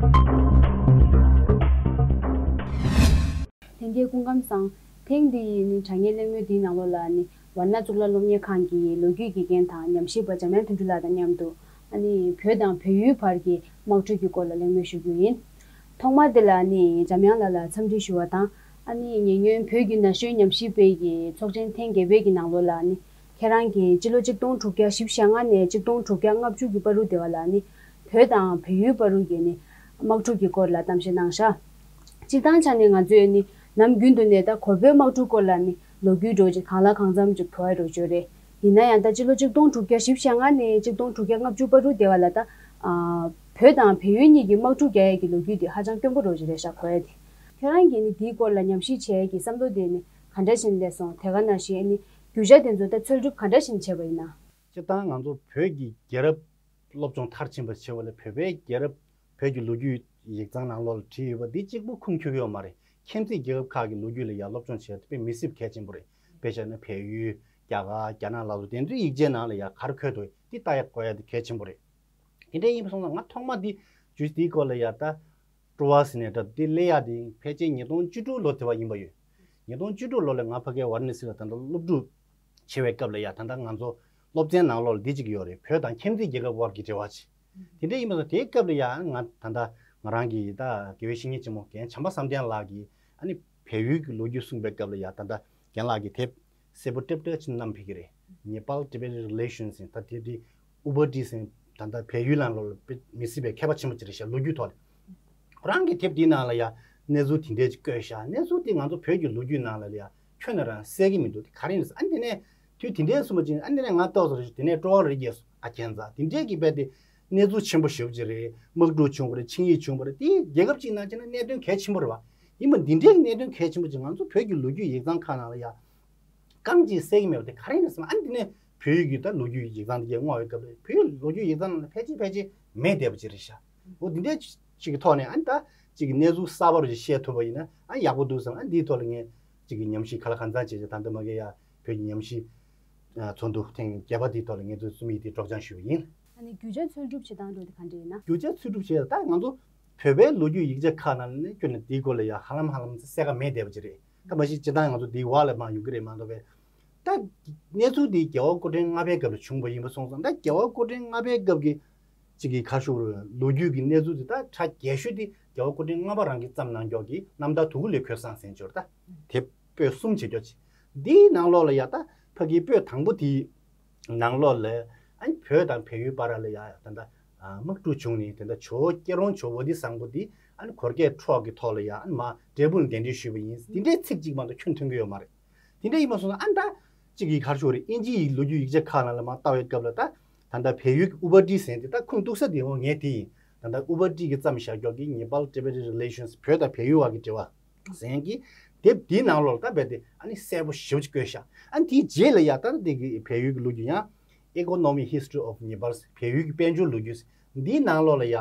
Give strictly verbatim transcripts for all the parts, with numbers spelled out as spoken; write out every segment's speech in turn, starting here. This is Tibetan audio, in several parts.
ལྷན་རྒྱས་སྐུ་ཁམས་བཟང་། ཐེངས་འདི་ཡི་ནི་དྲ་བརྙན་གླེང་མོལ་འདིའི་ནང་ལོགས་ལ་ནི་ཝཱ་ཎ་གཙུག་ལག་སློབ་གཉེར་ཁང་གི་ལོ་རྒྱུས་དགེ་རྒན་དང་ཉམས་ཞིབ་པ་འཇམ་དབྱངས་དོན་གྲུབ་ལགས་དང་མཉམ་དུ། ཨ་ནི་བོད་དང་བལ་ཡུལ་བར་གྱི་དམག་འཁྲུག་གི་སྐོར་ལ་གླེང་མོལ་ཞུ་རྒྱུ་ཡིན། ཐོག་མར་དེ་ལ་ནི་འཇམ་དབྱངས་ལགས་ལ་འཚམས་འདྲི་ཞུ་བ་དང་། ཨ་ནི་ཉེ་སྔོན་བོད་ཀྱི་ན་གཞོན་ཉམས་ཞིབ་པའི་གི་ཚོགས་ཆེན་ཐེངས་བརྒྱད་པའི་གི་ནང་ལོགས་ལ་ནི། ཁྱེད་རང་གིས་སྤྱི་ལོ་ཆིག་སྟོང་དྲུག་བརྒྱ་བཞི་བཅུ་ཞེ་ལྔ་ནས་ཆིག་སྟོང་དྲུག་བརྒྱ་ལྔ་བཅུ་གི་བར་དུ་དེ་བ་ལ་ནི། བོད་དང་བལ་ཡུལ་བར་དུ་གི་ནི་དམག་འཁྲུག་གི་སྐོར་ལ་གཏམ་བཤད་གནང་ཤག་སྤྱིར་བཏང་ཆ་ནས་ང་ཚོས་ནི་ནམ་རྒྱུན་དུ་ནས་ད་གོ་བོད་དམག་འཁྲུག་སྐོར་ལ་ནི་ལོ་རྒྱུས་འདྲ་བོ་ཅིག་གང་ལ་གང་འཚམ་ཅིག་གོ་ཡ་འདྲ་བོ་ཅིག་ཡོད་རེད། ཡིན་ན་ཡང་ད་སྤྱི་ལོ་ཆིག་སྟོང་དྲུག་བརྒྱ་བཞི་བཅུ་ཞེ་ལྔ་ནས་ཆིག་སྟོང་དྲུག་བརྒྱ་ལྔ་བཅུ་བར་དུ་དེ་བ་ལ་ད། ཨ། བོད་དང་བལ་ཡུལ་གཉིས་ཀྱི་དམག་འཁྲུག་རྒྱག་ཡས་ཀྱི་ལོ་རྒྱུས་དེ་ཧ་ཅང་དཀོན་པོ་འདྲ་བོ་ཅིག་རེད་ཤག་གོ་ཡ་དེ། ཁྱོད་རང་གིས་ནི་དེའི་སྐོར་ལ་ཉམས་ཞིབ་བྱེད་ཡས་ཀྱི་བསམ་བློ་དེ་ནི་ག་འདྲ་ཞིག་སླེབས་སོང་། དེ་ག་ནང་བཞིན་ཨ་ནི་རྒྱུ་ཆ་དེ་ཚོ་ད་འཚོལ་སྒྲུབ་ག་འདྲ་ཞིག་བྱས་པ་ཡིན་ན། སྤྱིར་བཏང་ང་ཚོ་བོད་ཀྱི་རྒྱལ་རབས་སློབ་སྦྱོང་མཐར་ཕྱིན་པ་བྱས་པ་ལས་བོད་པའི་རྒྱལ་རབས་བོད་ཀྱི་ལོ་རྒྱུས་ཡིག་ཚང་ནང་ལོགས་ལ་བྲིས་ཡོད་པ་འདི་གཅིག་པུ་ཁུངས་འཁྱོལ་གྱི་ཡོད་མ་རེད། ཁྱིམ་མཚེས་རྒྱལ་ཁབ་ཁག་གི་ལོ་རྒྱུས་ལ་ཡ་སློབ་སྦྱོང་བྱས་ཏེ་དཔེ་མི་སྲིད་གལ་ཆེན་པོ་རེད། དཔེ་བཞག་ན་བལ་ཡུལ། རྒྱ་གར། རྒྱ་ནག་ལ་སོགས་དེ་འདྲའི་ཡིག་ཆའི་ནང་ལ་ཡ་ག་རེ་འཁོད་འདུག་འདི་ལྟ་ཡ་གོ་ཡ་དེ་གལ་ཆེན་པོ་རེད། དེ་འདྲ་ཡིན་པ་སོང་ཙང་ང་ཐོག་མ་འདི་བརྗོད་གཞི་འདིའི་སྐོར་ལ་ཡ་ད། སྤྲོ་བ་ཟེར་ནས་འདྲ་འདི་སླེབས་ཡ་དེ་ཕལ་ཆེར་ཉིས་སྟོང་བཅུ་དྲུག་ལོ་དེ་བ་ཡིན་པ་ཡོད། ཉིས་སྟོང་བཅུ་དྲུག་ལོ་ལ་ང་ཕ་གིའི་ཝཱ་ར་ཎ་སི་ལ་ད་ལྟ་སློབ་ཕྲུག་བྱེད་པའི་སྐབས་ལ་ཡ་ད་ལྟ་ང་ཚོ་སློབ་ཚན་ནང་ལོགས་ལ་འདི་གཅིག་ཡོད་རེད། བོད་དང་ཁྱིམ་མཚེས་རྒྱལ་ཁབ་དབར་གྱི་འབྲེལ་བ་ཅིག་དེ་འདྲ་ཡིན་པ་སོང་དེའི་སྐབས་ལ་ཡ་ང་ད་ལྟ་ང་རང་གི་ད་དགེ་བའི་བཤེས་གཉེན་ཆེན་མོ་རྒན་བྱམས་པ་བསམ་གཏན་ལགས་ཀྱིས་ཨ་ནི་བལ་ཡུལ་གྱི་ལོ་རྒྱུས་གསུངས་པའི་སྐབས་ལ་ཡ་ད་ལྟ་རྒན་ལགས་ཀྱིས་དེབ་གསལ་པོ་ཏྲེབ་ཏྲེབ་ཅིག་བསྣམས་ཕེབས་ཀྱི་རེད། Nepal Tibet Relations ཟེར་ད་དེབ་དེ། ཨུ་པ་ཏི་ཟེར་ད་ལྟ་བལ་ཡུལ་ནང་ལོགས་ལ་དཔེ་མི་སྲིད་པའི་མཁས་པ་ཆེན་པོ་ཅིག་རེད་ཤག་ལོ་རྒྱུས་ཐོག་ལ། ཁོ་རང་གི་དེབ་དེའི་ནང་ལ་ཡ་གནས་ཚུལ་དེ་འདྲས་ཅིག་བཀོད་ཤག་གནས་ཚུལ་དེ་ང་ཚོ་བོད་ཀྱི་ལོ་རྒྱུས་ནང་ལ་ཡ་ཁྱོན་ནས་རང་གསལ་གྱི་མི་འདུག་དེ་ག་རེ་ཡིན་ཟེར། ཨ་ནི་དེ་ནས་དུས་དེ་འདྲས་གསུངས་པ་ཅིག་ཨ་ནི་དེ་ནས་ང་ཏོག་ཙམ་རེ་ཞིག་དེ་ནས་སྤྲོ་བ་རེ་སྐྱེས་སོང་། ཨ་ཁྱེད་ཚ་དེ་འདྲས་ཀྱི་དཔེ་དེ་གནས་ཚུལ་ཆེན་པོ་ཞེ་པོ་ཅིག་རེད། དམག་འཁྲུག་བྱུང་བ་རེད། ཆིངས་ཡིག་བྱུང་བ་རེད། དེ་རྒྱལ་ཁབ་ཅིག་ནང་བྱས་ན་གནད་དོན་གལ་ཆེན་པོ་རེད་བ། ཡིན་པ་འདི་འདྲས་ཀྱི་གནད་དོན་གལ་ཆེན་པོ་ཅིག་ང་ཚོ་བོད་ཀྱི་ལོ་རྒྱུས་ཡིག་ཚང་ཁག་ནང་ལ་ཡ། རྐང་གཅིག་གསལ་གྱི་མེད་པ་དེ་ག་རེ་ཡིན་ཟེར་ན། ཨ་ནི་དེ་ནས་བོད་ཡིག་གི་ད་ལོ་རྒྱུས་ཡིག་ཚང་དེ་གས་བསྔོགས་པའི་སྐབས་ལ་བོད་ཡིག་ལོ་རྒྱུས་ཡིག་ཚང་ནང་ལ་ཕལ་ཆེར་ཕལ་ཆེར་མེད་བསྡད་པ་ཅིག་རེད་ཤག་འོ་དེ་འདྲའི་ཅིག་གི་ཐོག་ནས་ཨ་ནི་ད་ཅིག་གི་གནས་ཚུལ་གསར་པ་རུ་ཞིག་བཤད་ཐུབ་པ་ཡིན་ན་ཨ་ནི་ཡག་པོ་འདུག་བསམ། ཨ་ནི་འདིའི་ཐོག་ལ་ངས་ཅིག་གི་ཉམས་ཞིབ་ག་ལ་གང་འཚམ་བྱས་བྱས། ད་ལྟ་མ་གི་ཡ་བོད་ཀྱི་ཉམས་ཞིབ་ཚོགས་འདུ་ཐེངས་བརྒྱད་པ་དེའི་ཐོག་ལ་ངས་ཚོ་རྩོམ་ཡིག་དེ་སྒྲོག་སྦྱང་ཞུས་པ་ཡིན། ཨ་ནི་རྒྱུ་ཆ་འཚོལ་སྒྲུབ་བྱེད་སྟངས་འདྲ་བོ་དེ་ག་འདྲ་ཡིན་ན། རྒྱུ་ཆ་འཚོལ་སྒྲུབ་བྱས་ད་ང་ཚོ་བོད་པའི་ལོ་རྒྱུས་ཡིག་ཆ་ཁག་ནང་ནས་ཁྱོན་ནས་དེའི་སྐོར་ལ་ཡ་ཧ་ལམ་ཧ་ལམ་གསལ་ཁ་མེད་བསྡད་པ་ཅིག་རེད། ད་མ་གཞི་སྤྱིར་བཏང་ང་ཚོ་དེའི་འོག་ལ་མར་ཡོང་གི་རེད་མ་གཏོགས་པས། ད་གནས་ཚུལ་དེ་རྒྱལ་བ་སྐུ་ཕྲེང་ལྔ་པའི་སྐབས་ལ་བྱུང་བ་ཡིན་པ་སོང་ཙང་། ད་རྒྱལ་བ་སྐུ་ཕྲེང་ལྔ་པའི་སྐབས་ཀྱི་ཅིག་གི་ག་རེ་ཞུ་དགོས་རེད། ལོ་རྒྱུས་ཀྱི་གནས་ཚུལ་དེ་ད་ཁྲ་རྒྱས་ཤོས་དེ་རྒྱལ་བ་སྐུ་ཕྲེང་ལྔ་པ་རང་གིས་བརྩམས་གནང་ཀྱོག་གི་རྣམ་ཐར་དུ་ཀུ་ལས་འཁོད་བཟང་ཟེར་འབྱོར་ད་དེབ་པོད་གསུམ་བྱེད་ཀྱོག་ཅིག་འདིའི་ནང་ལོགས་ལ་ཡ་ད་ཕ་གིའི་པོད་དང་པོ་དེའི་ནང་ལོགས་ལ་ཨ་ནི་བོད་དང་བལ་ཡུལ་བར་ལ་ཡ་ད་ལྟ་དམག་འཁྲུག་བྱུང་ནས་དེ་འདྲ་ཇོ་བོ་སྐྱིད་རོང་ཇོ་བོ་དེ་བཟང་པོ་དེ་ཨ་ནི་གོར་ཁའི་ཕྲོག་གི་ཐོག་ལ་ཡ་ཨ་ནི་མར་འབྲས་སྤུངས་ལ་གདན་འདྲེན་ཞུས་པ་ཡིན། དེ་འདྲའི་ཚིག་གཅིག་མ་གཏོགས་ཁྱོན་ཐོན་གྱི་ཡོད་མ་རེད། དེ་འདྲ་ཡིན་པ་སོང་ཙང་ཨ་ནི་ད་གཅིག་གི་ག་རེ་ཞུ་དགོས་རེད། དབྱིན་ཇི་ཡི་ལོ་རྒྱུས་ཡིག་ཆ་ཁག་ནང་ལ་མར་བལྟ་བའི་སྐབས་ལ་ད་ད་ལྟ་བལ་ཡུལ་གྱི་ཨུ་པ་ཏི་ཟེར་དེ་ད་ཁུངས་གཏུགས་ས་དེ་འོ་ངས་དེ་ཡིན། ད་ལྟ་ཨུ་པ་ཏི་གིས་བརྩམས་བཞག་ཀྱོག་གི་Nepal Tibet Relations བོད་དང་བལ་ཡུལ་བར་གྱི་འབྲེལ་བ་ཟེར་གྱི་དེབ་དེའི་ནང་ལོགས་ལ་ད་རྦད་དེ་ཨ་ནི་གསལ་པོ་ཞེ་པོ་ཅིག་བཀོད་ཤག་ཨ་ནི་དེའི་རྗེས་ལ་ཡ་ད་ལྟ་དེ་གི་བལ་ཡུལ་གྱི་ལོ་རྒྱུས་ཡང་Economic History of Nepal བལ་ཡུལ་གྱི་དཔལ་འབྱོར་ལོ་རྒྱུས་འདིའི་ནང་ལོགས་ལ་ཡ་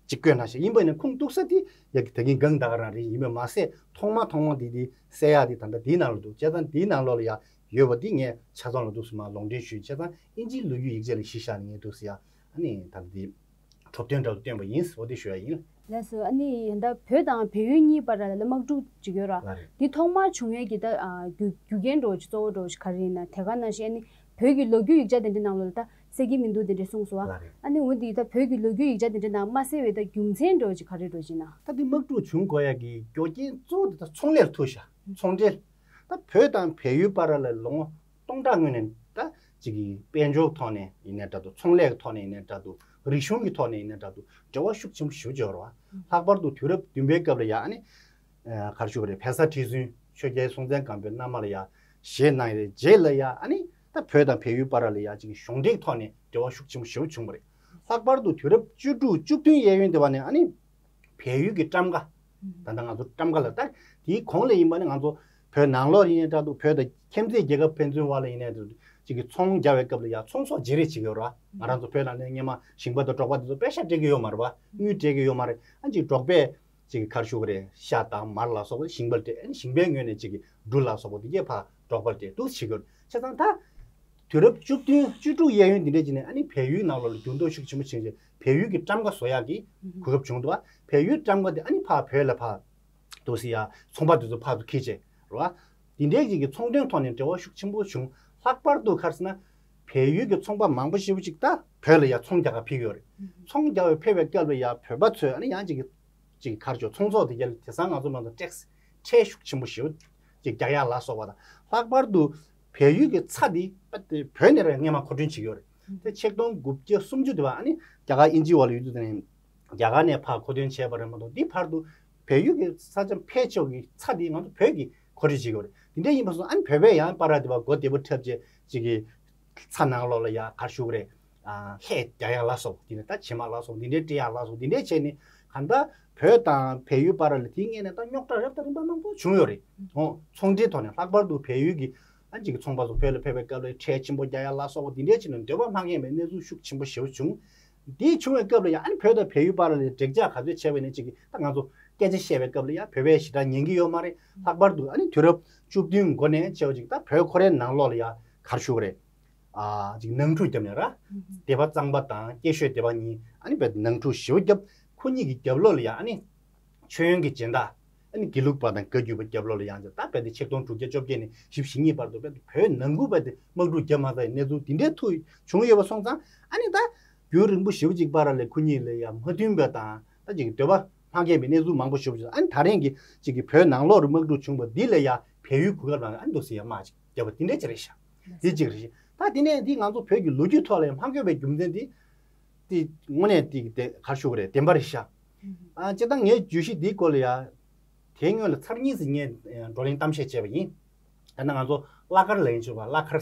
ཅིག་བཀོད་གནང་ཤག་ཡིན་པ་ཡིན་ན་ཁུངས་གཏུགས་ས་དེ་ཡ་གི་ད་གིན་གང་ལྟར་རང་རེད། ཡིན་པས་མ་ཟད་ཐོག་མ་ཐོག་མ་དེ་དེ་གསལ་ཡག་དེ་ད་ལྟ་དེའི་ནང་ལ་འདུག་བྱས་ཙང་དེའི་ནང་ལོགས་ལ་ཡ་ཡོད་པ་དེ་ངས་ཆ་ཚང་ལ་འདུག་སེ་མར་ལུང་འདྲེན་ཞུས། བྱས་ཙང་དབྱིན་ཇིའི་ལོ་རྒྱུས་ཡིག་ཆ་ལ་གཞི་བཞག་ནས་ངས་འདུག་སེ་ཡ་ཨ་ནི་ད་ལྟ་དེ་གྲུབ་དོན་འདྲ་བོ་བཏོན་པ་ཡིན། འོ་དེ་ཞུ་ཡ་ཡིན། ལགས་སོ། ཨ་ནི་ད་བོད་དང་བལ་ཡུལ་གཉིས་བར་ལ་དམག་འཁྲུག་ཅིག་ཡོད་ར། ལགས་རེད། འདི་ཐོག་མར་བྱུང་ཡས་ཀྱི་ད་ཨ་རྒྱུ་རྒྱུ་རྐྱེན་འདྲ་བོ་ཅིག་གཙོ་བོ་འདྲ་བོ་ཅིག་ག་རེ་ཡིན་ན། དེ་ག་ནང་བཞིན་ཨ་ནི་བོད་ཀྱི་ལོ་རྒྱུས་ཡིག་ཆ་དེ་འདྲའི་ནང་ལོགས་ལ་ད་གསལ་གྱི་མི་འདུག་དེ་འདྲ་གསུངས་སོང་བ། ལགས་རེད། ཨ་ནི་འོ་འདི་ད་བོད་ཀྱི་ལོ་རྒྱུས་ཡིག་ཆ་དེ་འདྲའི་ནང་མ་གསལ་བའི་ད་རྒྱུ་མཚན་འདྲ་བོ་ཅིག་ག་རེ་འདྲ་བོ་ཅིག་ཡིན་ན། ད་འདི་དམག་འཁྲུག་བྱུང་དགོས་ཡ་གི་རྒྱུ་རྐྱེན་གཙོ་བོ་དེ་ད་ཚོང་ལས་ལ་ཐུག་ཤག་ཚོང་འབྲེལ། ད་བོད་དང་བལ་ཡུལ་བར་ལ་ལོ་ངོ་སྟོང་ཕྲག་སྔོན་ནས་ད་ཅིག་གི་དཔལ་འབྱོར་ཐོག་ནས་ཡིན་ནའི་འདྲ་འདུག་ཚོང་ལས་ཀྱི་ཐོག་ནས་ཡིན་ནའི་འདྲ་འདུག་རིག་གཞུང་གི་ཐོག་ནས་ཡིན་ནའི་འདྲ་འདུག་འབྲེལ་བ་ཤུགས་ཆེན་པོ་ཞེ་པོ་ཅིག་ཡོད་རེད་བ། ལྷག་པར་དུ་དུས་རབས་བདུན་པའི་སྐབས་ལ་ཡ་ཨ་ནི། ཨ་ག་རེ་ཞུ་དགོས་རེད། བལ་བཟའ་ཁྲི་བཙུན་ཆོས་རྒྱལ་སྲོང་བཙན་སྒམ་པོའི་མནའ་མ་ལ་ཡ་བཞེས་གནང་ཡོད་རེད། རྗེས་ལ་ཡ་ཨ་ནི་ད་བོད་དང་བལ་ཡུལ་བར་ལ་ཡ་ཅིག་གཞུང་འབྲེལ་ཐོག་ནས་འབྲེལ་བ་ཤུགས་ཆེན་པོ་ཞེ་པོ་བྱུང་བ་རེད། ལྷག་པར་དུ་དུས་རབས་བཅུ་དྲུག་བཅུ་བདུན་གཡས་གཡོན་དེ་བ་ནས་ཨ་ནི་བལ་ཡུལ་གྱི་ཊམ་ཀ་ད་ལྟ་ང་ཚོ་ཊམ་ཀ་ལ་ད་དེའི་གོང་ལ་ཡིན་པ་ནི་ང་ཚོ་བོད་ནང་ལོགས་ཡིན་ནའི་འདྲ་འདུག་བོད་དང་ཁྱིམ་མཚེས་རྒྱལ་ཁབ་ཕན་ཚུན་བར་ལ་ཡིན་ནའི་འདྲ་འདུག་ཅིག་གི་ཚོང་རྒྱག་པའི་སྐབས་ལ་ཡ་ཚོང་ཟོག་བརྗེ་རེས་བྱེད་ཀྱི་ཡོད་རེད་བ། ང་རང་ཚོ་བོད་ནང་ནས་སྔོན་མ་ཞིང་པ་དང་འབྲོག་པ་དེ་ཚོ་པེ་ཤ་སྤྲད་ཀྱི་ཡོད་མ་རེད་བ། དངུལ་སྤྲད་ཀྱི་ཡོད་མ་རེད། ཨ་ཅིག་འབྲོག་པས་ཅིག་ག་རེ་ཞུ་དགོས་རེད། ཤ་དང་མར་ལ་སོགས་པ་ཞིང་པར་སྤྲད། ཨ་ནི་ཞིང་པའི་ངོས་ནས་ཅིག་གི་འབྲུ་ལ་སོགས་པ་དེ་གས་ཕར་འབྲོག་པར་སྤྲད་འདུག་བྱེད་ཀྱི་ཡོད་རེད། བྱས་ཙང་ད་ དུས་རབས་བཅུ་བདུན་བཅུ་དྲུག་གཡས་གཡོན་འདི་འདྲས་ཀྱི་ནས་ཨ་ནི་བལ་ཡུལ་ནང་ལོགས་ལ་འགྱུར་ལྡོག་ཤུགས་ཆེན་པོ་ཕྱིན་རྗེས་བལ་ཡུལ་གྱི་ཊམ་ཀ་བཟོ་ཡག་གི་གོ་སྐབས་བྱུང་འདུག་བ། བལ་ཡུལ་ཊམ་ཀ་དེ་ཨ་ནི་ཕར་བོད་ལ་ཕར་འདུག་སེ་ཡ་ཚོང་པ་དེ་ཚོ་ཕར་ཚུར་འཁྱེར་བྱས་རེད་བ། དེ་འདྲའི་ཅིག་གི་ཚོང་དོན་ཐོག་ནས་འབྲེལ་བ་ཤུགས་ཆེན་པོ་བྱུང་། ལྷག་པར་དུ་ག་རེ་ཟེར་ན། བལ་ཡུལ་གྱི་ཚོང་པ་མང་པོ་ཞེ་པོ་ཅིག་ད་བོད་ལ་ཡ་ཚོང་རྒྱག་ག་ཕེབས་ཡོད་རེད། ཚོང་རྒྱག་པའི་ཕེབས་པའི་སྐབས་ལ་ཡ་བོད་པ་ཚོས་ཨ་ནི་ཡང་ཅིག་གི་ཅིག་ག་རེ་ཆོག་ཚོང་ཚོགས་དེ་ག་ལ་དེང་སང་ང་ཚོ་མང་ཚོགས་ཊེག་སི་ཁྲལ་ཤུགས་ཆེན་པོ་ཞེ་པོ་ཅིག་རྒྱག་ཡག་ལ་སོགས་པ་དང་། ལྷག་པར་དུ་བལ་ཡུལ་གྱི་ཚྭ་འདི་བོད་ནས་ར་སྔོན་མ་མཁོ་སྤྲོད་བྱེད་ཀྱི་ཡོད་རེད། དེ་ཆིག་སྟོང་དགུ་བརྒྱ་སུམ་ཅུ་དེ་བ་ཨ་ནི་རྒྱ་གར་དབྱིན་ཇི་བ་ལ་ཡོད་དུས་དེ་ནས་རྒྱ་གར་ནས་ཕར་མཁོ་འདོན་བྱས་པ་རེད་མ་གཏོགས། འདི་བར་དུ་བལ་ཡུལ་གྱི་ས་ཆ་ཕལ་ཆེ་བ་གི་ཚྭ་འདི་ང་ཚོ་བོད་ཀྱིས་མཁོ་སྤྲོད་བྱེད་ཀྱི་ཡོད་རེད། དེ་འདྲ་ཡིན་པ་སོང་ཨ་ནི་བོད་པས་ཡང་པར་ར་དེ་བ་སྒོ་བདེ་པོ་འཁྲབ་བྱས་ཅིག་གི་ཚྭ་ནང་ལོགས་ལ་ཡ་ག་རེ་ཞུ་གི་རེད། ཨ་ལྷད་རྒྱག་ཡག་ལ་སོགས་དེ་ནས་ད་བྱེ་མ་ལ་སོགས་དེ་འདྲའི་སྤྲད་ཡག་ལ་སོགས་དེ་འདྲའི་བྱས་ནས་གང་ལྟར་བོད་དང་བལ་ཡུལ་བར་ལ་དེའི་སྔོན་ནས་ད་རྙོག་དྲ་རབ་དང་རིམ་པ་མང་པོ་བྱུང་ཡོད་རེད། འོ་ཚོང་འབྲེལ་ཐོག་ནས་ལྷག་པར་དུ་བལ་ཡུལ་གྱི་ཨ་ཅིག་གི་ཚོང་པ་ཚོ་བོད་ལ་ཕེབས་པའི་སྐབས་ལ་ཁྲལ་ཆེན་པོ་རྒྱག་ཡག་ལ་སོགས་པ་དེ་འདྲའི་ཆེད་ནས་འདོད་པ་མ་ཁེངས་པའི་གནས་ཚུལ་ཤུགས་ཆེན་པོ་ཞེ་པོ་བྱུང་། དེ་བྱུང་བའི་སྐབས་ལ་ཡང་ཨ་ནི་བོད་དང་བལ་ཡུལ་བར་ལ་འབྲེལ་ཆགས་ག་ཚོད་ཆེ་བས་ནས་ཅིག་གི་ད་ང་ཚོ་སྐད་ཆ་བཤད་པའི་སྐབས་ལ་ཡང་བོད་པས་ཞེ་དྲག་ཉན་གྱི་ཡོད་མ་རེད། ལྷག་པར་དུ་ཨ་ནི་དུས་རབས་བཅུ་བདུན་འགོ་ནས་བྱས་པ་ཅིག་ད་བོད་ཁོ་རའི་ནང་ལོགས་ལ་ཡང་ག་རེ་ཞུ་གི་རེད། ཨ་ཅིག་ནང་འཁྲུག་བརྒྱབ་ནས་ར། སྡེ་པ་གཙང་པ་དང་སྐྱེ་ཤོད་སྡེ་པ་གཉིས་ཨ་ནི་བོད་ནང་འཁྲུག་ཞེ་པོ་བརྒྱབ། ཁོ་གཉིས་ཀྱི་རྒྱབ་ལོགས་ལ་ཡང་ཨ་ནི་མཆོད་ཡོན་གྱི་སྦྱིན་བདག་ཨ་ནི་དགེ་ལུགས་པ་དང་བཀའ་བརྒྱུད་པ་རྒྱབ་ལོགས་ལ་ཡང་ད་བོད་དེ་ཆིག་སྟོང་དྲུག་བརྒྱ་བཅོ་བརྒྱད་ནས་བཞི་བཅུ་ཞེ་གཉིས་བར་དུ་བོད་དེ་བོད་ནང་ཁུལ་བོད་དེ་དམག་འཁྲུག་བརྒྱབ་མ་ཐག་གནས་ཚུལ་དེ་འདྲའི་ཐུག་བྱུང་ཡོད་པ་སོང་ཙང་ཨ་ནི་ད་རྒྱུན་རིང་པོ་ཞེ་པོ་ཅིག་བར་ལ་ཁོ་གཉིས་ལ་ཡང་མ་མཐུན་པ་དང་ད་ཅིག་འདོད་པ་མ་ཁེངས་པའི་གནས་ཚུལ་མང་པོ་ཞེ་པོ་ཅིག་ཨ་ནི་ད་རེས་ཀྱི་ཅིག་གི་བོད་ནང་ལོགས་རུ་དམག་འཁྲུག་བྱུང་བ་འདི་ལ་ཡང་བལ་ཡུལ་གོ་སྐབས་རང་ཨ་ནི་འདུག་སེ་ཡང་དམག་ཅིག་བརྒྱབ་པ་དེ་འདྲ་ཅིག་རེད་ཤག་དེ་གཅིག་རེད། ད་དེ་ནས་འདི་ང་ཚོ་བོད་ཀྱི་ལོ་རྒྱུས་ཐོག་ལ་ཡང་མ་འགོད་པའི་རྒྱུ་མཚན་འདི། དེ་དངོས་གནས་དེ་དེ་ག་རེ་ཞུ་གི་རེད། བདེན་པ་རེད་ཤག་ཨ་སྤྱིར་བཏང་ངས་བརྗོད་གཞི་འདིའི་སྐོར་ལ་ཡང་དེའི་སྔོན་ལ་ཚར་གཉིས་ཙམ་ངས་བགྲོ་གླེང་གཏམ་བཤད་བྱས་པ་ཡིན། ད་ནི་ང་ཚོ་བླ་མཁར་ལབ་ཡིན་ཆོག་པ། བླ་མཁར་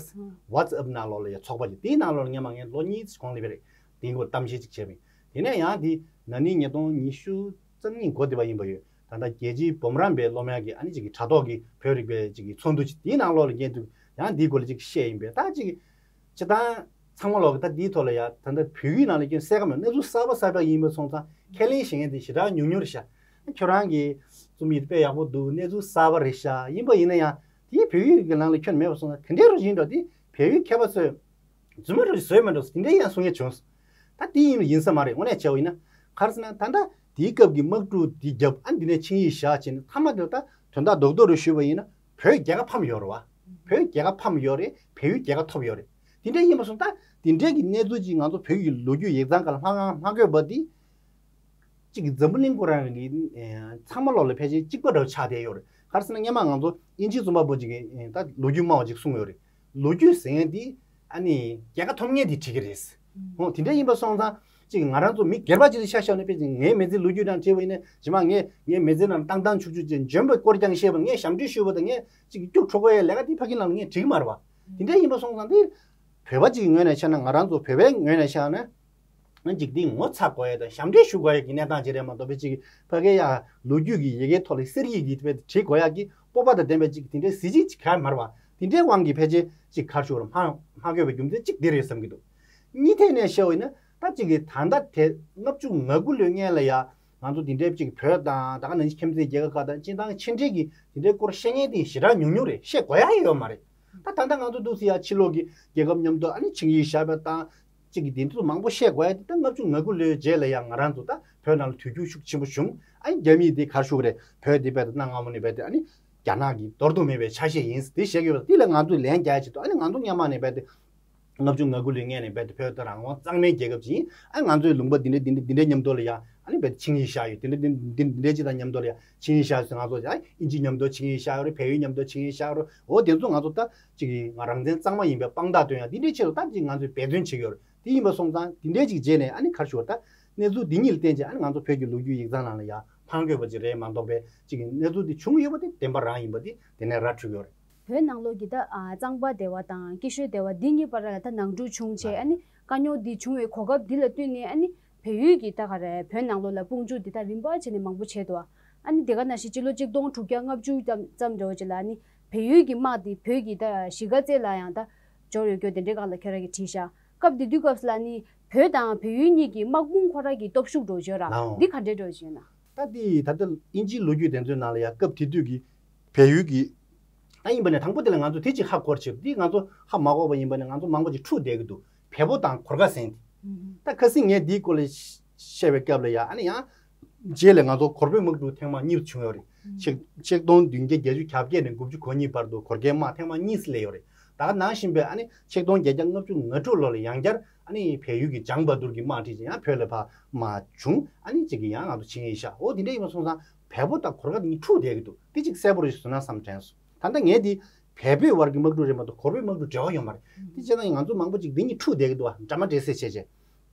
ཝ་ཊི་སི་ཨེབ་ནང་ལོགས་ལ་ཡང་ཚོགས་པ་ཅིག་དེའི་ནང་ལོགས་ལ་སྔོན་མ་ངས་ལོ་གཉིས་ཙམ་གོང་ལ་བས་རེད། དེའི་སྐོར་གཏམ་བཤད་ཅིག་བྱས་པ་ཡིན། དེ་ནས་ཡང་དེ་ན་ནིང་ཉིས་སྟོང་ཉི་ཤུ་རྩ་གཉིས་འགོ་བསྡད་པ་ཡིན་པ་ཡོད། ད་ལྟ་རྒྱལ་སྤྱིའི་འབུམ་རམས་པའི་སློབ་གཉེར་གྱི་ཨ་ནི་ཅིག་གི་དྲ་ཐོག་གི་བོད་རིག་པའི་ཅིག་གི་ཚོགས་འདུ་ཅིག་དེའི་ནང་ལོགས་ལ་ངས་འདུག་ཡང་དེའི་སྐོར་ལ་ཅིག་བཤད་ཡིན་པས། ད་ཅིག་སྤྱིར་བཏང་ཚང་མ་ལོག་གི་ད་དེའི་ཐོག་ལ་ཡ་ད་ལྟ་བོད་ཡིག་ནང་ལ་སྐྱོན་གསལ་ཁ་མེད། གནས་ཚུལ་གསར་པ་གསར་པ་ཡིན་པ་སོང་ཙང་ཁས་ལེན་བྱེད་མཁན་དེ་ཞེ་དྲག་ཉུང་ཉུང་རེད་ཤག་ཁྱོད་རང་གི་རྩོམ་ཡིག་དཔེ་ཡག་པོ་འདུག་གནས་ཚུལ་གསར་པ་རེད་ཤག་ཡིན་པ་ཡིན་ན་ཡང་དེའི་བོད་ཡིག་གི་ནང་ལ་སྐྱོན་མེད་པ་སོང་ཙང་དེ་འདྲའི་རུ་ཡིན་འགྲོ། དེ་བོད་ཡིག་མཁས་པ་ཚོས་རྫུན་མ་རུ་བཟོས་མེད་འགྲོ་དེ་འདྲའི་ཡང་གསུང་མཁན་བྱུང་། ད་དེ་ཡིན་ཡིན་ས་མ་རེད། དངོས་གནས་བྱས་པ་ཡིན་ན་ག་རེ་ཟེར་ན་ད་ལྟ་དེའི་སྐབས་ཀྱི་དམག་འཁྲུག་དེ་བརྒྱབ་ཨ་འདི་ནས་ཆིངས་ཡིག་བཞག་བྱས་ནས་མཐའ་མ་དེ་ད་དོན་དག་རྡོག་རྡོག་རུ་ཞུས་པ་ཡིན་ན་བོད་རྒྱལ་ཁ་ཕམ་ཡོད་རེད་བ། བོད་རྒྱལ་ཁ་ཕམ་ཡོད་རེད། བལ་ཡུལ་རྒྱལ་ཁ་ཐོབ་ཡོད་རེད། དེ་འདྲ་ཡིན་པ་སོང་ད་དེ་འདྲའི་གི་གནས་ཚུལ་ཅིག་ང་ཚོ་བོད་ཀྱི་ལོ་རྒྱུས་ཡིག་ཚང་སྒང་ལ་མ་མ་མ་འགོད་པ་དེ་གཅིག་གི་འཛམ་བུ་གླིང་ཁོ་རང་གི་ཚང་མ་ལོག་ལ་ཕལ་ཆེར་གཅིག་པ་འདྲ་བོ་ཆགས་བསྡད་ཡོད་རེད། ག་རེ་ཟེར་ན་སྔོན་མ་ང་ཚོ་དབྱིན་ཇིའི་རྩོམ་པ་པོ་ཅིག་གིས་ད་ལོ་རྒྱུས་སྨྲ་བ་ཅིག་གསུངས་ཡོད་རེད། ལོ་རྒྱུས་ཟེར་མཁན་དེ་ཨ་ནི་རྒྱལ་ཁ་ཐོབ་མཁན་དེ་བྲིས་ཀྱི་རེད། ཧོ་དེ་འདྲ་ཡིན་པ་སོང་ཙང་ཅིག་ང་རང་ཚོ་མི་སྒེར་པ་ཅིག་ལ་ཤ་ཤ་ནས་དཔེ་ཅིག་ངའི་མི་ཚེའི་ལོ་རྒྱུས་དང་བྲིས་པ་ཡིན་ན་ཇི་མ་ངས་ངའི་མི་ཚེ་ནང་བཏང་བཏང་ཆུག་ཆུག་ཅིག་འཇོན་པའི་སྐོར་ཀྱང་ཤེས་པ་དང་ངས་ཞབས་འདྲེན་ཞུས་པ་དང་ངས་ཅིག་སྐྱུག་བྲོ་དགོས་ཡ་ལས་ཀ་དེ་ཕ་གི་ནང་ལ་ངས་བྲིས་ཀྱི་མ་རེད་བ། དེ་འདྲ་ཡིན་པ་སོང་ཙང་དེ་བོད་པ་ཅིག་གི་ངོས་ནས་བཤད་ན་ང་རང་ཚོ་བོད་པའི་ངོས་ནས་བཤད་ན། ང་འཇིག་རྟེན་ངོ་ཚ་དགོས་ཡ་དང་ཞབས་འདྲེན་ཞུ་དགོས་ཡ་གི་གནས་སྟངས་ཅིག་རེད་མ་གཏོགས་པའི་ཅིག་ཕ་གི་ཡ་ལོ་རྒྱུས་ཀྱི་ཡི་གེ་ཐོག་ལ་གསེར་ཡིག་གིས་དཔེ་བྲིས་དགོས་ཡ་གི་སྤོབས་པ་དང་ལྡན་པའི་ཅིག་དེ་འདྲའི་གཟི་བརྗིད་ཅིག་ག་ཡ་མ་རེད་བ། དེ་འདྲའི་དབང་གིས་ཕལ་ཆེར་ཅིག་ག་རེ་ཞུ་དགོས་རེད། མ་མ་དགོས་པའི་རྒྱུ་མཚན་ཅིག་འདི་རེད་བསམ་གྱི་འདུག་གཉིས་ཐད་ནས་བཤད་པ་ཡིན་ན་ད་ཅིག་གི་ད་ལྟ་དེ་ལྔ་བཅུ་ང་དགུ་ལོའི་སྔན་ལ་ཡ་ང་ཚོ་དེ་འདྲའི་ཅིག་བོད་དང་ད་ག་ནང་བཞིན་ཁྱིམ་མཚེས་རྒྱལ་ཁབ་ཁག་དང་སྤྱིར་བཏང་ཕྱི་འབྲེལ་གྱི་དེ་འདྲའི་སྐོར་བཤད་མཁན་དེ་ཞེ་དྲག་ཉུང་ཉུང་རེད། བཤད་དགོས་ཡ་ཡོད་མ་རེད། ད་ད་ལྟ་ང་ཚོ་འདུག་སེ་ཡ་ཕྱི་ལོགས་ཀྱི་རྒྱལ་ཁབ་མཉམ་དུ་ཨ་ནི་ཆིངས་ཡིག་བཞག་པ་དང་། གཅིག་གི་དེ་ཚོ་མང་པོ་བཤད་དགོས་ཡ་དེ་ད་ལྔ་བཅུ་ང་དགུ་ལོའི་རྗེས་ལ་ཡང་ང་རང་ཚོ་ད་བོད་ནང་ལ་དུས་འགྱུར་ཤུགས་ཆེན་པོ་བྱུང་། ཨ་ནི་རྒྱ་མིས་དེ་ག་རེ་ཞུ་གི་རེད། བོད་དེ་རྦད་དེ་གནའ་སྔ་མོ་ནས་རྦད་དེ་ཨ་ནི་རྒྱ་ནག་གི་འདོར་དུ་མེད་པའི་ཆ་ཤས་ཡིན་དེ་བཤད་ཀྱི་ཡོད་པ་དེ་ལ་ང་ཚོས་ལན་རྒྱག་ཡ་ཆེད་དུ་ཨ་ནི་ང་ཚོ་སྔོན་མ་ནས་རྦད་དེ་ལྔ་བཅུ་ང་དགུ་ལོའི་སྔན་ནས་རྦད་དེ་བོད་དེ་རང་དབང་གཙང་མའི་རྒྱལ་ཁབ་ཅིག་ཡིན། ཨ་ང་ཚོའི་ལུང་པ་འདི་འདྲ་འདི་འདྲ་འདི་འདྲའི་མཉམ་དུ་ལ་ཡ་ཨ་ནི་རྦད་དེ་ཆིངས་ཡིག་བཞག་ཡོད། དེ་འདྲ་འདི་འདི་འདྲའི་ཅིག་དང་མཉམ་དུ་ལ་ཡ་ཆིངས་ཡིག་བཞག་ཡོད་ཟེར། ང་ཚོ་ཨ་དབྱིན་ཇི་མཉམ་དུ་ཆིངས་ཡིག་བཞག་ཡོད་རེད། བལ་ཡུལ་མཉམ་དུ་ཆིངས་ཡིག་བཞག་ཡོད་རེད། འོ་དེ་ཚོ་ང་ཚོ་ད་ཅིག་གི་ང་རང་བཙན་གཙང་མ་ཡིན་པའི་དཔང་རྟགས་སྟོན་ཡ་འདི་འདྲའི་ཆེད་དུ་ད་ཅིག་ང་ཚོས་འབད་བརྩོན་བྱེད་ཀྱི་ཡོད་རེད། དེ་ཡིན་པ་སོང་ཙང་དེ་འདྲའི་ཅིག་རྗེས་ནས་ཨ་ནི་ག་རེ་ཞུ་བ་ད་གནས་ཚུལ་འདི་གཉིས་ལ་བརྟེན་བྱས་ཨ་ནི་ང་ཚོ་བོད་ཀྱི་ལོ་རྒྱུས་ཡིག་ཚང་ནང་ལ་ཡ་མ་འགོད་པ་ཅིག་རེད་མ་གཏོགས་པའི་ཅིག་གི་གནས་ཚུལ་འདི་བྱུང་ཡོད་པ་དེ་བདེན་པ་རང་ཡིན་པ་དེ་དེ་ནས་ར་འཕྲོད་ཀྱི་ཡོད་རེད། བོད་ནང་ལོགས་ཀྱི་ད་ཨ་གཙང་པ་སྡེ་བ་དང་སྐྱིད་ཤོད་སྡེ་བ་འདི་གཉིས་བར་ལ་ད་ནང་འཁྲུག་བྱུང་བྱས་ཨ་ནི་དཀའ་རྙོག་འདི་བྱུང་བའི་གོ་སྐབས་འདི་ལ་བསྟུན་ནས་ཨ་ནི་བལ་ཡུལ་གྱི་ད་ག་རེ་བོད་ནང་ལོགས་ལ་དཔུང་འཇུག་འདི་ད་རིམ་པ་བྱས་ནས་མང་པོ་བྱས་འདུག་ཨ་ནི་དེ་ག་ནང་བཞིན་སྤྱི་ལོ་གཅིག་སྟོང་དྲུག་བརྒྱ་ལྔ་བཅུ་ཙམ་ཙམ་འདྲ་བོ་ཅིག་ལ་ཨ་ནི་བལ་ཡུལ་གྱི་དམག་འདི་བོད་ཀྱི་ད་གཞིས་ཀ་རྩེ་ལ་ཡང་ད་འབྱོར་ཡོད་རྒྱུ་དེ་འདྲའི་སྒང་ལ་ཁྱོད་རང་གིས་བྲིས་ཤག་སྐབས་དེ་དུས་སྐབས་སུ་ལ་ནི་བོད་དང་བལ་ཡུལ་གཉིས་ཀྱི་དམག་དཔུང་ཁོ་རང་གི་སྟོབས་ཤུགས་འགྲོ་བཞིན་ཡོད་ར། ལའོ། འདི་ག་འདྲའི་འགྲོ་བཞིན་ཡོད་ན། ད་དེ་ད་ལྟ་དབྱིན་ཇིའི་ལོ་རྒྱུས་དེ་ཚོའི་ནང་ལ་ཡང་སྐབས་དེ་དུས་ཀྱི་བལ་ཡུལ་གྱི་ ད་ཡིན་པ་ནས་དང་པོ་དེ་ལ་ང་ཚོ་དེ་ཅིག་ཧ་གོ་ཆེད་དུ། འདི་ང་ཚོ་ཧ་མ་གོ་བ་ཡིན་པ་ནས་ང་ཚོ་མང་པོ་ཅིག་འཁྲུག་བསྡད་ཀྱི་འདུག་བལ་པོ་དང་གོར་ཁ་ཟེར་མཁན་དེ། ད་ཁ་སང་ངས་འདིའི་སྐོར་ལ་བཤད་པའི་སྐབས་ལ་ཡ། ཨ་ནི་ཡང་རྗེས་ལ་ང་ཚོ་གོར་པའི་དམག་འཁྲུག་ཐེངས་མ་གཉིས་བྱུང་ཡོད་རེད། ཆིག་ཆིག་སྟོང་བདུན་བརྒྱ་བརྒྱད་ཅུ་གྱ་བརྒྱད་ནས་དགུ་བཅུ་གོ་གཉིས་བར་དུ་གོར་ཁའི་དམག་ཐེངས་མ་གཉིས་སླེབས་ཡོད་རེད། ད་ག་ནང་བཞིན་པའི་ཨ་ནི་ཆིག་སྟོང་བརྒྱད་བརྒྱ་ལྔ་བཅུ་ང་དྲུག་ལོ་ལ་ཡང་བསྐྱར་ཨ་ནི་བལ་ཡུལ་གྱི་ལྗང་བ་ཐུར་གྱི་དམག་ཁྲིད་ཅིག་ཡང་བོད་ལ་ཕར་མར་བྱུང་། ཨ་ནི་གཅིག་གིས་ཡང་ང་ཚོ་ཆིངས་ཡིག་བཞག་འོ་དེ་འདྲ་ཡིན་པ་སོང་ཙང་བལ་པོ་དང་གོར་ཁ་དེ་གཉིས་འཁྲུག་བསྡད་ཀྱི་འདུག་དེ་གཅིག་གསལ་པོ་རེད་བཟོ་ན་བསམ་དྲན་སོང་། ད་ལྟ་ངས་འདི་བལ་པོའི་བར་གྱི་དམག་འཁྲུག་རེད་མ་གཏོགས་གོར་པའི་དམག་འཁྲུག་འབྲེལ་བ་ཡོད་མ་རེད། དེ་བྱས་ན་ང་ཚོ་མང་པོ་ཅིག་འདི་གཉིས་འཁྲུག་བསྡད་ཀྱི་འདུག་བ། འདྲ་མ་འདྲ་སེ་བྱས་བྱས།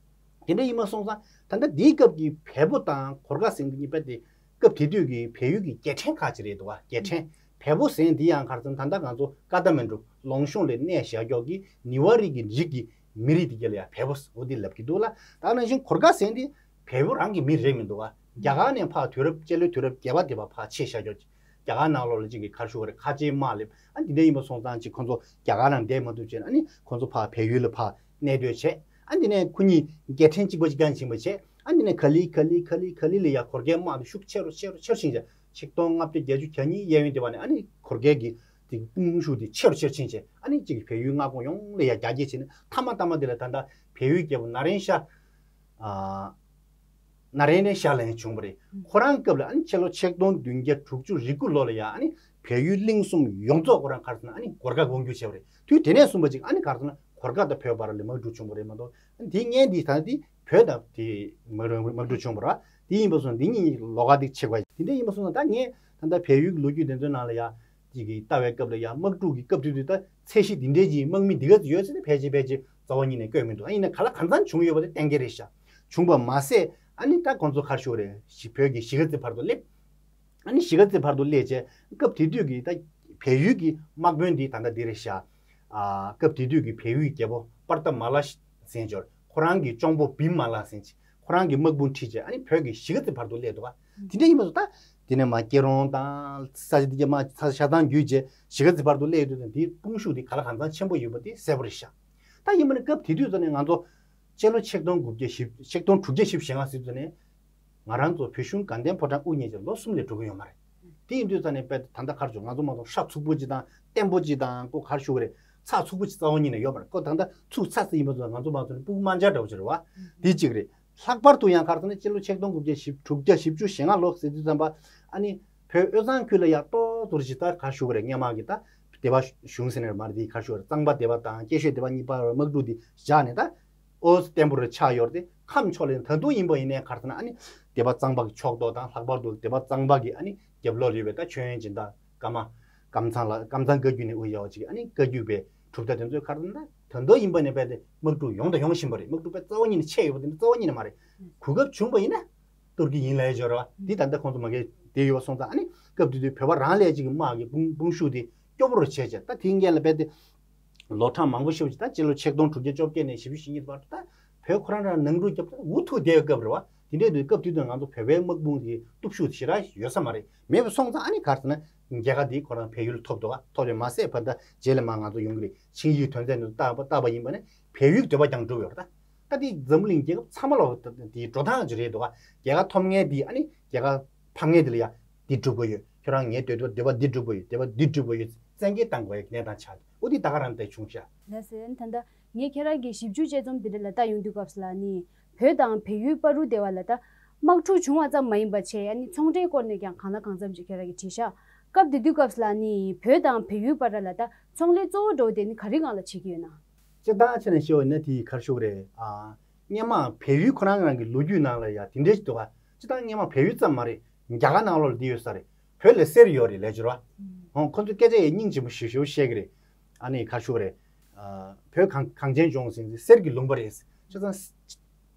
དེ་འདྲ་ཡིན་པ་སོང་ཙང་ད་ལྟ་འདིའི་སྐབས་ཀྱི་བལ་པོ་དང་གོར་ཁ་ཟེར་མཁན་འདི་གཉིས་པ་དེ་སྐབས་དེ་དུས་ཀྱི་བལ་ཡུལ་གྱི་རྒྱལ་ཕྲན་ཁག་ཅིག་རེད་འདུག་བ། རྒྱལ་ཕྲན། བལ་པོ་ཟེར་མཁན་འདི་ཡང་ག་རེ་ཟེར་ན་ད་ལྟ་ང་ཚོ་ཀ་ཐ་མན་གྲུ་ལུང་གཤོང་ལ་གནས་བཞག་ཀྱོག་གི་ནི་ཝ་རི་གི་རིགས་ཀྱི་མི་རིགས་དེ་ག་ལ་ཡང་བལ་པོ་ཟེར་འོ་འདི་ལབ་ཀྱི་འདུག་ལ། ད་ག་ནང་བཞིན་གོར་ཁ་ཟེར་མཁན་འདི་བལ་པོ་རང་གི་མི་རེད་མི་འདུག་བ། རྒྱ་གར་ནས་ཕར་དུས་རབས་སྤྱི་ལོའི་དུས་རབས་བརྒྱད་པ་དེ་བར་ཕར་ཆས་བཞག་ཀྱོག་ཅིག་རྒྱ་གར་ནང་ལོགས་ལ་ཅིག་གི་ག་རེ་ཞུ་དགོས་རེད། ཁ་ཆེའི་དམག་སླེབས། ཨ་འདི་འདྲ་ཡིན་པ་སོང་ཙང་ཅིག་ཁོང་ཚོ་རྒྱ་གར་ནང་བསྡད་མ་ཐུབ་བྱས་ཨ་ནི་ཁོང་ཚོ་ཕར་བལ་ཡུལ་ལ་ཕར་གནས་སྡོད་བྱས། ཨ་འདི་ནས་ཁོ་གཉིས་རྒྱལ་ཕྲན་གཅིག་པ་གཅིག་རྐྱང་ཕྱིན་པ་བྱས། ཨ་འདི་ནས་ག་ལེ་ག་ལེ་ག་ལེ་ག་ལེ་ལ་ཡ་གོར་ཁའི་དམག་དེ་ཤུགས་ཆེ་རུ་ཆེ་རུ་ཆེ་རུ་ཕྱིན་བྱས། ཆིག་སྟོང་ལྔ་བརྒྱ་བརྒྱད་ཅུ་གྱ་གཉིས་གཡས་གཡོན་དེ་བ་ནས་ཨ་ནི་གོར་ཁའི་གི་དེ་དཔུང་ཤུགས་དེ་ཆེ་རུ་ཆེ་རུ་ཕྱིན་བྱས། ཨ་ནི་གཅིག་བལ་ཡུལ་མངའ་ཁོངས་ཡོངས་ལ་ཡ་རྒྱ་སྐྱེད་བྱས་ནས་མཐའ་མ་མཐའ་མ་དེ་ལ་ད་ལྟ་བལ་ཡུལ་རྒྱལ་པོ་ན་རེན་ཤ། ཨ། ན་རེན་ནས་ཤར་ལ་ཡང་བྱུང་བ་རེད། ཁོ་རང་སྐབས་ལ་ཨ་ནི་ཕྱི་ལོ་ཆིག་སྟོང་བདུན་བརྒྱ་དྲུག་ཅུ་རེ་དགུ་ལོ་ལ་ཡང་ཨ་ནི་བལ་ཡུལ་གླིང་གསུམ་ཡོངས་རྫོགས་ཁོ་རང་ག་རེ་ཟེར་ན་ཨ་ནི་གོར་ཁ་དབང་བསྒྱུར་བྱས་པ་རེད། དུས་དེ་ནས་བཟུང་བ་ཅིག་ཨ་ནི་ག་རེ་ཟེར་ན་གོར་ཁ་དང་བོད་བར་ལ་དམག་འཁྲུག་བྱུང་བ་རེད་མ་གཏོགས། དེ་སྔོན་དེ་ད་དེ་བོད་དང་དེ་དམག་དམག་འཁྲུག་བྱུང་བ་རེད། དེ་ཡིན་པ་སོང་དེ་གཉིས་ལོགས་ཀ་དེ་ཕྱེ་བ་དེ་འདྲ་ཡིན་པ་སོང་ཙང་ད་ངས་ད་ལྟ་བལ་ཡུལ་གྱི་ལོ་རྒྱུས་དེ་ཚོའི་ནང་ལ་ཡ། ཅིག་གིས་ལྟ་བའི་སྐབས་ལ་ཡང་དམག་འཁྲུག་གི་སྐབས་དེ་དུས་ད་ཚད་གཞི་འདི་འདྲའི་ཅིག་དམག་མི་འདི་ག་ཚོད་ཡོད་ཟེར་ན་ཕལ་ཆེར་ཕལ་ཆེར་རྩ་བ་ཉིད་ནས་བཀོད་མི་འདུག་ཨ་ཡིན་ན་ག་ལ་གང་འཚམ་བྱུང་ཡོད་པ་དེ་གཏན་འཁེལ་རེད་ཤག་བྱུང་བ་མ་ཟད་ཨ་ནི་ད་ཁོང་ཚོ་ག་རེ་ཞུ་དགོས་རེད། ཞི་བོད་ཀྱི་གཞིས་ཀ་རྩེ་བར་དུ་སླེབས། ཨ་ནི་གཞིས་ཀ་རྩེ་བར་དུ་སླེབས་བྱས་སྐབས་དེ་དུས་ཀྱི་ད་བལ་ཡུལ་གྱི་དམག་དཔོན་འདི་ད་ལྟ་འདི་རེད་ཤག་ཨ་སྐབས་དེ་དུས་ཀྱི་བལ་ཡུལ་རྒྱལ་པོ་པར་ཏ་མ་ལ་ཟེར་འབྱོར་ཁོ་རང་གི་གཅུང་པོ་བིམ་མ་ལ་ཟེར་ཅིག་ཁོ་རང་གི་དམག་དཔུང་ཁྲིད་བྱས་ཨ་ནི་བོད་ཀྱི་གཞིས་ཀ་རྩེ་བར་དུ་སླེབས་འདུག་ག་དེ་འདྲ་ཡིན་པ་སོང་ད། དེ་ནས་མ་སྐྱེ་རོང་དང་ས་ཆ་དེ་ག་མ་ས་ཆ་ཆ་ཚང་བརྒྱུད་བྱས་གཞིས་ཀ་རྩེ་བར་དུ་སླེབས་དུས་ཙང་དེའི་དཔུང་ཤུགས་དེ་ག་ལ་གང་འཚམ་ཆེན་པོ་ཡོད་པ་དེ་གསལ་པོ་རེད་ཤག་ད་ཡིན་པ་ནི་སྐབས་དེ་དུས་ཙང་ནས་ང་ཚོ་སྤྱི་ལོ་ཆིག་སྟོང་དགུ་བརྒྱ་བཞི་ཆིག་སྟོང་དྲུག་བརྒྱ་བཞི་བཅུ་ཞེ་ལྔ་ཟེར་དུས་ཙང་ནས་ང་རང་ཚོ་བོད་གཞུང་དགའ་ལྡན་ཕོ་བྲང་དབུ་བརྙེས་བྱས་ལོ་གསུམ་ལས་འགྲོ་གི་ཡོད་མ་རེད། དེ་ཡིན་དུས་ཙང་ནས་དཔེ་ད་ལྟ་ག་རེ་ཞུ་ང་ཚོ་མ་གཏོགས་ཤ་ཚུགས་པོ་ཅིག་དང་བརྟན་པོ་ཅིག་དང་ཁོ་ག་རེ་ཞུ་གི་རེད། ཚགས་ཚུད་པོ་ཅིག་རྩ་བ་ཉིད་ནས་ཡོད་མ་རེད། ཁོ་ད་ལྟ་ཚུགས་ཚགས་ཚུད་ཡིན་པ་ཙང་ང་ཚོ་མ་གཏོགས་ནི་སྤུ་གུ་དམར་འབྱར་འདྲ་བོ་ཅིག་རེད་བ། དེ་གཅིག་རེད། ལྷག་པར་དུ་ཡང་ག་རེ་ཟེར་ན་སྤྱི་ལོ་ཆིག་སྟོང་དགུ་བརྒྱ་བཞི་དྲུག་བརྒྱ་བཞི་བཅུ་ཞེ་ལྔ་ལོ་ཟེར་དུས་ཙམ་པ་ཨ་ནི་བོད་དབུས་གཙང་ཁུལ་ལ་ཡ་ཏོག་ཙམ་ཞིག་ད་ག་རེ་ཞུ་གི་རེད། སྔོན་མ་གི་ད་སྡེ་པ་གཞུང་ཟེར་ནས་མ་རེད། དེ་ག་རེ་ཞུ་གི་རེད། གཙང་པ་སྡེ་པ་དང་སྐྱེ་ཤོད་སྡེ་པ་གཉིས་བར་དམག་འཁྲུག་འདི་བཞག་ནས་ད་ཨོ་བརྟན་པོ་རུ་ཆགས་ཡོད་རེད། དེ་ཁམས་ཕྱོགས་ལ་ད་དུང་ཡིན་པ་ཡིན་ནའི་ག་རེ་ཟེར་ན་ཨ་ནི་སྡེ་པ་གཙང་པ་གི་ཕྱོགས་གཏོགས་དང་ལྷག་པར་དུ་སྡེ་པ་གཙང་པ་གི་ཨ་ནི་རྒྱབ་ལོགས་ལ་ཡོད་པའི་ད་ཆོས་དབྱིངས་སྦྱིན་བདག་ཀརྨ་ཀམ་ཚང་ལ་ཀམ་ཚང་བཀའ་བརྒྱུད་ནས་དབུ་བཞག་པ་ཅིག་ཨ་ནི་བཀའ་བརྒྱུད་པའི་གྲུབ་མཐའ་དེ་ཚོའི་ཁར་ན་ད་དུང་ཡིན་པ་ནས་རྦད་དེ་དམག་འཁྲུག་ཡོང་དང་ཡོང་བཞིན་པ་རེད། དམག་འཁྲུག་དཔེ་རྩ་བ་ཉིད་ནས་ཆད་ཡོད་པ་དེ་ནི་རྩ་བ་ཉིད་ནས་མ་རེད། གོ་སྐབས་བྱུང་བ་ཡིན་ན་གཏོར་གྱི་ཡིན་ལབ་ཡ་ཅིག་ཡོད་རེད་བ། འདི་ད་ལྟ་ཁོང་ཚོ་མ་གིར་བསྡད་ཡོད་པ་སོང་ཙང་ཨ་ནི་སྐབས་དེ་དུས་བོད་པ་རང་ལས་ཅིག་གི་དམག་གི་དཔུང་དཔུང་ཤུགས་དེ་སྐྱོ་པོ་རུ་བྱས་བྱས་ད་དེའི་སྔོན་ལ་རྦད་དེ་ལོ་གྲངས་མང་པོ་ཞེ་པོ་ཅིག་ད་སྤྱི་ལོ་ཆིག་སྟོང་དྲུག་བརྒྱ་བཅོ་བརྒྱད་ནས་བཞི་བཅུ་ཞེ་གཉིས་བར་དུ་ད་བོད་ཁོ་རང་རང་ནང་འཁྲུག་བརྒྱབ་ད་འུ་ཐུག་བསྡད་ཡོད་སྐབས་རེད་བ། དེ་འདྲའི་དུས་སྐབས་དེ་དུས་ང་ཚོ་བོད་པའི་དམག་དཔུང་གི་སྟོབས་ཤུགས་དེ་ཞེ་དྲག་ཡོད་ས་མ་རེད། མེད་པ་སོང་ཙང་ཨ་ནི་ག་རེ་ཟེར་ན་རྒྱལ་ཁ་དེ་ཁོ་རང་བལ་ཡུལ་ཐོབ་འདུག་ག་ཐོབ་པས་མ་ཟད་བར་ད་རྗེས་ལ་མ་ང་ཚོ་ཡོང་གི་རེད། ཆིངས་ཡིག་དོན་ཚན་དེ་ཚོ་བཏགས་པ་བཏགས་པ་ཡིན་པ་ནི་བལ་ཡུལ་འདོད་པ་ཀྱང་འགྲུབ་ཡོད་རེད་ད། ད་དེ་འཛམ་བུ་གླིང་རྒྱལ་ཁབ་ཚང་མ་ལ་དེ་འགྲོ་སྟངས་ཅིག་རེད་འདུག་ག་རྒྱལ་ཁ་ཐོབ་མཁན་དེ་ཨ་ནི་རྒྱལ་ཁ་ཕམ་མཁན་དེ་ལ་ཡ་འདི་སྒྲུབ་དགོས་ཡོད། ཁྱོད་རང་ངའི་འདོད་པ་འདོད་པ་འདི་སྒྲུབ་དགོས་ཡོད། འདོད་པ་འདི་སྒྲུབ་དགོས་ཡོད་བཙན་སྐྱེལ་བཏང་དགོས་ཡ་གནས་སྟངས་ཆགས་འདུག་འོ་དེ་ད་ག་རང་ལྟ་བྱུང་ཤག་ལགས་སོ། ད་ལྟ་ངས་ཁྱེད་རང་གི་ཞིབ་འཇུག་དཔྱད་རྩོམ་འདི་འདྲ་ལ་ལྟ་ཡོང་དུས་སྐབས་སུ་ལ་ནི་བོད་དང་བལ་ཡུལ་བར་དུ་འབྲེལ་བ་ལ་ད་དམག་འཁྲུག་བྱུང་བ་ཙམ་མ་ཡིན་པ་བྱས་ཨ་ནི་ཚོང་འབྲེལ་སྐོར་ནས་ཀྱང་གང་ལ་གང་འཚམ་ཅིག་ཁྱེད་རང་གིས་བྲིས་ཤག་སྐབས་དེ་དུས་སྐབས་སུ་ལ་ནི་བོད་དང་བལ་ཡུལ་བར་ལ་ད་ཚོང་ལས་གཙོ་བོ་འགྲོ་བ་དེ་ནི་ག་རེ་སྒང་ལ་བྱེད་ཀྱི་ཡོད་ན། སྤྱིར་བཏང་བྱས་ནས་བཤད་པ་ཡིན་ན་དེ་ག་རེ་ཞུ་དགོས་རེད། ཨ། སྔོན་མ་བལ་ཡུལ་ཁོ་རང་རང་གི་ལོ་རྒྱུས་ནང་ལ་ཡ་དེ་འདྲས་ཞིག་འདུག་ག་སྤྱིར་བཏང་སྔོན་མ་བལ་ཡུལ་ཙམ་མ་རེད། རྒྱ་གར་ནང་ལོགས་ལ་འདི་ཡོད་ས་རེད། བོད་ལ་གསེར་ཡོད་རེད་ལབ་ཀྱི་རེད་བ། ཧོ་ཁོ་ཚོ་སྐད་ཆ་ཡ་སྙིང་རྗེ་པོ་ཞེ་པོ་བཤད་ཀྱི་རེད། ཨ་ནི་ག་རེ་ཞུ་དགོས་རེད། ཨ། བོད་གངས་གངས་ཅན་ལྗོངས་ཟེར་མཁན་དེ་གསེར་གྱི་ལུང་པ་རེད། སྤྱིར་བཏང་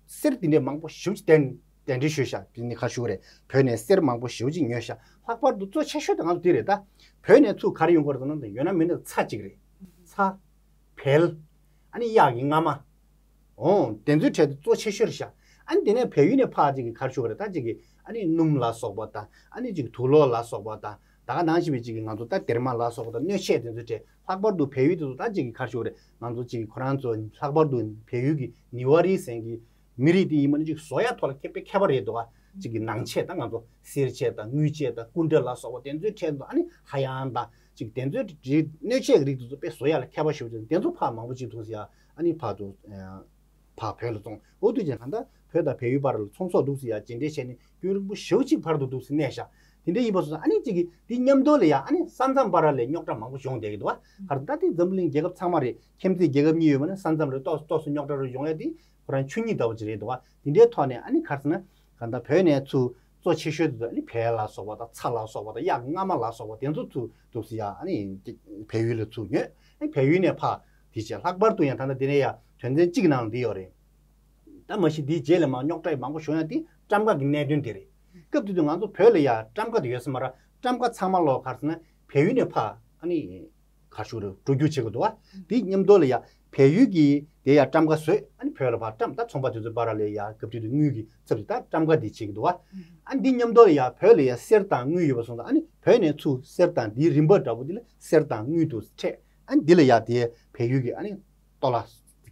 གསེར་དེ་འདྲས་མང་པོ་ཞེ་པོ་ཅིག་གདན་གདན་འདྲེན་ཞུས་ཤག་དེ་ནི་ག་རེ་ཞུ་དགོས་རེད། བོད་ནས་གསེར་མང་པོ་ཞེ་པོ་ཅིག་ཉོས་ཤག་ལྷག་པར་དུ་གཙོ་ཆེ་ཤོས་དེ་ང་ཚོ་དེ་རེད་ད། བོད་ནས་ཚུར་ག་རེ་ཡོང་གི་རེད་ཟེར་ན་ཡོད་ན་མེད་ན་ཚྭ་གཅིག་རེད། ཚྭ། བལ། ཨ་ནི་གཡག་གི་རྔ་མ། འོ། དེ་ཚོའི་གྲས་དེ་གཙོ་ཆེ་ཤོས་རེད་ཤག་ཨ་ནི་དེ་ནས་བལ་ཡུལ་ནས་ཕར་ཅིག་གི་ག་རེ་ཞུ་དགོས་རེད་ད་ཅིག་གི་ཨ་ནི་སྣུམ་ལ་སོགས་པ་དང་ཨ་ནི་ཅིག་དུག་ལོག་ལ་སོགས་པ་དང་ད་ག་ནང་བཞིན་པའི་ཅིག་གི་ང་ཚོ་ད་སྡེར་མ་ལ་སོགས་པ་དང་སྣོད་ཆས་དེ་ཚོའི་གྲས་ལྷག་པར་དུ་བལ་ཡུལ་དེ་ཚོ་ད་ཅིག་གི་ག་རེ་ཞུ་དགོས་རེད། ང་ཚོ་ཅིག་གི་ཁོ་རང་ཚོ་ལྷག་པར་དུ་བལ་ཡུལ་གྱི་ནི་ཝ་རི་ཟེར་མཁན་གྱི་མི་རིགས་དེ་ཡིན་པ་ནི་ཅིག་བཟོ་ཡ་ཐོག་ལ་དཔེ་མཁས་པ་རེད་འདུག་ག་གཅིག་གི་ནང་ཆས་དང་ང་ཚོ་གསེར་ཆས་དང་དངུལ་ཆས་དང་སྐུ་འདྲ་ལ་སོགས་པ་དེ་ཚོའི་ཁྲོད་དུ་ཨ་ནི་ཧ་ཡང་དང་གཅིག་དེ་ཚོའི་རིགས་སྣོད་ཆས་ཀྱི་རིགས་དེ་ཚོ་དཔེ་བཟོ་ཡག་ལ་མཁས་པ་ཞེ་པོ་ཅིག་དེ་ཚོ་ཕར་མང་པོ་ཅིག་འདུག་ཟེར་ཡ་ཨ་ནི་ཕར་དུ་ཕར་བོད་ལ་བཙོང་འོ་དུས་ཀྱང་ད་ལྟ་བོད་དང་བལ་ཡུལ་བར་ལ་ཚོང་ཟོག་འདུག་ཟེར་ཡ་ཇི་འདྲའི་བྱས་ནས་རྒྱུན་རིང་པོ་ཞེ་པོ་ཅིག་བར་དུ་འདུག་ཟེར་གནས་ཤག་དེ་འདྲ་ཡིན་པ་སོང་ཙང་ཨ་ནི་གཅིག་གིས་དེ་མཉམ་དུ་ལ་ཡ་ཨ་ནི་ས་མཚམས་བར་ལ་རྙོག་དྲ་མང་པོ་ཡོང་བསྡད་ཀྱི་འདུག་བ། ག་རེ་ད་ལྟའི་འཛམ་བུ་གླིང་རྒྱལ་ཁབ་ཚང་མ་རེད། ཁྱིམ་མཚེས་རྒྱལ་ཁབ་གཉིས་ཡོད་པ་ན་ས་མཚམས་ལ་ཏོག་ཏོག་ཙམ་རྙོག་དྲ་རུ་ཡོང་ཡ་དེ་ཁོ་རང་ཆོས་ཉིད་ལྟ་བུ་ཅིག་རེད་འདུག་བ། དེ་འདྲའི་ཐོག་ནས་ཨ་ནི་ག་རེ་ཟེར་ན་ག་ད་བོད་ནས་ཚུར་གཙོ་ཆེ་ཤོས་དེ་ཚོ་ཨ་ནི་བལ་ལ་སོགས་པ་དང་ཚྭ་ལ་སོགས་པ་དང་གཡག་རྔ་མ་ལ་སོགས་པ་དེ་ཚོ་ཚུར་འདུག་ཟེར་ཡ་ཨ་ནི་བལ་ཡུལ་ལ་ཚུར་ཉོས། ཨ་ནི་བལ་ཡུལ་ནས་ཕར་དེ་བྱས་ལྷག་པར་དུ་ཡང་ད་ལྟ་དེ་ནས་ཡ་དོན་ཚན་གཅིག་གི་ནང་ལ་འདི་ཡོད་རེད། ད་མ་གཞི་འདིའི་རྗེས་ལ་མར་རྙོག་དྲ་མང་པོ་བྱུང་ཡ་དེ་ཊམ་ཀ་གི་གནད་དོན་དེ་རེད། སྐབས་དེ་དུས་ང་ཚོ་བོད་ལ་ཡ་ཊམ་ཀ་དེ་ཡོད་ས་མ་རེད། ཊམ་ཀ་ཚང་མ་ལོག་ག་རེ་ཟེར་ན་བལ་ཡུལ་ནས་ཕར་ཨ་ནི་གར་ཞུ་རུ་འགྲོ་རྒྱུ་བྱེད་དགོས་འདུག་བ། དེ་མཉམ་དུ་ལ་ཡ་བལ་ཡུལ་གྱི་དེ་ཡ་ཊམ་ཀ་བཟོས་ཨ་ནི་བོད་ལ་ཕར་ཊམ་ད་ཚོང་པ་དེ་ཚོའི་བར་ལ་ཡ་སྐབས་དེ་དུས་དངུལ་གྱི་ཚབ་ཏུ་ད་ཊམ་ཀ་དེ་བྱེད་ཀྱི་འདུག་བ། ཨ་ནི་འདི་མཉམ་དུ་ལ་ཡ་བོད་ལ་ཡ་གསེར་དང་དངུལ་ཡོད་པ་སོང་ཙང་ཨ་ནི་བོད་ནས་ཚུར་གསེར་དང་འདིའི་རིན་པ་འདྲ་པོ་འདི་ལ་གསེར་དང་དངུལ་དུ་འཕྲད་ཨ་ནི་འདི་ལ་ཡ་དེ་བལ་ཡུལ་གྱི་ཨ་ནི་ཏོ་ལ་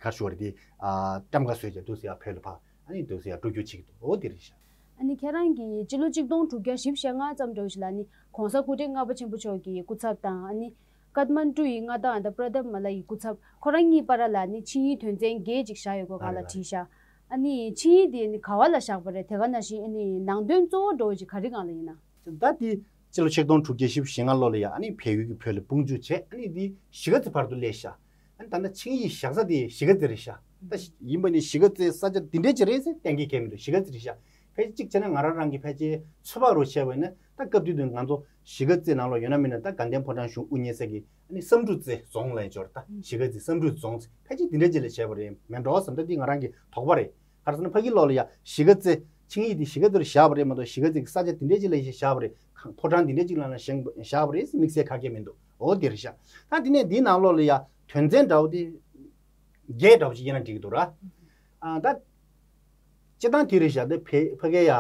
གར་ཞུ་བ་རེད་དེ། ཨ་ཊམ་ཀ་བཟོས་བྱས་འདུག་ཟེར་ཡ་བོད་ལ་ཕར་ཨ་ནི་འདུག་ཟེར་ཡ་འགྲོ་རྒྱུ་བྱེད་ཀྱི་འདུག་འོ་དེ་རེད་ཤག་ཨ་ནི་ཁྱེད་རང་གིས་སྤྱི་ལོ་གཅིག་སྟོང་དྲུག་བརྒྱ་བཞི་བཅུ་ཞེ་ལྔ་ཙམ་འདྲ་བོ་ཞིག་ལ་ནི་༸གོང་ས་སྐུ་ཕྲེང་ལྔ་པ་ཆེན་པོ་མཆོག་གི་སྐུ་ཚབ་དང་ཨ་ནི་ཀཏ་མན་གྲུ་ཡི་མངའ་བདག་ཨ་ད་པྲ་དྷ་མ་ལ་ཡི་སྐུ་ཚབ་ཁོ་རང་གཉིས་བར་ལ་ནི་ཆིངས་ཡིག་དོན་ཚན་བརྒྱད་ཅིག་བཞག་ཡོད་སྐོར་སྒང་ལ་བྲིས་ཤག་ཨ་ནི་ཆིངས་ཡིག་དེ་ནི་ག་བ་ལ་བཞག་པ་རེད། དེ་ག་ནང་བཞིན་ཨ་ནི་ནང་དོན་གཙོ་བོ་འདྲ་བོ་ཅིག་ག་རེ་སྒང་ལ་ཡིན་ན། ད་དེ་སྤྱི་ལོ་ཆིག་སྟོང་དྲུག་བརྒྱ་བཞི་བཅུ་ཞེ་ལྔ་ལོ་ལ་ཡ་ཨ་ནི་བལ་ཡུལ་གྱི་བོད་ལ་དཔུང་འཇུག་བྱས་ཨ་ནི་དེ་གཞིས་ཀ་རྩེ་བར་དུ་སླེབས་ཤག་ཨ་ནི་ད་ལྟ་ཆིངས་ཡིག་བཞག་ས་དེ་གཞིས་ཀ་རྩེ་རེད་ཤག་ད་ཡིན་པ་ནི་གཞིས་ཀ་རྩེ་ས་ཆ་འདི་འདྲས་ཅིག་རེད་ཟེར་གཏན་འཁེལ་གལ་མི་འདུག་གཞིས་ཀ་རྩེ་རེད་ཤག་ཕལ་ཆེར་གཅིག་བྱས་ན་ང་རང་རང་གི་ཕལ་ཆེར་ཚོད་དཔག་རུ་བྱས་པ་ཡིན་ན་ད་སྐབས་དུས་དུ་ང་ཚོ་གཞིས་ཀ་རྩེ་ནང་ལོགས་ཡོད་ན་མིན་ན་ད་དགའ་ལྡན་ཕོ་བྲང་གཞུང་དབུ་བརྙེས་ས་གི་ཨ་ནི་བསམ་གྲུབ་རྩེ་རྫོང་ལ་ཡང་འབྱོར། ད་གཞིས་ཀ་རྩེ་བསམ་གྲུབ་རྫོང་ཕལ་ཆེར་འདི་འདྲས་ཅིག་ལ་བྱས་པ་རེད་མེད་འགྲོ་བསམ། ད་འདི་ང་རང་གི་དོགས་པ་རེད། ག་རེ་ཟེར་ན་ཕ་གི་ལོགས་ལ་ཡ་གཞིས་ཀ་རྩེ་ཆིངས་ཡིག་འདི་གཞིས་ཀ་རྩེ་རུ་བཞག་པ་རེད་མ་གཏོགས་གཞིས་ཀ་རྩེ་གི་ས་ཆ་འདི་འདྲས་ཅིག་ལ་བཞག་པ་རེད། ཕོ་བྲང་འདི་འདྲས་ཅིག་ལ་ན་བཞེངས་བཞག་པ་རེད་ཟེར་དམིགས་བསལ་ཁ་སྐད་མི་འདུག་འོ་འདི་རེད་ཤག་ད་འདི་ནས་འདིའི་ནང་ལོགས་ལ་ཡ་དོན་ཚན་འདྲ་བོ་དེ་བརྒྱད་འདྲ་བོ་ཅིག་ཡིན་ན་འགྲིག་གི་འདུག་ར། ཨ་ད་སྤྱི་བཏང་དེ་རེད་ཤག་ད་ཕ་ཕ་གི་ཡ་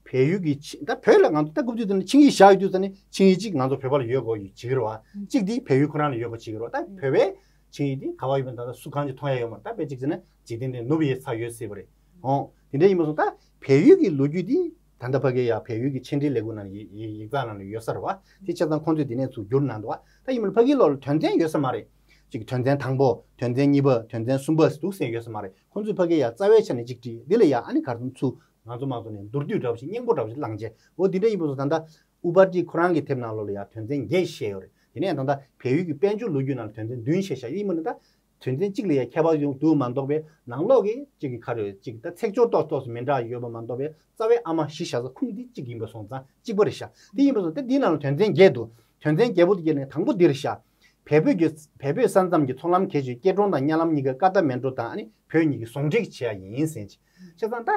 བལ་ཡུལ་གྱི་ཆི་ད་བོད་ལ་ང་ཚོ་ད་སྐབས་དུས་དེ་ནས་ཆིངས་ཡིག་བཞག་ཡོད་དུས་ཙ་ནས་ཆིངས་ཡིག་ཅིག་ང་ཚོ་བོད་པ་ལ་ཡོད་དགོས་ཡོད་བྱེད་ཀྱི་རེད་བ། གཅིག་དེ་བལ་ཡུལ་ཁོ་རང་ལ་ཡོད་དགོས་བྱེད་ཀྱི་རེད་བ། ད་བོད་པའི་ཆིངས་ཡིག་དེ་ག་བ་ཡོད་པ་ད་ལྟ་སུ་གང་ཅིག་མཐོང་ཡ་ཡོད་མ་རེད། ད་དཔེ་གཅིག་བྱས་ན་འཇིག་རྟེན་འདིར་ནོར་བུ་ཡི་ཚབ་ཡོད་སྲིད་པ་རེད། ཨོ་དེ་འདྲ་ཡིན་པ་སོང་ད་བལ་ཡུལ་གྱི་ལོ་རྒྱུས་དེ་ད་ལྟ་ཕ་གི་ཡ་བལ་ཡུལ་གྱི་ཕྱི་འབྲེལ་ལས་ཁུངས་ནང་ཡིག་ཡིག་ཡིག་ཚགས་ནང་ལ་ཡོད་ས་རེད་བ། དེ་བྱས་ཙང་ཁོང་ཚོས་དེ་ནས་ཚུར་བསྒྱུར་གནང་འདུག་བ། ད་ཡིན་པ་ཕ་གི་ལོགས་ལ་དོན་ཚན་ཡོད་ས་མ་རེད། གཅིག་དོན་ཚན་དང་པོ་དོན་ཚན་གཉིས་པ་དོན་ཚན་གསུམ་པ་འདུག་ཟེར་ཡོད་ས་མ་རེད། ཁོང་ཚོས་ཕ་གི་ཡ་རྩ་བའི་ཆ་ནས་གཅིག་བྲིས་འདི་ལ་ཡ་ཨ་ནི་གར་སོང་ཚུར་ང་ཚོ་མང་ཚོགས་ནས་མདོར་བསྡུས་འདྲ་བོ་ཞིག་སྙན་པོ་འདྲ་བོ་ཞིག་བླངས་རྗེས་འོ་འདི་འདྲ་ཡིན་པ་སོང་ད་ལྟ་ཨུ་པར་ཏི་ཁོ་རང་གི་དེབ་ནང་ལོགས་ལ་ཡ་དོན་ཚན་བརྒྱད་བཤད་ཡོད་རེད། དེ་ནས་ད་ལྟ་བལ་ཡུལ་གྱི་དཔལ་འབྱོར་ལོ་རྒྱུས་ནང་ལ་དོན་ཚན་བདུན་བཤད་བཞག་ཡིན་མིན་ད་དོན་ཚན་གཅིག་ལ་ཡ་ཁྱད་པར་ཡོང་འདུག་མ་གཏོགས་པའི་ནང་ལོགས་ཀྱི་གཅིག་གི་ཁ་རེད་གཅིག་ད་ཚེག་སྦྱོར་ཏོག་ཏོག་སུ་མི་འདྲ་ཡོད་པ་མ་གཏོགས་པའི་རྩ་བའི་ཨ་མ་གཞི་བཞག་ས་ཁུངས་འདི་གཅིག་ཡིན་པ་སོང་ཙང་གཅིག་པ་རེད་ཤག་དེ་ཡིན་པ་སོང་སྟེ་འདིའི་ནང་ལ་དོན་ཚན་བརྒྱད་འདུག་དོན་ཚན་བརྒྱད་པོ་དེ་བརྒྱད་ནས་དང་པོ་འདི་རེད་ཤག་བལ་བོད་ཀྱི་བལ་བོད་ས་མཚམས་ཀྱི་མཐོང་ལམ་གལ་ཆེ་བའི་སྐྱེ་གྲོང་དང་གཉའ་ལམ་གཉིས་ཀ་ཀ་ཐ་མན་གྲུ་དང་ཨ་ནི་བོད་གཉིས་ཀྱི་ཟུང་འབྲེལ་བྱེད་ཡ་ཡིན་ཟེར་གྱི། བྱས་ཙང་ད་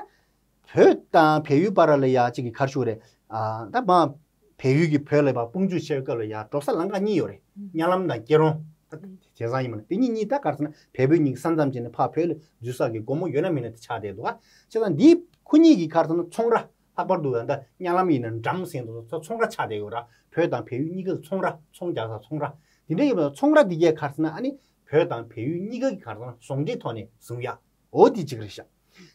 བོད་དང་བལ་ཡུལ་བར་ལ་ཡ་གཅིག་གི་གར་ཞུ་རེད། ཨ་ད་མ་བལ་ཡུལ་གྱི་བོད་ལ་ཡ་དཔུང་འཇུག་བྱས་པའི་སྐབས་ལ་ཡ་འགྲོ་ས་ལམ་ཁ་གཉིས་ཡོད་རེད། གཉའ་ལམ་དང་སྐྱེ་གྲོང་། ད་དེང་སང་ཡིན་མ་ལ་དེ་གཉིས་གཉིས་ད་གར་ཟེར་ན་བལ་བོད་གཉིས་ཀྱི་ས་མཚམས་བྱས་ནས་ཕར་བོད་ལ་འཛུལ་ས་གི་སྒོ་མོ་ཡོད་ན་མེད་ན་དེ་ཆགས་བསྡད་འདུག་བ། བྱས་ཙང་འདིའི་ཁོ་གཉིས་ཀྱི་གར་ཟེར་ན་ཚོང་ར་ལྷག་པར་དུ་ད་ལྟ་གཉའ་ལམ་ཡིན་ན་འགྲམ་ཟེར་འདུག་ཚོ་ཚོང་ར་ཆགས་བསྡད་ཡོད་ར། བོད་དང་བལ་ཡུལ་གཉིས་ཀ་ཚོང་ར་ཚོང་རྒྱག་ས་ཚོང་ར་དེ་འདྲ་ཡོད་པ་ཚོང་ར་དེ་གས་གར་ཟེར་ན་ཨ་ནི་བོད་དང་བལ་ཡུལ་གཉིས་ཀ་གི་གར་ཟེར་ན་ཟུང་འབྲེལ་ཐོག་ནས་བཟུང་ཡ། འོ་དེ་གཅིག་རེད་ཤག་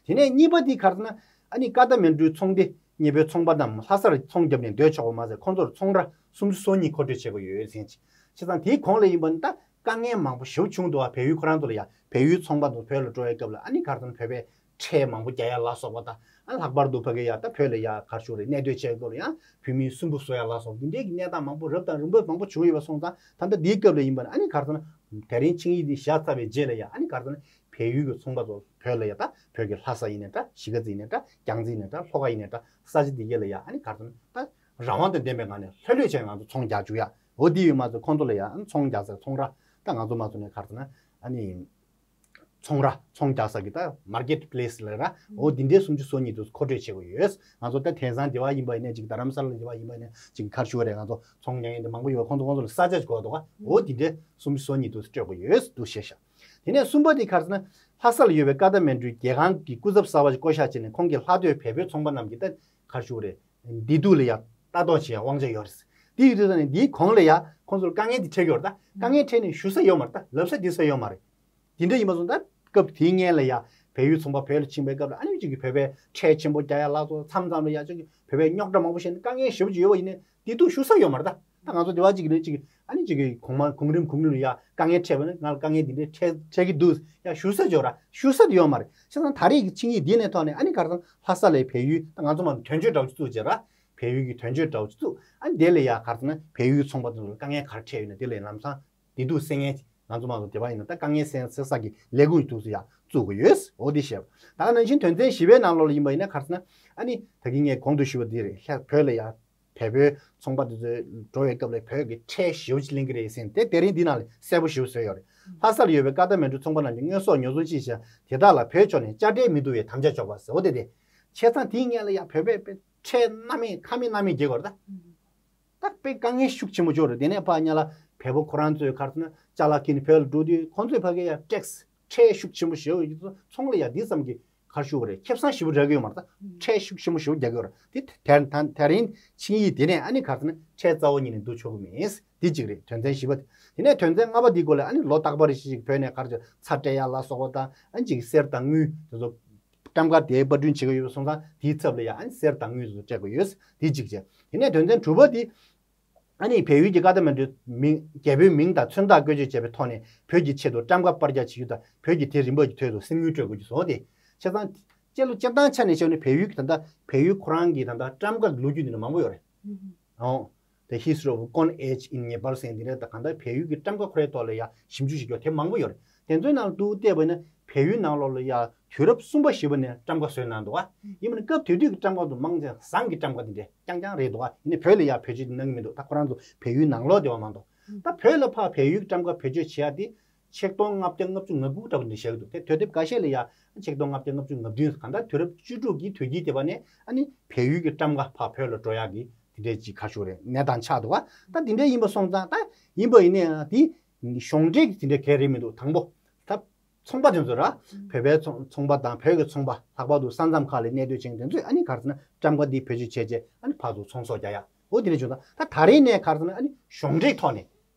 དེ་ནས་གཉིས་པ་དེ་གར་ཟེར་ན་ཨ་ནི་ཀ་ཐ་མན་གྲུའི་ཚོང་སྡེ་གཉིས་པའི་ཚོང་པ་རྣམས་ལྷ་སར་ཚོང་བརྒྱབ་ནས་སྡོད་ཆོག་པ་མ་ཟད་ཁོང་ཚོར་ཚོང་ར་སུམ་ཅུ་སོ་གཉིས་མཁོ་སྤྲོད་བྱེད་དགོས་ཡོད་ཟེར་གྱི། བྱས་ཙང་དེའི་གོང་ལ་ཡིན་པ་ནི་ད་དཀའ་ངལ་མང་པོ་ཞེ་པོ་བྱུང་འདུག་བ། བལ་ཡུལ་ཁོ་རང་ཚོ་ལ་ཡ་བལ་ཡུལ་ཚོང་པ་ཚོ་བོད་ལ་འགྲོ་བའི་སྐབས་ལ་ཨ་ནི་གར་ཟེར་ན་བོད་པའི་ཁྲལ་མང་པོ་རྒྱག་ཡ་ལ་སོགས་པ་དང་ཨ་ལྷག་པར་དུ་ཕ་གི་ཡ་ད་བོད་ལ་ཡ་གར་ཞུ་རེ་གནས་སྡོད་བྱས་སྐབས་ལ་ཡང་བོད་མིའི་སུན་པོ་བཟོ་ཡ་ལ་སོགས་འདི་འདྲའི་གི་གནས་སྟངས་མང་པོ་རབ་དང་རིམ་པ་མང་པོ་བྱུང་ཡོད་པ་སོང་ཙང་ད་ལྟ་འདིའི་སྐབས་ལ་ཡིན་པ་ན་ཨ་ནི་གར་ཟེར་ན་དེ་རིང་ཆིངས་ཡིག་འདི་བཞག་ཚར་བའི་རྗེས་ལ་ཡ་ཨ་ནི་གར་ཟེར་ན་བལ་ཡུལ་གྱི་ཚོང་པ་ཚོ་བོད་ལ་ཡ་ད་བོད་ཀྱི་ལྷ་ས་ཡིན་ནའི་འདྲ་གཞིས་ཀ་རྩེ་ཡིན་ནའི་འདྲ་རྒྱལ་རྩེ་ཡིན་ནའི་འདྲ་ལྷོ་ཁ་ཡིན་ནའི་འདྲ་ས་ཆ་འདི་གས་ལ་ཡ་ཨ་ནི་གར་ཟེར་ན་ད་རང་དབང་དང་ལྡན་པའི་ངང་ནས་ལྷོད་ལྷོད་བྱས་ང་ཚོ་ཚོང་རྒྱག་བཅུག་ཡ་འོ་འདི་ཡོད་མ་ཚད་ཁོང་ཚོ་ལ་ཡ་ཨ་ནི་ཚོང་རྒྱག་ས་ཚོང་ར་ད་ང་ཚོ་མ་ཚོ་ནས་གར་ཟེར་ན་ཨ་ནི། ཚོང་ར་ཚོང་རྒྱག་ས་གི་ད་མར་ཀེཊ་པི་ལེ་སི་ལ་ར་འོ་འདི་འདྲའི་སུམ་ཅུ་སོ་གཉིས་དུ་མཁོ་སྤྲོད་བྱེད་དགོས་ཡོད། ང་ཚོ་ད་དེང་སང་དེ་བ་ཡིན་པ་ཡིན་ནའི་ཅིག་རྡ་རམ་ས་ལ་དེ་བ་ཡིན་པ་ཡིན་ནའི་ཅིག་གར་ཞུ་བ་རེད། ང་ཚོ་ཚོང་རྒྱག་མཁན་དེ་མང་པོ་ཡོད། ཁོང་ཚོ་ཁོང་ཚོ་ལ་ས་ཆ་ཅིག་དགོས་འདུག་ག་འོ་འདི་འདྲའི་སུམ་ཅུ་སོ་གཉིས་དུ་སྤྲོད་དགོས་ཡོད་འདུག་བཤད་ཤག་དེ་ནས་གསུམ་པ་དེ་ག་རེ་ཟེར་ན་ལྷ་ས་ལ་ཡོད་པའི་ཀ་ཐ་མན་གྲུའི་རྒྱལ་ཁང་གི་སྐུ་ཚབ་གསར་པ་ཞིག་བསྐོ་བཞག་བྱས་ནས་ཁོང་གིས་ལྷག་སྡོད་བལ་པོའི་ཚོང་པ་རྣམས་ཀྱི་ད་གར་ཞུ་བ་རེད། བདེ་སྡུག་ལ་ཡ་ལྟ་རྟོག་བྱེད་ཡ་དབང་ཆ་ཡོད་རེད། དེ་ཡོད་དུས་ད་ནི་འདིའི་གོང་ལ་ཡ་ཁོང་ཚོར་དཀའ་ངལ་དེ་འཕྲད་ཀྱི་ཡོད་རེད། ད་དཀའ་ངལ་འཕྲད་ནས་ཞུ་ས་ཡོད་མ་རེད། ད་ལབ་ས་འདི་ས་ཡོད་མ་རེད། དེ་འདྲ་ཡིན་པ་སོང་ད་སྐབས་དེའི་སྔན་ལ་ཡ་ བལ་ཡུལ་ཚོང་པ་བོད་ལ་ཕྱིན་པའི་སྐབས་ལ་ཨ་ནི་ཅིག་གི་བོད་པའི་ཁྲལ་ཆེན་པོ་རྒྱག་ཡ་ལ་སོགས་མཚམས་མཚམས་ལ་ཡ་ཅིག་གི་བོད་པའི་རྙོག་དྲ་མང་པོ་བཤད་ནས་དཀའ་ངལ་ཞེ་པོ་ཅིག་ཡོད་པ་ཡིན་ནའི་བདེ་སྡུག་ཞུ་ས་ཡོད་མ་རེད་ད། ད་ང་ཚོ་དེ་བ་ཅིག་ནས་ཅིག་ཨ་ནི་ཅིག་གི་གོང་མ་གོང་རིམ་གོང་རིམ་ལ་ཡ་དཀའ་ངལ་འཕྲད་པ་ནི་ང་ལ་དཀའ་ངལ་འདི་འདྲའི་འཕྲད་འཕྲད་ཀྱི་འདུག་ཡ་ཞུ་ས་ཅིག་ཡོད་ར་ཞུ་ས་དེ་ཡོད་མ་རེད། བྱས་ཙང་ད་རེས་ཀྱི་ཆིངས་ཡིག་འདི་ནས་ཐོག་ནས་ཨ་ནི་ག་རེ་ཟེར་ན་ལྷ་ས་ལ་བལ་ཡུལ་ད་ང་ཚོ་མ་དོན་གཅོད་འདྲ་བོ་ཅིག་བཙུགས་བྱས་ར། བལ་ཡུལ་གྱི་དོན་གཅོད་འདྲ་བོ་ཅིག་བཙུགས། ཨ་ནི་དེ་ལ་ཡ་ག་རེ་ཟེར་ན་བལ་ཡུལ་གྱི་ཚོང་པ་དེ་ཚོ་ལ་དཀའ་ངལ་ག་རེ་འཕྲད་ཡོད་ན་དེ་ལ་ལམ་སང་བདེ་སྡུག་སེལ་མཁན་ང་ཚོ་མང་ཚོགས་དེ་བ་ཡིན་ན་ད་དཀའ་ངལ་སེལ་སེལ་ས་གི་ལས་ཁུངས་འདུག་སེ་ཡ་བཙུགས་དགོས་ཡོད། འོ་དེ་བཤད། ད་ག་ནང་བཞིན་དོན་ཚན་བཞི་པའི་ནང་ལོགས་ལ་ཡིན་པ་ཡིན་ན་ག་རེ་ཟེར་ན། ཨ་ནི་ད་གིན་ངས་གོང་དུ་ཞུས་པ་འདི་རེད། ལྷ་བོད་ལ་ཡ་བལ་པོའི་ཚོང་པ་དེ་ཚོས་འགྲོ་བའི་སྐབས་ལ་བོད་ཀྱི་ཁྲལ་ཞེ་པོ་ཅིག་ལེན་གི་རེད་ཟེར་ཏེ་དེ་རིང་འདི་ནང་ལ་གསལ་པོ་ཞེ་པོ་བཟོས་ཡོད་རེད། ལྷ་སར་ཡོད་པའི་ཀ་ཐ་མན་གྲུ་ཚོང་པ་རྣམས་ཀྱིས་དངོས་ཟོག་ཉོ་ཚོང་ཅི་བྱ་དེ་དག་ལ་བོད་ཕྱོགས་ནས་དཔྱ་ཁྲལ་མི་བསྡུ་བའི་དམ་བཅའ་འཇོག་པ་ཟེར་བ་དེ་རེད། བྱས་ཙང་དེའི་སྔོན་ལ་ཡ་བོད་པས་ཁྲལ་སྣ་མེད་ཁ་མེད་སྣ་མེད་རྒྱག་གི་ཡོད་རེད་ད། ད་དཔེ་དཀའ་ངལ་ཤུགས་ཆེན་པོ་ཅིག་རེད། དེ་ནས་ཕར་ཉལ་ལ་བལ་པོ་ཁོ་རང་ཚོའི་ག་རེ་ཟེར་ན་ཅ་ལག་འཁྱེར་ནས་བོད་ལ་འགྲོ་དུས་ཁོང་ཚོས་ཕ་གི་ཡ་ཊེག་སི་ཁྲལ་ཤུགས་ཆེན་པོ་ཞེ་པོ་ཡོད་ཚོ་ཚོང་ལ་ཡ་འདི་ཙམ་གྱི་ག་རེ་ཞུ་དགོས་རེད། ཁེ་བཟང་ཞེ་པོ་རག་གི་ཡོད་མ་རེད་ད། ཁྲལ་ཤུགས་ཆེན་པོ་ཞེ་པོ་རྒྱག་གི་ཡོད་རེད། དེ་དེ་དེ་དེ་རིང་ཆིངས་ཡིག་དེ་ནས་ཨ་ནི་ག་རེ་ཟེར་ན་ཁྲལ་རྩ་བ་ཉིད་ནས་བསྡུ་ཆོག་གི་མེད། དེ་གཅིག་རེད། དོན་ཚན་བཞི་པ་དེ། དེ་ནས་དོན་ཚན་ལྔ་པ་འདིའི་སྐོར་ལ་ཨ་ནི་ལོ་རྟག་པར་རེ་བཞིན་ཅིག་བོད་ནས་ག་རེ་ཟེར་ཚྭ་སྤྲད་ཡ་ལ་སོགས་པ་དང་ཨ་ནི་ཅིག་གསེར་དང་དངུལ་དེ་ཚོ་ཊམ་ཀ་དེ་པར་སྐྲུན་བྱེད་ཀྱི་ཡོད་པ་སོང་ཙང་དེའི་ཚབ་ལ་ཡང་ཨ་ནི་གསེར་དང་དངུལ་དེ་ཚོ་སྤྲད་དགོས་ཡོད། དེ་གཅིག་བྱས། དེ་ནས་དོན་ཚན་དྲུག་པ་དེ་ཨ་ནི་བལ་ཡུལ་གྱི་ཀ་ཐ་མན་གྲུའི་མིང་རྒྱལ་པོའི་མིང་དང་མཚོན་རྟགས་བཀོལ་སྤྱོད་བྱས་པའི་ཐོག་ནས་བོད་ཀྱི་ཆེད་དུ་ཊམ་ཀ་པར་རྒྱག་བྱེད་རྒྱུ་དང་བོད་ཀྱི་དེབ་རིན་པོ་ཆེའི་ཐོག་ཏུ་གསེར་དངུལ་སྤྲོད་དགོས་རྒྱུ་སོགས་དེ། བྱས་ཙང་སྤྱི་ལོ་སྤྱིར་བཏང་ཆ་ནས་བཤད་ན་བལ་ཡུལ་གྱི་ད་ལྟ་བལ་ཡུལ་ཁོ་རང་གི་ད་ལྟ་ཊམ་ཀ་གི་ལོ་རྒྱུས་འདི་འདྲ་མང་པོ་ཡོད་རེད། ཨོ། The History of Coin Age in Nepal ཟེར་འདི་འདྲ་ད་གང་ལྟར་བལ་ཡུལ་གྱི་ཊམ་ཀ་ཁོ་རའི་ཐོག་ལ་ཡ་ཞིབ་འཇུག་བྱེད་རྒྱུ་དེ་མང་པོ་ཡོད་རེད། དེ་ཚོའི་ནང་ལ་ཏུ་བལྟས་པ་ཡིན་ན་བལ་ཡུལ་ནང་ལོགས་ལ་ཡ་དུས་རབས་གསུམ་པ་བཞི་པ་ནས་ཊམ་ཀ་བཟོས་གནང་འདུག་ཨ། ཡིན་པ་ནི་སྐབས་དེ་དུས་ཀྱི་ཊམ་ཀ་དུ་མང་ཆེ་ཟངས་ཀྱི་ཊམ་ཀ་དེ་འདྲས་རྐྱང་རྐྱང་རེད་འདུག་ཨ། ཡིན་ནའི་བོད་ལ་ཡ་བེད་སྤྱོད་གནང་གི་མི་འདུག་ད་ཁོ་རང་ཚོ་བལ་ཡུལ་ནང་ལོགས་དེ་བ་མ་གཏོགས། ད་བོད་ལ་ཕར་བལ་ཡུལ་གྱི་ཊམ་ཀ་བེད་སྤྱོད་བྱེད་ཡ་དེ་ཆིག་སྟོང་ལྔ་བརྒྱ་ལྔ་བཅུ་ང་དགུ་འདྲ་པོ་འདི་བཞག་གི་འདུག་དེ་དུས་དེབ་འགའ་ཤས་ལ་ཡ་ཆིག་སྟོང་ལྔ་བརྒྱ་ལྔ་བཅུ་ང་བདུན་གང་ལྟར་དུས་རབས་བཅུ་དྲུག་གི་དུས་དཀྱིལ་དེ་བ་ནས་ཨ་ནི་བལ་ཡུལ་གྱི་ཊམ་ཀ་ཕར་བོད་ལ་འགྲོ་ཡག་གི་དེ་འདྲའི་ཅིག་ག་རེ་ཞུ་དགོས་རེད། གནས་སྟངས་ཆགས་འདུག་ག་ད་དེ་འདྲ་ཡིན་པ་སོང་ཙང་ད་ཡིན་པ་ཡིན་ནའང་དེ་གཞུང་འབྲེལ་གྱི་དེ་འདྲ་གང་ཡང་རེད་མི་འདུག་དང་པོ་ད་ཚོང་པ་དེ་ཚོ་ར་བོད་པའི་ཚོང་ཚོང་པ་དང་བོད་ཀྱི་ཚོང་པ་ལྷག་པར་དུ་ས་མཚམས་ཁག་ལ་གནས་སྡོད་བྱེད་མཁན་དེ་ཚོས་ཨ་ནི་ག་རེ་ཟེར་ན་ཊམ་ཀ་འདི་བེད་སྤྱོད་བྱས་རྗེས་ཨ་ནི་ཕར་ཚུར་ཚོང་ཟོག་རྒྱག་ཡ་འོ་དེ་འདྲ་བྱུང་ཙང་ད་ད་རེས་ནས་ག་རེ་ཟེར་ན་ཨ་ནི་གཞུང་འབྲེལ་ཐོག་ནས།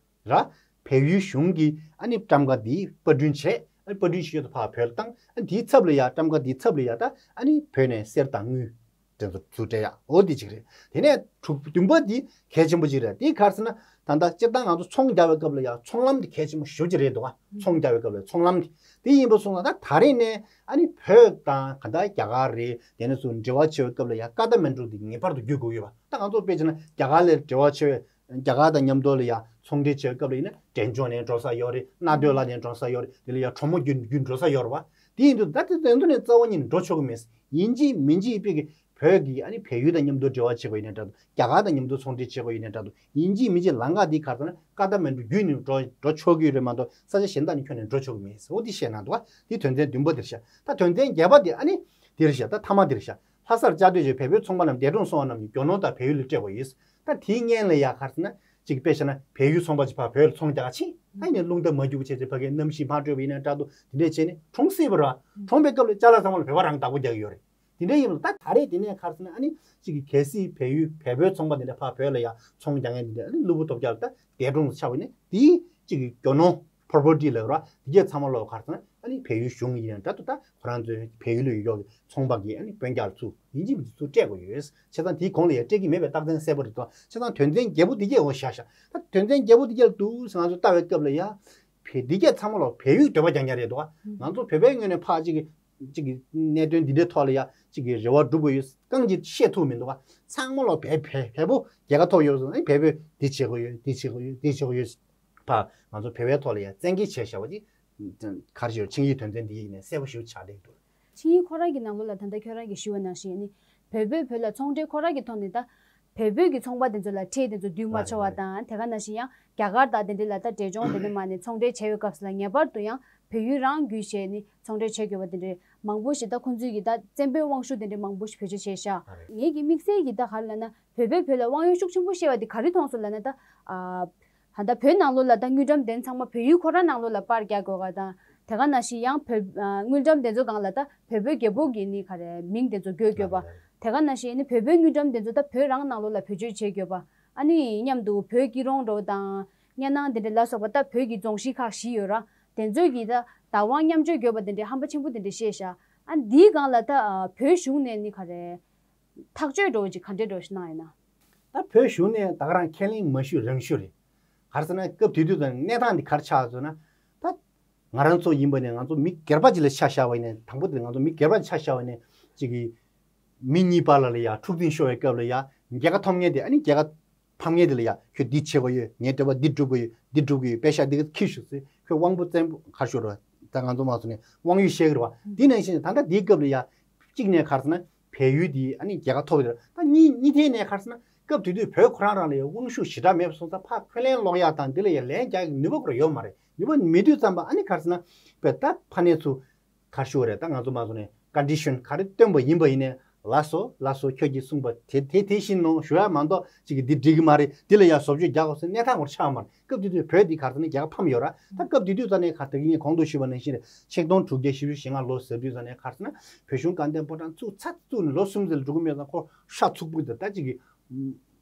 ར། བལ་ཡུལ་གཞུང་གིས་ཨ་ནི་ཊམ་ཀ་འདི་པར་སྐྲུན་བྱས། ཨ་ནི་པར་སྐྲུན་བྱེད་ཆེད་དུ་ཕར་བོད་ལ་བཏང་། ཨ་ནི་དེའི་ཚབ་ལ་ཡ་ཊམ་ཀ་འདིའི་ཚབ་ལ་ཡ་ད་ཨ་ནི་བོད་ནས་གསེར་དང་དངུལ་དེ་ཚོ་ཚུར་སྤྲད་ཡ་འོ་འདི་གཅིག་རེད། དེ་ནས་དྲུག་བདུན་པ་འདི་གལ་ཆེན་པོ་གཅིག་རེད། དེ་ག་རེ་ཟེར་ན་ད་ལྟ་སྤྱིར་བཏང་ང་ཚོ་ཚོང་རྒྱག་པའི་སྐབས་ལ་ཡ་ཚོང་ལམ་འདི་གལ་ཆེན་པོ་ཞེ་པོ་ཅིག་རེད་འདུག་ག་ཚོང་རྒྱག་པའི་སྐབས་ལ་ཚོང་ལམ་འདི། དེ་ཡིན་པ་སོང་ཙང་ད་ད་རེས་ནས་ཨ་ནི་བོད་དང་ག་ད་རྒྱ་གར་རེད། དེ་ནས་ཚུར་འབྲེལ་བ་བྱེད་པའི་སྐབས་ལ་ཡ་ཀ་ཐ་མན་གྲུ་འདི་ངེས་པར་དུ་བརྒྱུད་དགོས་ཡོད་པ། ད་ང་ཚོ་དཔེ་བྱས་ན་རྒྱ་གར་ལ་འབྲེལ་བ་བྱེད་པའི་རྒྱ་གར་དང་མཉམ་དུ་ལ་ཡ་ཚོང་འབྲེལ་བྱེད་སྐབས་ལ་ཡིན་ན་འབྲས་ལྗོངས་ནས་འགྲོ་ས་ཡོད་རེད། རྣ་སྟོད་ལ་ནས་འགྲོ་ས་ཡོད་རེད། དེ་ལ་ཡ་གྲོ་མོ་རྒྱུན་རྒྱུན་འགྲོ་ས་ཡོད་རེད་བ། དེ་ཡིན་དུས་ད་དེ་དོན་དུ་ནས་རྩ་བ་ཉིད་ནས་འགྲོ་ཆོག་གི་མེད། ཡིན་གཅིག་མིན་གཅིག་དཔེ་གི་བོད་ཀྱི་ཨ་ནི་བལ་ཡུལ་དང་མཉམ་དུ་འབྲེལ་བ་བྱེད་དགོས་ཡིན་ནའི་འདྲ་འདུག་རྒྱ་གར་དང་མཉམ་དུ་ཚོང་འབྲེལ་བྱེད་དགོས་ཡིན་ནའི་འདྲ་འདུག་ཡིན་གཅིག་མིན་གཅིག་ལམ་ཁ་འདི་ག་རེ་ཟེར་ན་ཀ་ཐ་མན་གྲུ་བརྒྱུད་ནས་འགྲོ་འགྲོ་ཆོག་གི་རེད་མ་གཏོགས་ས་ཆ་གཞན་དག་ནས་ཁྱོན་ནས་འགྲོ་ཆོག་གི་མེད་ཟེར། འོ་འདི་བཤད་གནང་འདུག་ག་འདི་དོན་ཚན་བདུན་པ་འདིར་བཤད། ད་དོན་ཚན་བརྒྱད་པ་འདི་ཨ་ནི་འདིར་བཤད། ད་མཐའ་མ་འདིར་བཤད། ལྷ་སར་བཅའ་སྡོད་བྱས་བལ་པོའི་ཚོང་པ་རྣམས་འདས་གྲོངས་སོང་བ་རྣམས་ཀྱི་རྒྱུ་ནོར་དག་བལ་ཡུལ་ལ་སྤྲད་དགོས་ཡིན། ད་དེའི་སྔོན་ལ་ཡ་ག་རེ་ཟེར་ན་ཅིག་དཔེ་བཞག་ན་བལ་ཡུལ་ཚོང་པ་ཅིག་ཕར་བོད་ལ་ཚོང་རྒྱག་ག་ཕྱིན། ཨ་ནི་རླུང་རྟ་མ་རྒྱུག་པ་བྱས་ཚེ་ཕ་གིའི་གནམ་གཤིས་མ་འཕྲོད་པ་ཡིན་ན་འདྲ་འདུག་དེ་འདྲས་བྱས་ནས་གྲོངས་སྲིད་པ་རེད་བ། གྲོངས་པའི་སྐབས་ལ་ཅ་ལག་ཚང་མ་ལ་བོད་པ་རང་བདག་པོ་རྒྱག་གི་ཡོད་རེད། དེ་འདྲས་ཡིན་ལ་ད་ད་རེས་དེ་ནས་ག་རེ་ཟེར་ན་ཨ་ནི་ཅིག་གི་གལ་སྲིད་བལ་ཡུལ་བལ་པོའི་ཚོང་པ་དེ་འདྲ་ཕར་བོད་ལ་ཡ་ཚོང་རྒྱག་མཁན་དེ་འདྲ་ཨ་ནི་གློ་བུར་ཐོལ་རྒྱག་ལ་ད་འདས་གྲོངས་སུ་ཆགས་པ་ཡིན་ན་དེའི་ཅིག་གི་རྒྱུ་ནོར་པོ་རོ་པར་ཊི་ལབ་ར་དེ་གས་ཚང་མ་ལོག་ག་རེ་ཟེར་ན་ཨ་ནི་བལ་ཡུལ་གཞུང་ཡིན་ན་འདྲ་འདུག་ད་ཁོ་རང་ཚོའི་བལ་ཡུལ་ལ་ཡོད་ཡོད་ཀྱི་ཚོང་པ་གིས་ཨ་ནི་དཔོན་རྒྱག་ལ་ཚུར་ཡིན་གཅིག་མིན་གཅིག་ཚུར་སྤྲད་དགོས་ཡོད། བྱས་ཙང་དེའི་གོང་ལ་ཡང་སྤྲད་ཀྱི་མེད་པའི་རྟགས་མཚན་གསལ་པོ་རེད་དོ། བྱས་ཙང་དོན་ཚན་བརྒྱད་པོ་འདི་གས་འོ་བཞག་བཞག་ད་དོན་ཚན་བརྒྱད་པོ་འདི་གས་ལ་འདུག་ཟེར་ང་ཚོ་ལྟ་བའི་སྐབས་ལ་ཡ། བལ་འདི་གས་ཚང་མ་ལོག་བལ་ཡུལ་འདོད་པ་རྐྱང་རྐྱང་རེད་འདུག་ག་ང་ཚོ་བོད་པའི་ངོས་ནས་ཕར་ཅིག་ཅིག་གི་གནད་དོན་འདི་འདྲའི་ཐོག་ལ་ཡ་ཅིག་གི་རེ་བ་སྒྲུབ་དགོས་ཡོད་རྐང་གཅིག་བཤད་ཐུབ་མི་འདུག་ག་ཚང་མ་ལོག་བལ་བལ་བལ་པོ་རྒྱལ་ཁ་ཐོབ་ཡོད་ཟེར་ནས་བལ་པོས་འདི་བྱེད་དགོས་ཡོད་འདི་བྱེད་དགོས་ཡོད་འདི་བྱེད་དགོས་ཡོད། ཕར་ང་ཚོ་བོད་པའི་ཐོག་ལ་ཡ་བཙན་འགེལ་བྱས་བཞག་པ་ཅིག་ག་རེ་ཞུ་ཆིངས་ཡིག་དོན་ཚན་འདི་ཡིན་ནས་གསལ་པོ་ཞེ་པོ་ཆགས་བསྡད་འདུག་ཆིངས་ཡིག་ཁོ་རང་གི་ནང་ལོགས་ལ་ད་ལྟ་ཁྱོད་རང་གིས་ཞུས་པ་ནང་བཞིན་ནི་བོད་པས་བོད་ལ་ཚོང་འབྲེལ་ཁོ་རང་གི་ཐོག་ནས་ད་བོད་བོད་ཀྱི་ཚོང་པ་དེ་ཚོ་ལ་ཁྲལ་དེ་ཚོ་བསྡུ་མ་ཆོག་པ་དང་དེ་ག་ནང་བཞིན་ཡང་རྒྱ་གར་དང་དེ་འདྲ་ལ་ད་འབྲས་ལྗོངས་དེ་འདྲ་མ་ནས་ཚོང་འབྲེལ་བྱས་པའི་སྐབས་སུ་ལ་ངེས་པར་དུ་ཡང་བོད་ཡུལ་རང་བརྒྱུད་བྱས་ནས་ཚོང་འབྲེལ་བྱེད་དགོས་པ་དེ་འདྲ་མང་པོ་ཞིག་ད་ཁོང་ཚོས་ཀྱི་ད་བཙན་པོའི་དབང་ཤུགས་དེ་འདྲ་མང་པོ་ཞིག་བེད་སྤྱོད་བྱས་ཤག་ངེད་ཀྱི་དམིགས་བསལ་གྱི་ད་ག་རེ་ལབ་ན་བོད་པས་བོད་ལ་དབང་ཡོད་ཤུགས་ཆེན་པོ་བཤད་པ་དེ་ག་རེ་མཐོང་སོང་ལབ་ན་ད། ད་ལྟ་བོད་ནང་ལོགས་ལ་ད་དངུལ་ཀྲམ་དེ་ཚང་མ་བལ་ཡུལ་ཁོ་རང་ནང་ལོགས་ལ་པར་རྒྱག་དགོས་ག་དང་དེ་ག་ནང་བཞིན་ཡང་བོད་དངུལ་ཀྲམ་དེ་ཚོ་སྒང་ལ་ད་བལ་པོའི་རྒྱལ་པོ་གི་ནི་ག་རེ་མིང་དེ་ཚོ་འགོད་དགོས་པ། དེ་ག་ནང་བཞིན་ནི་བལ་པོའི་དངུལ་ཀྲམ་དེ་ཚོ་ད་བོད་རང་ནང་ལོགས་ལ་བེད་སྤྱོད་བྱེད་དགོས་པ། ཨ་ནི་མཉམ་དུ་བོད་སྐྱིད་རོང་འགྲོ་དང་གཉའ་ནང་དེ་འདྲ་ལ་སོགས་པ་ད་བོད་ཀྱི་རྫོང་གཞིས་ཁག་བཞི་ཡོད་ར། དེ་ཚོས་ཀྱི་ད་བདག་དབང་མཉམ་སྤྱོད་དགོས་པ་དེ་འདྲའི་ཧམ་པ་ཆེན་པོ་དེ་འདྲ་བཤད་ཤག་ཨ་འདིའི་སྒང་ལ་ད་ཨ་བོད་གཞུང་ནས་ནི་ག་རེ་ཐག་གཅོད་འདྲ་བོ་ཅིག་ག་འདྲས་འདྲ་བོ་ཞིག་གནང་ཡོད་ན། ད་བོད་གཞུང་ནས་ད་ག་རང་ཁས་ལེན་མ་ཞུས་རང་ཞུས་རེད། ག་རེ་ཟེར་ན་སྐབས་དེ་དུས་ཙམ་གནས་སྟངས་འདི་ག་རེ་ཆགས་སོང་ན། ད་ང་རང་ཚོ་ཡིན་པ་ནས་ང་ཚོ་མི་སྒེར་པ་ཅིག་ལ་ཆ་བཞག་པ་ཡིན་ནའི་དང་པོ་དེ་ང་ཚོ་མི་སྒེར་པ་ཅིག་ཆ་བཞག་པ་ཡིན་ནའི་ཅིག་གི་མི་གཉིས་བར་ལ་ལ་ཡ་འཁྲུག་འཛིང་ཤོར་བའི་སྐབས་ལ་ཡ་རྒྱལ་ཁ་ཐོབ་མཁན་དེ་ཨ་ནི་རྒྱལ་ཁ་ཕམ་ངེས་དེ་ལ་ཡ་ཁྱོད་འདི་བྱེད་དགོས་ཡོད། ངའི་འདོད་པ་འདི་སྒྲུབ་དགོས་ཡོད། འདི་སྒྲུབ་དགོས་ཡོད། པེ་ཤག་འདི་ག་ཁྱི་ཞུ་ཟེར་ཁྱོད་དབང་པོ་བཙན་པོ་ག་ཞུ་རོ། ད་ང་ཚོ་མ་སོང་ནས་དབང་ཡོད་བཤད་གི་རེད་བ། འདི་ནང་བཞིན་ད་ལྟ་འདིའི་སྐབས་ལ་ཡ་གཅིག་ནས་ག་རེ་ཟེར་ན་བལ་ཡུལ་འདི་ཨ་ནི་རྒྱལ་ཁ་ཐོབ་ཡོད་རེད། ད་གཉིས་གཉིས་ཐད་ནས་ག་རེ་ཟེར་ན་སྐབས་དེ་དུས་བོད་ཁོ་རང་རང་ལ་ཡ་དབང་ཤུགས་ཞེ་དྲག་མེད་པ་སོང་ཙང་ཕར་འཁོན་ལན་སློག་ཡག་དང་འདི་ལ་ཡ་ལན་རྒྱག་གི་ནུས་པ་ཁོ་རང་ཡོད་མ་རེད། ནུས་པ་མེད་དུས་ཙམ་པ་ཨ་ནི་ག་རེ་ཟེར་ན་བས་ད་ཕ་ནས་ཚུར་ག་རེ་ཞུ་དགོས་རེད། ད་ང་ཚོ་མ་སོང་ནས་ཀོན་ཌི་ཤན་ག་རེ་བཏོན་པ་ཡིན་པ་ཡིན་ནའི་ལགས་སོ་ལགས་སོ་ཁྱོད་ཀྱིས་གསུངས་པ་དེ་དེ་དེ་བཞིན་ནོ་ཞུ་ཡ་མ་གཏོགས་ཅིག་གི་འདི་འགྲིག་གི་མ་རེད། འདི་ལ་ཡ་བཟོ་བཅོས་རྒྱག་དགོས་ཟེར་གནས་སྟངས་སྐོར་ཆགས་མ་རེད། སྐབས་དེ་དུས་བོད་འདི་ག་རེ་ཟེར་ན་རྒྱལ་ཁ་ཕམ་ཡོད་ར། ད་སྐབས་དེ་དུས་ཙ་ནས་ག་རེ་ཟེར་ན་ངས་གོང་དུ་ཞུས་པ་ནང་བཞིན་རེད། ཆིག་སྟོང་དྲུག་བརྒྱ་བཞི་བཅུ་ཞེ་ལྔ་ལོ་ཟེར་དུས་ཙ་ནས་ག་རེ་ཟེར་ན་བོད་གཞུང་དགའ་ལྡན་ཕོ་བྲང་བཙུགས་ཚར་བཙུགས་ནས་ལོ་གསུམ་ཙམ་ལ་འགྲོ་གི་མེད་ཙང་ཁོ་ཤ་ཚུགས་པོ་དེ་ད་ཅིག་གི་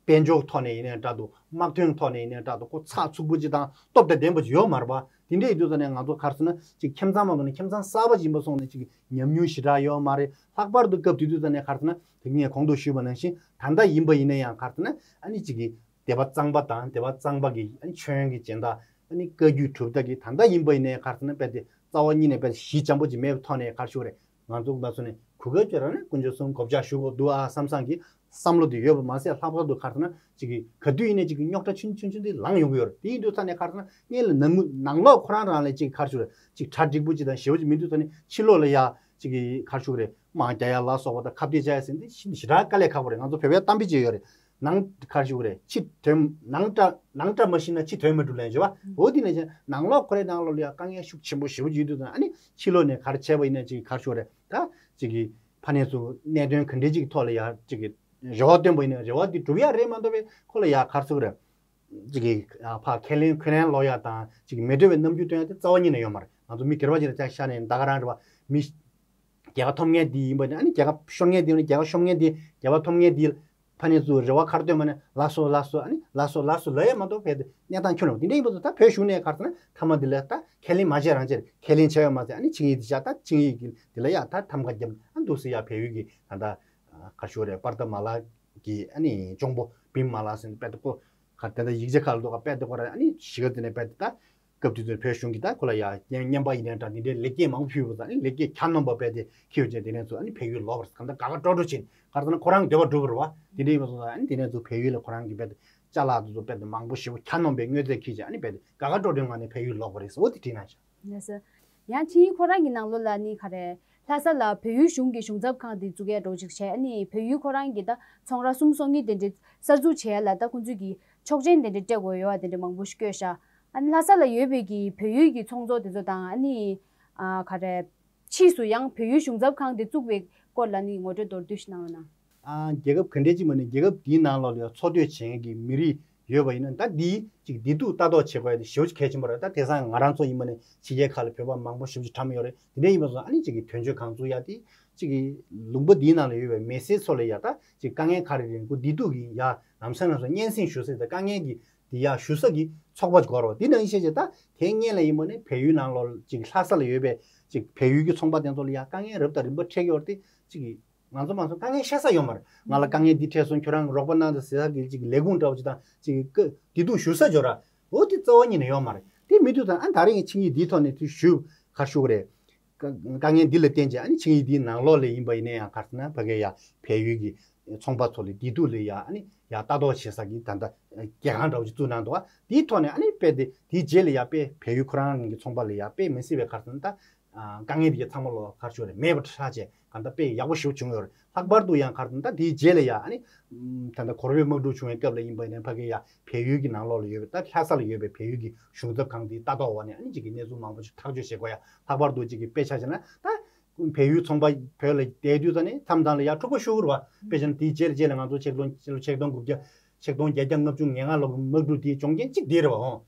དཔལ་འབྱོར་ཐོག་ནས་ཡིན་ནའི་འདྲ་འདུག་དམག་དོན་ཐོག་ནས་ཡིན་ནའི་འདྲ་འདུག་ཁོ་ཚགས་ཚུད་པོ་ཅིག་དང་སྟོབས་དང་ལྡན་པོ་ཅིག་ཡོད་མ་རེད་པ། དེ་འདྲ་ཡིན་དུས་ཙ་ནས་ང་ཚོ་ག་རེ་ཟེར་ན་ཅིག་ཁྱིམ་ཚང་མ་དང་ནི་ཁྱིམ་ཚང་གསར་པ་ཅིག་ཡིན་པ་སོང་ནས་ཅིག་ཉམས་མྱོང་ཞེ་དྲག་ཡོད་མ་རེད། ལྷག་པར་དུ་སྐབས་དེ་དུས་ཙ་ནས་ག་རེ་ཟེར་ན་དེ་ངས་གོང་དུ་ཞུས་པ་ནང་བཞིན་ད་ལྟ་ཡིན་པ་ཡིན་ན་ཡང་ག་རེ་ཟེར་ན་ཨ་ནི་ཅིག་གི་སྡེ་པ་གཙང་པ་དང་སྡེ་པ་གཙང་པ་གི་ཨ་ནི་མཆོད་ཡོན་གྱི་སྦྱིན་བདག་ཨ་ནི་བཀའ་བརྒྱུད་གྲུབ་མཐའ་གི་ད་ལྟ་ཡིན་པ་ཡིན་ནའི་ག་རེ་ཟེར་ན་དཔེ་དེ་རྩ་བ་ཉིད་ནས་དཔེ་གཞི་འཇམ་པོ་ཅིག་མེད་པའི་ཐོག་ནས་ག་རེ་ཞུ་དགོས་རེད། ང་ཚོ་མ་སོང་ནས་གུས་བཀུར་བྱེད་ར་ནས་དཀོན་མཆོག་གསུམ་གོ་ཆ་ཞུ་དགོས་འདུག་ཨ་བསམ་བསམ་གྱི་བསམ་བློ་དེ་ཡོད་པ་མ་ཟད་ལྷག་པར་དུ་ག་རེ་ཟེར་ན་ཅིག་གི་ག་དུས་ཡིན་ནའི་ཅིག་གི་རྙོག་དྲ་ཆུང་ཆུང་ཆུང་དེ་ལངས་ཡོང་གི་ཡོད་རེད། དེ་ཡིན་དུས་ཙ་ནས་ག་རེ་ཟེར་ན་སྔོན་ལ་ནང་མི་ནང་ལོགས་ཁོ་རང་རང་ལ་ཅིག་ག་རེ་ཞུ་རེད་ཅིག་གྲ་འགྲིག་པོ་ཅིག་དང་ཞེ་པོ་ཅིག་མི་འདུག་ཙ་ནས་ཕྱི་ལོགས་ལ་ཡ་ཅིག་གི་ག་རེ་ཞུ་རེད་དམག་རྒྱག་ཡ་ལ་སོགས་པ་དང་ཁ་གཏད་བཅག་ཡ་ཟེར་འདི་ཞེ་དྲག་དཀའ་ལས་ཁག་པོ་རེད། ང་ཚོ་བོད་པའི་གཏམ་དཔེ་ཅིག་ཡོད་རེད། ནང་ག་རེ་ཞུ་རེད་ཕྱི་དོན་ནང་བཀྲ་ནང་བཀྲ་མ་ཤིས་ན་ཕྱི་དོན་མི་འགྲུབ་ལན་བརྗོད་པ་འོ་དེ་ནས་ཅིག་ནང་ལོགས་ཁོ་རའི་ནང་ལོགས་ལ་ཡ་དཀའ་ངལ་ཤུགས་ཆེན་པོ་ཞེ་པོ་ཅིག་ཡོད་དུས་ཙ་ནས་ཨ་ནི་ཕྱི་ལོགས་ནས་ག་རེ་བྱས་པ་ཡིན་ན་ཅིག་ག་རེ་ཞུ་རེད། ད་ཅིག་གི་ཕ་ནས་ཚུར་གནད་དོན་ག་འདྲའི་ཅིག་ཐོག་ལ་ཡ་ཅིག་གི་རེ་བ་བཏོན་པ་ཡིན་ན་རེ་བ་འདི་འགྲུབ་ཡ་རེད་མ་གཏོགས་པའི་ཁོ་ལ་ཡ་ག་རེ་ཟེར་དགོས་རེད། ཅིག་གི་ཕ་ཁས་ལེན་ཁས་ལེན་ལོག་ཡ་དང་ཅིག་གི་མི་འདྲ་བའི་རྣམ་འགྱུར་སྟོན་ཡ་དེ་རྩ་བ་ཉིད་ནས་ཡོད་མ་རེད། ང་ཚོ་མི་སྒེར་པ་ཅིག་ལ་ཆ་བཞག་ནས་ད་ག་རང་རེད་བ། མི་རྒྱལ་ཁ་ཐོབ་མཁན་དེ་ཡིན་པ་ནི་ཨ་ནི་རྒྱལ་ཁ་ཤོར་མཁན་དེ་ཡིན་ན་རྒྱལ་ཁ་ཤོར་མཁན་དེ་རྒྱལ་ཁ་ཐོབ་མཁན་དེ་ཕ་ནས་ཚུར་རེ་བ་ག་རེ་བཏོན་པ་ནི་ལགས་སོ་ལགས་སོ་ཨ་ནི་ལགས་སོ་ལགས་སོ་ལབ་ཡ་མ་གཏོགས་ཕལ་ཏེ་གནས་སྟངས་ཁྱོན་ནས་དེ་འདྲ་ཡིན་པ་ཚོ་ད་བོད་གཞུང་ནས་ག་རེ་ཟེར་ན་མཐའ་མ་འདི་ལ་ད་ཁས་ལེན་མ་བྱས་རང་བྱས་ཁས་ལེན་བྱས་ཡོད་མ་ཟད་ཨ་ནི་ཆིངས་ཡིག་འདི་བཞག་ད་ཆིངས་ཡིག་གི་འདི་ལ་ཡ་ད་ཐམ་ག་བརྒྱབ་ཨ་འདུག་སེ་ཡ་བལ་ཡུལ་གྱི་ད་ད་ག་ཞུ་རེད་པར་ད་མ་ལག་གི་ཨ་ནི་གཅུང་པོ་བིམ་མ་ལགས་ཟེར་ནས་དཔེ་དེ་ཁོ་ག་དེ་འདྲ་ཡིག་ཆ་ཁག་ལ་འདུག་ག་དཔེ་དེ་ཁོ་ར་ཨ་ནི་གཞིས་ཀ་དེ་ནས་དཔེ་དེ་ད་སྐབས་དེ་ཚོའི་བོད་གཞུང་གིས་ད་ཁོ་ལ་ཡ་རྔན་རྔན་པ་ཡིན་ནའི་འདྲ་འདི་འདྲའི་ལེགས་སྐྱེས་མང་པོ་ཕུལ་བ་དང་ཨ་ནི་ལེགས་སྐྱེས་གྱ་ནོམ་པ་དཔེ་དེ་ཁྱེར་ཡོང་བྱས་དེ་ནས་ཚུར་ཨ་ནི་བལ་ཡུལ་ལོག་པ་རེད། གང་ལྟར་དགའ་དགའ་སྤྲོ་སྤྲོ་ཕྱིན་ག་རེ་ཟེར་ན་ཁོ་རང་འདོད་པ་འགྲུབ་པ་རེད་བ། དེ་འདྲ་ཡིན་པ་སོང་ཙང་ཨ་ནི་དེ་ནས་ཚུར་བལ་ཡུལ་ལ་ཁོ་རང་གིས་དཔེ་དེ་ཅ་ལག་དེ་ཚོ་དཔེ་དེ་མང་པོ་ཞེ་པོ་གྱ་ནོམ་པའི་དངོས་རྫས་ཁྱེར་བྱས་ཨ་ནི་དཔེ་དེ་དགའ་དགའ་སྤྲོ་སྤྲོའི་ངང་ནས་བལ་ཡུལ་ལོག་པ་རེད་ཟེར་འོ་དེ་བྲིས་གནང་བཞག་ལགས་སོ། ཡང་ཆིངས་ཡིག་ཁོ་རང་གི་ནང་ལོགས་ལ་ནི་ག་རེ། ལྷ་ས་ལ་བལ་ཡུལ་གཞུང་གི་གཞུང་ཚབ་ཁང་དེ་བཙུགས་ཡ་འདྲ་བོ་ཅིག་བྱས་ཨ་ནི་བལ་ཡུལ་ཁོ་རང་གི་ད་ཚོང་ར་གསུམ་སོ་གཉིས་དེ་འདྲ་གསར་འཛུགས་བྱས་ཡ་ལ་ད་ཁོང་ཚོས་ཀྱི་ཆོག་མཆན་དེ་འདྲ་སྤྲད་དགོས་ཡོད་བ་དེ་འདྲ་མང་པོ་ཞིག་བཀོད་ཤག་ཨ་ནི་ལྷ་ས་ལ་ཡོད་པའི་གི་བལ་ཡུལ་གྱི་ཚོང་ཚོགས་དེ་ཚོ་དང་ཨ་ནི་ཨ་ག་རེ། ཕྱིས་སུ་ཡང་བལ་ཡུལ་གཞུང་ཚབ་ཁང་དེ་བཙུགས་པའི་སྐོར་ལ་ནི་ངོ་སྤྲོད་མདོར་བསྡུས་ཤིག་གནང་རོགས་གནང་། ཨ་རྒྱལ་ཁབ་ག་འདྲས་ཅིག་མ་ནི་རྒྱལ་ཁབ་འདིའི་ནང་ལོགས་ལ་འཚོ་སྡོད་བྱེད་མཁན་གྱི་མི་རིགས་ཡོད་པ་ཡིན་ན་ད་འདིའི་ཅིག་བདེ་སྡུག་ལྟ་རྟོག་བྱེད་དགོས་ཡ་དེ་ཞེ་པོ་ཅིག་གལ་ཆེན་པོ་རེད། ད་དེང་སང་ང་རང་ཚོ་ཡིན་པ་ནི་ཕྱི་རྒྱལ་ཁག་ལ་བོད་པ་མང་པོ་ཞེ་པོ་ཅིག་གྲམ་ཡོད་རེད། དེ་འདྲ་ཡིན་པ་སོང་ཨ་ནི་ཅིག་གི་དོན་གཅོད་ཁང་བཙུགས་ཡ་དེ་ཅིག་གི་ལུང་པ་འདིའི་ནང་ལ་ཡོད་པའི་མི་སེར་ཚོ་ལ་ཡ་ད་ཅིག་དཀའ་ངལ་ག་རེ་རེད་ཁོ་བདེ་སྡུག་གི་ཡ་ལམ་སང་ལམ་སང་སྙན་སེང་ཞུ་ས་དང་དཀའ་ངལ་གྱི་དེ་ཡ་ཞུ་ས་གི་ཚོགས་པ་ཅིག་དགོས་རེད་བ། དེ་ནང་བཞིན་བྱས་ད་དེ་སྔོན་ལ་ཡིན་པ་ནི་བལ་ཡུལ་ནང་ལོགས་ཅིག་ལྷ་ས་ལ་ཡོད་པའི་ཅིག་བལ་ཡུལ་གྱི་ཚོང་པ་དེ་ཚོ་ལ་ཡ་དཀའ་ངལ་རབ་དང་རིམ་པ་འཕྲད་ཀྱི་ཡོད་རེད་དེ་ཅིག་གི་ང་ཚོ་མང་ཚོགས་དཀའ་ངལ་བཤད་ས་ཡོད་མ་རེད། ང་ལ་དཀའ་ངལ་འདི་འཕྲད་སོང་ཁྱོད་རང་རོགས་པ་གནང་དང་ཟེར་ས་གི་ཅིག་ལས་ཁུངས་འདྲ་བོ་ཅིག་དང་ཅིག་གི་བདེ་སྡུག་ཞུ་ས་འབྱོར་ར་འོ་དེ་རྩ་བ་ཉིད་ནས་ཡོད་མ་རེད། དེ་མི་འདུག་དང་ཨ་ད་རེས་ངས་ཆིངས་ཡིག་འདིའི་ཐོག་ནས་དུ་ཞུ་ག་རེ་ཞུ་གི་རེད། དཀའ་དཀའ་ངལ་འདི་ལ་བརྟེན་བྱས་ཨ་ནི་ཆིངས་ཡིག་འདིའི་ནང་ལོགས་ལ་ཡིན་པ་ཡིན་ན་ཡང་ག་རེ་ཟེར་ན་ཕ་གི་ཡ་བལ་ཡུལ་གྱི་ཚོང་པ་ཚོ་ལ་བདེ་སྡུག་ལ་ཡ་ཨ་ནི་ཡ་ལྟ་རྟོག་བྱེད་ས་གི་ད་ལྟ་རྒྱལ་ཁང་འདྲ་བོ་ཅིག་བཙུགས་གནང་འདུག་དེའི་ཐོག་ནས་ཨ་ནི་དཔེ་དེ་དེའི་རྗེས་ལ་ཡ་དཔེ་བལ་ཡུལ་ཁོ་རང་གི་ཚོང་པ་ལ་ཡ་དཔེ་མི་སྲིད་པའི་ག་རེ་ཟེར་ན་ད་དཀའ་ངལ་དེ་ག་ཚང་མ་ལོ་ག་རེ་ཞུ་རེད་མེད་པ་ཧྲ་བྱས་ག་ད་དཔེ་ཡག་པོ་ཞེ་པོ་བྱུང་ཡོད་རེད། ལྷག་པར་དུ་ཡང་ག་རེ་ཟེར་ན་ད་དེའི་རྗེས་ལ་ཡ་ཨ་ནི་ད་ལྟ་གོ་རོ་པའི་དམག་འཁྲུག་བྱུང་བའི་སྐབས་ལ་ཡིན་པ་ཡིན་ན་ཕ་གི་ཡ་བལ་ཡུལ་གྱི་ནང་ལོགས་ལ་ཡོད་པའི་ད་ལྷ་ས་ལ་ཡོད་པའི་བལ་ཡུལ་གྱི་གཞུང་ཚབ་ཁང་དེའི་ལྟ་རྟོག་འོག་ནས་ཨ་ནི་ཅིག་གི་གནས་ཚུལ་མང་པོ་ཞིག་ཐག་གཅོད་བྱེད་དགོས་ཡ། ལྷག་པར་དུ་ཅིག་གི་དཔེ་ཆ་བཞག་ན་ད་བལ་ཡུལ་ཚོང་པ་བོད་ལ་བསྡད་དུས་ཙ་ནས་མཚམས་མཚམས་ལ་ཡ་འཁྲུག་པ་ཤོར་གི་རེད་བ། དཔེ་བཞག་ན་དེའི་རྗེས་ལ་རྗེས་ལ་ང་ཚོ་ཆིག་སྟོང་ཆིག་སྟོང་དགུ་བརྒྱ་ཆིག་སྟོང་བརྒྱད་བརྒྱ་ལྔ་བཅུ་ང་ལྔ་ལོ་གི་དམག་འཁྲུག་དེའི་བྱུང་རྐྱེན་གཅིག་དེ་རེད་བ་འོང་།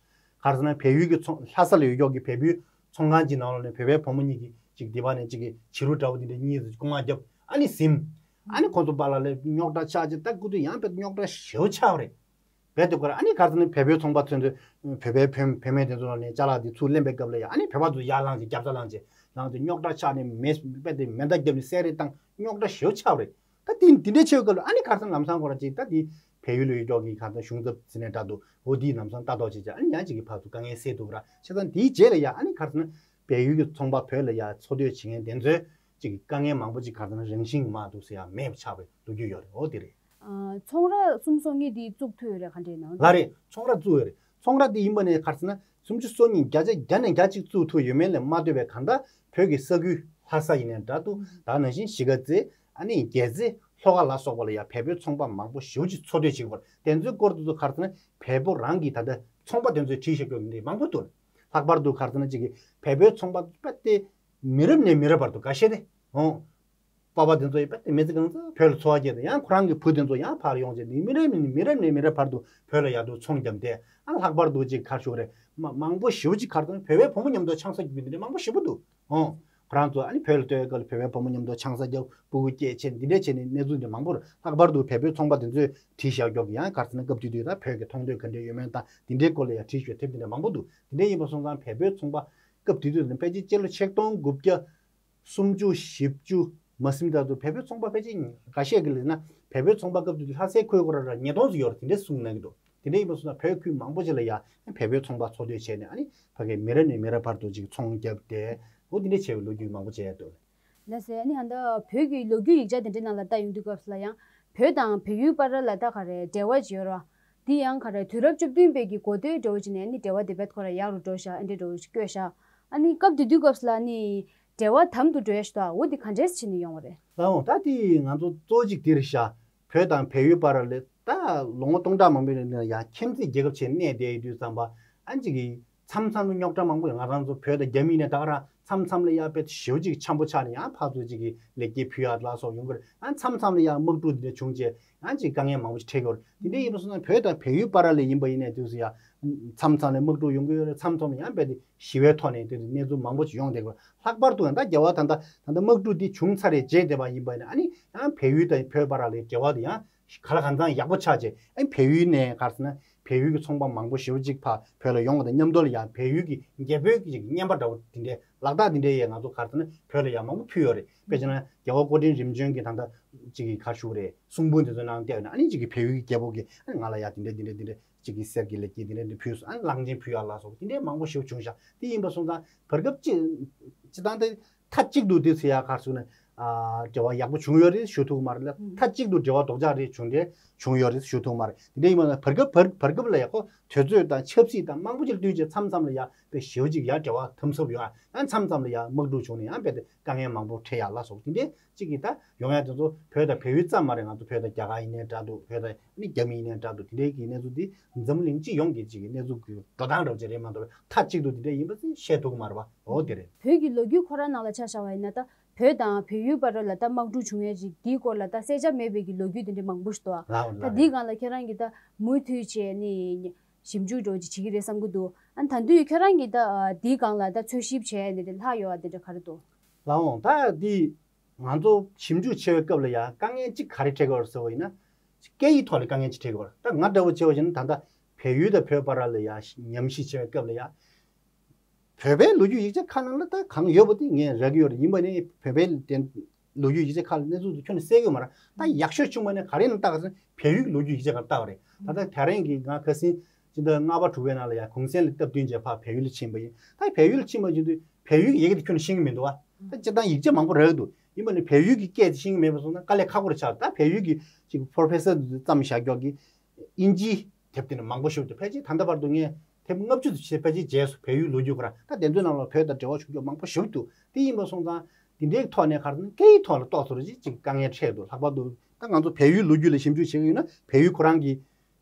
ག་རེ་ཟེར་ན་བལ་ཡུལ་གྱི་ཚོང་ལྷ་ས་ལ་ཡོད་ཀྱོག་གི་བལ་པོའི་ཚོང་ཁང་གཅིག་ནང་ལོགས་ནས་བོད་པའི་བུ་མོ་གཉིས་ཀྱིས་ཅིག་སྡེ་པ་ནས་ཅིག་གི་བྱི་རུ་འདྲ་བོ་དེ་འདྲ་གཉིས་སུ་ལྐོག་མ་བརྒྱབ་ཨ་ནི་ཟིན། ཨ་ནི་ཁོང་ཚོ་པཱ་ལགས་ལ་རྙོག་དྲ་ཆགས་ཅིག་ད་སྐུ་དུས་ཡང་དཔེ་རྙོག་དྲ་ཞེ་པོ་ཆགས་པ་རེད། བས་དེ་ཁོ་ར་ཨ་ནི་ག་རེ་ཟེར་ན་བལ་པོའི་ཚོང་པ་ཚོས་ཚོས་བོད་པའི་བུད་བུད་མེད་དེ་ཚོ་ལ་ནས་ཅ་ལག་དེ་ཚུར་ལེན་པའི་སྐབས་ལ་ཡང་ཨ་ནི་བོད་པ་ཚོ་ཡར་ལངས་ཅིག་རྒྱབ་རྩ་ལངས་ཅིག་ ནང་དུ་རྙོག་དྲ་ཆགས་ནས་མེ་དཔེ་དེ་མེ་མདའ་བརྒྱབ་ནས་བསད་རེས་བཏང་། རྙོག་དྲ་ཞེ་པོ་ཆགས་པ་རེད། ད་དེ་འདི་འདྲའི་ཆེ་བའི་སྐབས་ལ་ཨ་ནི་ཁར་སང་ལམ་སང་ཁོ་ར་ཅིག་ད་དེ་བལ་ཡུལ་ལ་ཡོད་ཀྱོག་གི་ཁ་ད་གཞུང་ཚབ་ཟིན་ནས་འདྲ་འདུག་འོ་དེའི་ལམ་སང་ལྟ་རྟོག་བྱེད་ཅིག་ཨ་ནི་ཡང་ཅིག་གི་ཕར་ཚུར་དཀའ་ངལ་སེལ་ཐུབ་ར། བྱས་ཙང་དེའི་རྗེས་ལ་ཡ་ཨ་ནི་ཁར་སང་བལ་ཡུལ་གྱི་ཚོང་པ་བོད་ལ་ཡ་འཚོ་སྡོད་བྱེད་མཁན་དེ་ཚོའི་ཅིག་དཀའ་ངལ་མང་པོ་ཅིག་ག་རེ་ཟེར་ན་རང་བཞིན་གྱིས་མར་འདུག་ཟེར་ཡ་མེད་པ་ཆགས་པའི་ལོ་རྒྱུས་ཡོད་རེད། འོ་དེ་རེད། ཨ། ཚོང་ར་གསུམ་སོ་གཉིས་དེ་བཙུགས་ཐུབ་ཡོད་རེད་ག་འདྲས་ནང་། ལགས་རེད། ཚོང་ར་བཙུགས་ཡོད་རེད། ཚོང་ར་དེ་ཡིན་པ་ནས་ག་རེ་ཟེར་ན་སུམ་ཅུ་སོ་གཉིས་བརྒྱ་ཆ་བརྒྱ་ནས་བརྒྱ་གཅིག་བཙུགས་ཐུབ་ཡོད་མེད་ལས་མ་ལྟོས་པའི་གང་ལྟར་བོད་ཀྱི་ས་ཁུལ་ལྷ་ས་ཡིན་ནའི་འདྲ་འདུག་ད་ནང་བཞིན་གཞིས་ཀ་རྩེ། ཨ་ནི་རྒྱལ་རྩེ། ལྷོ་ཁ་ལ་སོགས་པ་ལ་ཡང་བལ་པོའི་ཚོང་པ་མང་པོ་ཞེ་པོ་ཅིག་འཚོ་སྡོད་བྱེད་ཀྱི་ཡོད་རེད། དེ་ཚོའི་སྐོར་དེ་ཚོ་ག་རེ་ཟེར་ན་བལ་པོ་རང་གི་ད་ལྟ་ཚོང་པ་དེ་ཚོས་བྲིས་བཞག་རྒྱུ་འདི་མང་པོ་འདུག་ལྷག་པར་དུ་ག་རེ་ཟེར་ན་ཅིག་གི་བལ་པོའི་ཚོང་པ་དཔེ་དེ་མི་རབས་ནས་མི་རབས་བར་དུ་འགའ་ཤས་དེ་འོང་། པ་ཕ་དེ་ཚོ་ཡི་དཔེ་དེ་མི་ཚེ་གང་ཚང་བོད་ལ་འཚོ་བ་སྐྱེལ་ཏེ་ཡང་ཁོ་རང་གི་བུ་དེ་ཚོ་ཡང་ཕར་ཡོང་བྱས་ནས་མི་རབས་ནས་མི་རབས་ནས་མི་རབས་བར་དུ་བོད་ལ་ཡར་དུ་ཚོང་བརྒྱབ་སྟེ་ཨ་ལྷག་པར་དུ་ཅིག་ག་རེ་ཞུ་དགོས་རེད། མ་མང་པོ་ཞེ་པོ་ཅིག་ག་རེ་ཟེར་ན་བོད་པའི་བུ་མོ་མཉམ་དུ་ཆང་ས་རྒྱུག་པའི་དེ་འདྲ་མང་པོ་ཞེ་པོ་འདུག་ཨོ། ཁོ་རང་ཚོ་ཨ་ནི་བོད་ལ་ལྟོས་སྐབས་ལ་བོད་པའི་བུ་མོ་མཉམ་དུ་ཆང་ས་རྒྱབ་སྤུ་གུ་སྐྱེས་བྱས་འདི་འདྲས་བྱས་ནས་གནས་ཚུལ་འདི་མང་པོར་ལྷག་པར་དུ་བལ་པོའི་ཚོང་པ་དེ་ཚོས་བྲིས་བཞག་ཀྱོག་གི་ཡང་ག་རེ་ཟེར་ན་སྐབས་དེ་དུས་ད་བོད་ཀྱི་མཐོང་ཐོས་ག་འདྲས་ཡོད་མེད་དང་དེ་འདྲའི་སྐོར་ལ་ཡང་བྲིས་བཞག་དེབ་དེ་འདྲ་མང་པོ་འདུག་དེ་འདྲས་ཡིན་པ་སོང་ཙང་བལ་པོའི་ཚོང་པ་སྐབས་དེ་དུས་ལ་ཕལ་ཆེར་སྤྱི་ལོ་ཆིག་སྟོང་དགུ་བརྒྱ་སུམ་ཅུ་བཞི་བཅུ་མ་ཟིན་ཙམ་དུ་བལ་པོའི་ཚོང་པ་ཕལ་ཆེར་འགའ་ཤས་ཀྱིས་ལབ་ན་བལ་པོའི་ཚོང་པ་སྐབས་དེ་དུས་ལྷ་སའི་ཁུལ་ཁོ་ར་ར་ཉིས་སྟོང་ཙམ་ཡོད་རེད་དེ་འདྲས་གསུངས་གནང་གི་འདུག་དེ་འདྲ་ཡིན་པ་སོང་ན་བོད་ཁུལ་མང་པོ་ཅིག་ལ་ཡ་བལ་པོའི་ཚོང་པ་འཚོ་སྡོད་བྱས་ནས་ཨ་ནི་ཕ་གིའི་མི་རབས་ནས་མི་རབས་བར་དུ་ཅིག་ཚོང་བརྒྱབ་སྟེ་འོ་འདི་འདྲ་བྱས་པའི་ལོ་རྒྱུས་མང་པོ་ཅིག་ཡོད་འདུག་ལགས་སོ། ཨ་ནི་ཧ་ད་བོད་ཀྱི་ལོ་རྒྱུས་ཡིག་ཆ་དེ་འདྲའི་ནང་ལ་ལྟ་ཡོང་དུས་སྐབས་སུ་ལ་ཡང་བོད་དང་བལ་ཡུལ་བར་ལ་ད་ག་རེ་འབྲེལ་བ་ཅིག་ཡོད་རེད་བ། འདི་ཡང་ག་རེ་དུས་རབས་བཅུ་བདུན་པའི་གི་འགོ་སྟོད་འདྲ་བོ་ཅིག་ནས་ཨ་ནི་འབྲེལ་བ་དེ་བས་ཁོ་ར་ཡག་རུ་འགྲོ་ཤག་ཨ་འདྲ་འདྲ་བོ་ཅིག་བཀོད་ཤག་ཨ་ནི་སྐབས་དེ་དུས་སྐབས་སུ་ལ་ཨ་ནི་འབྲེལ་བ་དམ་དུ་འགྲོ་ཡ་ཞིག་འདུག་འོ་འདི་ག་འདྲས་བྱས་ནས་ཡོང་བ་རེད། ལགས་འོང་ད་དེ་ང་ཚོ་གཙོ་བོ་གཅིག་དེ་རེད་ཤག་བོད་དང་བལ་ཡུལ་བར་ལ་ད་ལོ་ངོ་སྟོང་ཕྲག་མང་པོའི་རིང་ལ་ཡང་ཁྱིམ་མཚེས་རྒྱལ་ཁབ་བྱས་གནས་བསྡད་ཡོད་དུས་ཙམ་པ་ཨ་ཅིག་གིས་མཚམས་མཚམས་ལ་རྙོག་དྲ་མང་པོ་ཡོད། ང་རང་ཚོ་བོད་དང་རྒྱ་མི་ནས་ད་ག་རང་མཚམས་མཚམས་ལ་ཡང་དཔེ་ཞེ་པོ་ཅིག་འཆམ་པོ་ཆགས་ནས་ཡང་ཕར་ཚུར་ཅིག་གིས་ལེགས་སྐྱེས་ཕུལ་ཡ་ལ་སོགས་ཡོང་གི་རེད། ཡང་མཚམས་མཚམས་ལ་ཡང་དམག་འཁྲུག་འདི་འདྲ་བྱུང་རྗེས་ཡང་ཅིག་དཀའ་ངལ་མང་པོ་ཞིག་འཕྲད་ཀྱི་ཡོད་རེད། དེ་འདྲ་ཡིན་པ་སོང་ན་བོད་དང་བལ་ཡུལ་བར་ལ་ཡིན་པ་ཡིན་ནའི་དུས་སུ་ཡང་མཚམས་མཚམས་ལ་དམག་འཁྲུག་ཡོང་གི་ཡོད་རེད། མཚམས་མཚམས་ལ་ཡང་རྦད་དེ་ཞི་བའི་ཐོག་ནས་དེ་གནས་ཚུལ་མང་པོ་ཞིག་ཡོང་བསྡད་ཀྱི་ཡོད་རེད། ལྷག་པར་དུ་ཡང་ད་རྒྱལ་བ་ད་ལྟ་ད་ལྟ་དམག་འཁྲུག་འདི་བྱུང་ཚར་རེད་བྱས་བསྡད་པ་ཡིན་པ་ཡིན་ན་ཨ་ནི་ཡང་བལ་ཡུལ་དང་བོད་བར་ལ་འབྲེལ་བ་དེ་ཡང་ག་ལ་གང་འཚམ་ཡག་པོ་ཆགས་རྗེས་ཨ་ནི་བལ་ཡུལ་ནས་ག་རེ་ཟེར་ན་བལ་ཡུལ་གྱི་ཚོང་པ་མང་པོ་ཞེ་པོ་ཅིག་ཕར་བོད་ལ་ཡོང་བ་དང་མཉམ་དུ་ལ་ཡང་བལ་ཡུལ་གྱི་རྒྱལ་པོའི་གི་ཅིག་བརྙན་པར་འདྲ་བོ་དེ་འདྲའི་ལག་རྟགས་དེ་འདྲའི་ཡས་ང་ཚོ་ག་རེ་ཟེར་ན་བོད་ལ་ཡང་མང་པོ་ཕུལ་ཡོད་རེད། དཔེ་བྱས་ན་རྒྱལ་བ་སྐུ་ཕྲེང་རིམ་བྱོན་གྱི་ད་ལྟ་ཅིག་གི་ག་རེ་ཞུ་དགོས་རེད། གསུང་འབུམ་དེ་ཚོ་ནང་བལྟས་ཡོད་ན་ཨ་ནི་ཅིག་གི་བལ་ཡུལ་གྱི་རྒྱལ་པོ་གིས་ཨ་ནི་ང་ལ་ཡང་དེ་འདྲ་དེ་འདྲ་དེ་འདྲ་ཅིག་གི་གསེར་གྱི་ལེགས་སྐྱེས་དེ་འདྲ་དེ་འདྲ་ཕུལ་སོང་། ཨ་ནི་གླང་ཆེན་ཕུལ་ཡག་ལ་སོགས་དེ་འདྲའི་མང་པོ་ཞིག་བྱུང་ཤག་དེ་ཡིན་པ་སོང་ཙང་བར་སྐབས་ཅིག་སྤྱིར་བཏང་དེ་མཐའ་གཅིག་ཏུ་དེ་ཚོ་ཡང་ག་རེ་ཟེར་ན་ཨ་འབྲེལ་བ་ཡག་པོ་བྱུང་ཡོད་རེད་ཞུ་ཐུབ་ཀྱི་མ་རེད་ལ། ཨུམ། མཐའ་གཅིག་ཏུ་འབྲེལ་བ་རྡོག་རྩ་རེད་བྱུང་རེད་བྱུང་ཡོད་རེད་ཞུ་ཐུབ་ཀྱི་མ་རེད། དེ་འདྲ་ཡིན་པ་ན་བར་སྐབས་བར་བར་སྐབས་ལ་ཡག་པོ་དུས་ཚོད་དང་ཆབ་སྲིད་དང་མང་པོ་ཅིག་བསྟུན་བྱས་མཚམས་མཚམས་ལ་ཡང་དཔེ་ཞེ་པོ་ཅིག་ཡང་འབྲེལ་བ་དམ་ཟབ་ཡོང་ཡང་མཚམས་མཚམས་ལ་ཡང་དམག་འཁྲུག་བྱུང་ནས་ཡང་རྦད་དེ་དཀའ་ངལ་མང་པོ་འཕྲད་ཡག་ལ་སོགས་དེ་འདྲའི་ཅིག་གི་ད་ཡོང་ཡག་དེ་ཚོ་བོད་དང་བལ་ཡུལ་ཙམ་མ་རེད། ང་ཚོ་བོད་དང་རྒྱ་གར་ཡིན་ནའི་འདྲ་འདུག་བོད་དང་ནི་རྒྱ་མི་ཡིན་ནའི་འདྲ་འདུག་དེ་འདྲའི་གི་གནས་ཚུལ་འདི་འཛམ་གླིང་སྤྱི་ཡོངས་ཀྱི་ཅིག་གི་གནས་ཚུལ་གྱི་འགྲོ་སྟངས་འདྲ་བོ་ཅིག་རེད་མ་གཏོགས་མཐའ་གཅིག་ཏུ་དེ་འདྲ་ཡིན་པ་ཅིག་བཤད་ཐུབ་ཀྱི་མ་རེད་པ། འོ་དེ་རེད། བོད་ཀྱི་ལོ་རྒྱུས་ཁོ་རང་ནང་ལ་ཆ་བཞག་པ་ཡིན་ན་ད་བོད་དང་བལ་ཡུལ་བར་ལ་ད་དམག་འཁྲུག་བྱུང་ཡས་ཅིག་འདིའི་སྐོར་ལ་ད་གསལ་ཆ་མེད་པའི་གི་ལོ་རྒྱུས་དེ་འདྲ་མང་པོ་ཞིག་འདུག་ལགས་འོང་ད་ལགས་འདིའི་རེད། སྒང་ལ་ཁྱེད་རང་གིས་ད་མུ་མཐུད་བྱས་ནས་ཞིབ་འཇུག་འདྲ་བོ་ཅིག་བྱེད་ཀྱི་རེད་བསམ་གྱི་འདུག་ཨ་ད་དུང་ཁྱེད་རང་གིས་ད་འདིའི་སྒང་ལ་ད་འཚོལ་ཞིབ་བྱས་ནས་དེ་ལྷག་ཡོད་པ་དེ་འདྲ་ག་རེ་འདུག་ལགས་འོང་ད་འདི་ང་ཚོ་ཞིབ་འཇུག་བྱེད་པའི་སྐབས་ལ་ཡང་དཀའ་ངལ་གཅིག་ག་རེ་འཕྲད་ཀྱི་ཡོད་རེད་ཟེར་བ་ཡིན་ན། སྐད་ཡིག་ཐོག་ལ་དཀའ་ངལ་གཅིག་འཕྲད་ཀྱི་ཡོད་རེད། ད་ང་འདྲ་བོ་བྱས་པ་ཡིན་ན་ད་ལྟ་བལ་ཡུལ་དང་བོད་བར་ལ་ཡང་ཉམས་ཞིབ་བྱེད་པའི་སྐབས་ལ་ཡང་། བོད་པའི་ལོ་རྒྱུས་ཡིག་ཆ་ཁག་ནང་ལ་ད་གང་ཡོད་པ་དེ་ངས་རག་གི་ཡོད་རེད། ཡིན་པ་ནི་བོད་པའི་དེ་ལོ་རྒྱུས་ཡིག་ཆ་ཁག་ལ་གནས་ཚུལ་དེ་ཁྱོན་ནས་གསལ་གི་ཡོད་མ་རེད། ད་ཡག་ཤོས་བྱུང་བ་ནི་ག་རེ་ནས་བལྟ་ག་ཟེར་ན་བལ་ཡུལ་གྱི་ལོ་རྒྱུས་ཡིག་ཆ་ཁག་ལ་བལྟ་བ་རེད། ད་ལྟ་དེ་རིང་གི་ང་ཁ་སང་སྤྱི་ཟླ་ལྔ་པ་དྲུག་པའི་ནང་ལ་ཡང་གུང་སེང་ལ་སྟབས་བསྟུན་བྱས་ཕར་བལ་ཡུལ་ལ་ཕྱིན་པ་ཡིན། ད་བལ་ཡུལ་ལ་ཕྱིན་པ་ཡིན་དུས་བལ་ཡུལ་གྱི་ཡི་གེ་དེ་ཁྱོན་ནས་ཤེས་ཀྱི་མི་འདུག་བ། ད་སྤྱིར་བཏང་ཡིག་ཆ་མང་པོ་རག་གི་འདུག་ཡིན་པ་ནི་བལ་ཡུལ་གྱི་སྐད་དེ་ཤེས་ཀྱི་མེད་པ་སོང་ན་དཀའ་ལས་ཁག་པོ་རེ་ཆགས། ད་བལ་ཡུལ་གྱི་ཅིག་པོ་རོ་ཕེ་སར་དེ་ཚོ་བརྩམས་བཞག་ཀྱོག་གི་དབྱིན་ཇིའི་དེབ་དེ་ནི་མང་པོ་ཞིག་འདུག་ཕལ་ཆེར་ད་ལྟ་བར་དུ་ངས་དེབ་ལྔ་བཅུ་དེ་ཕལ་ཆེར་མཇལ་སོང་། བལ་ཡུལ་ལོ་རྒྱུས་ཁོ་ར། ད་དེ་ཚོའི་ནང་ལ་བོད་དང་འབྲེལ་བ་བྱུང་ཀྱོག་མང་པོ་ཞིག་འདུག་དེ་ཡིན་པ་སོང་ཙང་དེ་འདྲའི་ཐོག་ནས་ག་རེ་ཟེར་ན་སྐད་ཡིག་ཐོག་ལ་ཏོག་ཙམ་རེ་ཅིག་དཀའ་ངལ་འཕྲད་འདུག་ལྷག་པར་དུ་ད་ང་ཚོ་བལ་ཡུལ་ལོ་རྒྱུས་ལ་ཞིབ་འཇུག་བྱེད་ཀྱི་ཡོད་ན་བལ་ཡུལ་ཁོ་རང་གི་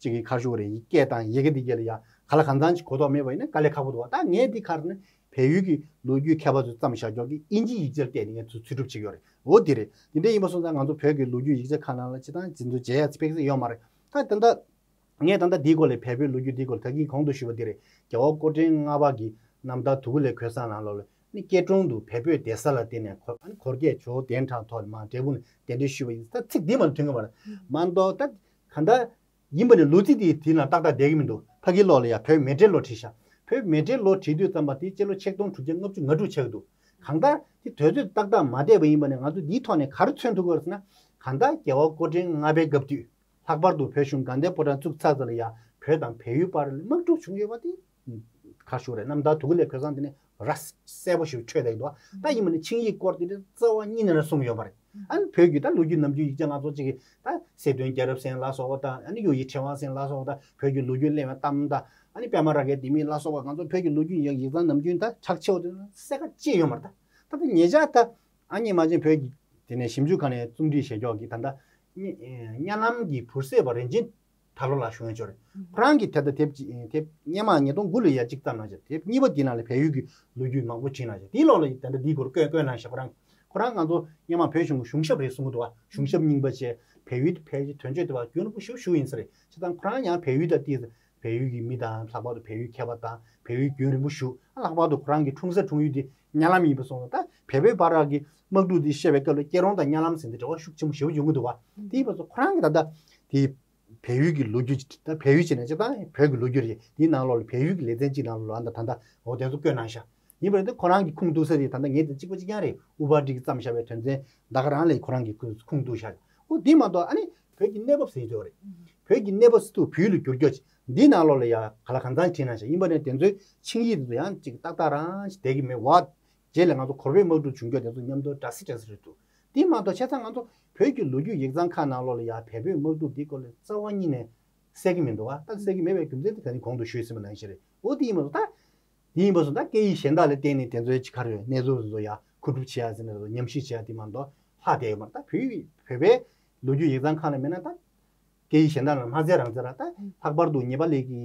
ཅིག་གི་ག་རེ་ཞུ་དགོས་རེད། སྐད་དང་ཡི་གེ་འདི་གས་ལ་ཡ་ག་ལ་གང་འཚམ་ཅིག་གོ་རྟོགས་མེད་པ་ཡིན་ན་དཀའ་ལས་ཁག་པོ་འདུག་བ། ད་ངས་འདི་ག་རེ་ཟེར་ན་བལ་ཡུལ་གྱི་ལོ་རྒྱུས་མཁས་པ་ཚོས་བརྩམས་བཞག་ཀྱོག་གི་དབྱིན་ཇིའི་ཡིག་ཆར་བལྟས་ནས་ངས་ཚུར་འཚོལ་སྒྲུབ་བྱེད་ཀྱི་ཡོད་རེད། འོ་འདི་རེད། འདི་འདྲ་ཡིན་པ་སོང་ཙང་ང་ཚོ་བོད་ཀྱི་ལོ་རྒྱུས་ཡིག་ཆ་ཁག་ནང་ལ་སྤྱིར་བཏང་འཛིན་ཚུལ་མཇལ་ཡ་ཚིག་ཕེབས་ས་ཡོད་མ་རེད། ད་ད་ལྟ་ངས་ད་ལྟ་འདིའི་སྐོར་ལ་བལ་པོའི་ལོ་རྒྱུས་འདིའི་སྐོར་ལ་ད་གིན་གོང་དུ་ཞུས་པ་འདི་རེད། རྒྱལ་བ་སྐུ་ཕྲེང་ལྔ་པ་གི་རྣམ་ཐར་དུ་ཀུ་ལའི་གོས་བཟང་ནང་ལོགས་ལ་ནི་སྐྱིད་གྲོང་དུ་བལ་པོའི་གདན་ས་ལ་བརྟེན་ནས་འཁོར་ཨ་ནི་འཁོར་རྒྱལ་ཇོ་བོ་གདན་དྲངས་ཐོག་ནས་མར་འབྲས་སྤུངས་ནས་གདན་འདྲེན་ཞུས་པ་ཡིན། ད་ཚིག་འདི་མ་ཐོན་གི་མ་རེད། མ་གཏོགས་ད་ག་འདྲ་ཡིན་པ་ནི་ལོ་ཚིགས་དེ་དེ་ན་ཏག་ཏག་བསྡད་ཀྱི་མི་འདུག་ཕ་གིའི་ལོགས་ལ་ཡ་བོད་མེ་སྤྲེལ་ལོ་བྲིས་ཤག་བོད་མེ་སྤྲེལ་ལོ་བྲིས་དུས་ཙམ་པ་དེ་སྤྱི་ལོ་ཆིག་སྟོང་དྲུག་བརྒྱ་ལྔ་བཅུ་ང་དྲུག་ཆགས་ཀྱི་འདུག་གང་ལྟར་དེ་དུས་ཚོད་ཏག་ཏག་མ་བསྡད་པ་ཡིན་པ་ནས་ང་ཚོ་འདིའི་ཐོག་ནས་ག་རེ་མཚོན་ཐུབ་ཀྱི་ཡོད་རེད་ཟེར་ན། གང་ལྟར་རྒྱལ་བ་སྐུ་ཕྲེང་ལྔ་པའི་སྐབས་དུས་ལྷག་པར་དུ་བོད་གཞུང་དགའ་ལྡན་ཕོ་བྲང་བཙུགས་ཚར་ཚར་ལ་ཡ་བོད་དང་བལ་ཡུལ་བར་ལ་དམག་འཁྲུག་བྱུང་ཡོད་པ་དེ་ག་རེ་ཞུ་དགོས་རེད། རྣམ་ཐར་དུ་གུ་ལས་གོས་བཟང་དེ་ནས་ར་གསལ་པོ་ཞིག་འཕྲོད་བསྡད་ཀྱི་འདུག་ད་ཡིན་པ་ནས་ཆིངས་ཡིག་སྐོར་དེ་འདྲ་རྩ་བ་ཉིད་ནས་ར་གསུངས་ཡོད་མ་རེད། ཨ་ནི་བོད་ཀྱི་ད་ལོ་རྒྱུས་ནམ་རྒྱུན་ཡིག་ཆ་ང་ཚོ་གཅིག་གིས་ད་སེ་སྟོན་རྒྱལ་རབས་ཟེར་ལ་སོགས་པ་དང་། ཨ་ནི་གཡུ་ཡི་ཕྲེང་བ་ཟེར་ལ་སོགས་པ་དང་། བོད་ཀྱི་ལོ་རྒྱུས་གླེང་བའི་གཏམ་དང་། ཨ་ནི་པདྨ་རཱ་གའི་ལྡེ་མིག་ལ་སོགས་པ་ང་ཚོ་བོད་ཀྱི་ལོ་རྒྱུས་ཡིག་ཡིག་ཚང་ནམ་རྒྱུན་ད་ཁྲག་ཆེ་བ་དེ་གསལ་ཁ་ཅི་ཡོད་མ་རེད། ད་ད་ད་ཉེ་ཆར་ད་ཨ་མྱེས་རྨ་ཆེན་བོད་ཀྱི་དེ་ནས་ཞིབ་འཇུག་ཁང་ནས་རྩོམ་སྒྲིག་བྱེད་ཕྱོགས་ཀྱི་ད་ད་གཉའ་ལམ་གྱི་བུར་གསེབ་པ་རིན་ཆེན་དར་ལོ་ལགས་ཞུ་མཁན་ཅིག་ཡོད་རེད། ཁོ་རང་གིས་དེ་ད་དེབ་ཅིག་དེབ་སྔོན་མ་ཉིས་སྟོང་དགུ་ལ་ཡ་གཅིག་བརྩམས་གནང་ཤག་དེབ་གཉིས་པ་དེ་ནང་ལ་བལ་ཡུལ་གྱི་ལོ་རྒྱུས་མང་པོ་བྲིས་གནང་ཤག་དེའི་ལོགས་ལ་ད་ལྟ་འདིའི་སྐོར་བཀོད་བཀོད་གནང་ཤག་ཁོ་རང་ཁོ་རང་ང་ཚོ་སྔོན་མ་བོད་གཞུང་གི་གཞུང་ཞབས་རེད་གསུང་གི་འདུག་བ། གཞུང་ཞབས་རྙིང་པ་བྱས། བལ་ཡུལ་དུ་ཕལ་ཆེར་དོན་གཅོད་དེ་བ་རྒྱུན་རིང་པོ་ཞིག་བཞུགས་ཡིན་ས་རེད། བྱས་ཙང་ཁོ་རང་ཡང་བལ་ཡུལ་དང་ཏོག་ཙམ་བལ་ཡུལ་གྱི་མི་དང་། ལྷག་པར་དུ་བལ་ཡུལ་མཁས་པ་དང་བལ་ཡུལ་རྒྱུན་རིང་པོ་བཞུགས། ལྷག་པར་དུ་ཁོ་རང་གི་འཁྲུངས་ས་འཁྲུངས་ཡུལ་དེ་གཉའ་ལམ་ཡིན་པ་སོང་ཙང་། ད་བལ་བོད་བར་གྱི་དམག་འཁྲུག་འདི་བཤད་པའི་སྐབས་ལ་སྐྱིད་རོང་དང་གཉའ་ལམ་ཟེར་འདི་འབྲེལ་བ་ཤུགས་ཆེན་པོ་ཞེ་པོ་ཡོང་གི་འདུག་བ། དེ་ཡིན་པ་སོང་ཁོ་རང་གི་ད་ལྟ་དེ་བལ་ཡུལ་གྱི་ལོ་རྒྱུས་ཅིག་ད་བལ་ཡུལ་བྱས་ནས་སྤྱིར་བཏང་བོད་ཀྱི་ལོ་རྒྱུས་རེད། དེའི་ནང་ལོགས་ལ་བལ་ཡུལ་གྱི་ལེ་ཚན་གཅིག་ནང་ལོགས་ལ་ཨ་ད་ད་ལྟ་འོ་དེ་ཚོ་བཀོད་གནང་ཤག་ཡིན་པ་རེད་དེ། ཁོ་རང་གི་ཁུངས་གཏུགས་ས་དེ་ད་ལྟ་ངས་དེ་གཅིག་པ་གཅིག་རྐྱང་རེད། དབུ་པར་ཊི་གིས་བརྩམས་བཞག་པའི་དོན་ཚན་ད་ག་རང་ལས་ཁོ་རང་གི་ཁུངས་ཁུངས་གཏུགས་ཤག་འོ་དེ་མ་གཏོགས་ཨ་ནི་བོད་ཀྱི་གནས་བབ་ཟེར་གྱི་ཡོད་རེད། བོད་ཀྱི་གནས་བབ་ཟེར་དུས་བོད་ཡིག་ལ་བསྒྱུར་རྒྱུ་ཅིག་འདིའི་ནང་ལོགས་ལ་ཡ་ག་ལ་གང་འཚམ་བྲིས་གནང་ཤག་ཡིན་པ་ནས་དེ་ཚོའི་ཆིངས་ཡིག་དེ་ཚོ་ཡང་ཅིག་ཏག་ཏག་རང་ཞིག་བསྡད་ཀྱི་མེད་བ། རྗེས་ལ་ང་ཚོ་གོར་བོད་དམག་འཁྲུག་བྱུང་རྒྱུ་དེ་ཚོ་མཉམ་དུ་འདྲ་སི་འདྲ་སི་རེད་འདུག་དེ་མ་གཏོགས་བྱས་ཙང་ང་ཚོ་བོད་ཀྱི་ལོ་རྒྱུས་ཡིག་ཚང་ཁག་ནང་ལོགས་ལ་ཡ་བལ་བོད་དམག་འཁྲུག་འདིའི་སྐོར་ལ་རྩ་བ་ཉིད་ནས་གསལ་གྱི་མི་འདུག་བ། ད་གསལ་གྱི་མེད་པའི་རྒྱུ་མཚན་དེ་ད་ནི་གོང་དུ་ཞུས་ཟིན་པ་ནང་བཞིན་རེད། འོ་དེ་ཡིན་པ་སོང་ད། དེ་ཡིན་པ་སོང་ད་སྐད་ཡིག་གཞན་དག་ལ་བརྟེན་ནས་དེ་ཚོའི་ཅིག་ག་རེ་གནས་ཚུལ་དེ་ཚོ་ཡ་མཁོ་སྒྲུབ་བྱེད་ཡ་ཟེར་ནས་ཉམས་ཞིབ་བྱེད་ཡ་དེ་མ་གཏོགས་ལྷག་བསྡད་ཡོད་མ་རེད། ད་བོད་ཡིག་བོད་པའི་ལོ་རྒྱུས་ཡིག་ཚང་ཁག་ལ་མེད་ན་ད། སྐད་ཡིག་གཞན་དག་ལ་མ་བཙལ་རང་བཙལ་ར། ད་ལྷག་པར་དུ་ནེ་པ་ལི་གི་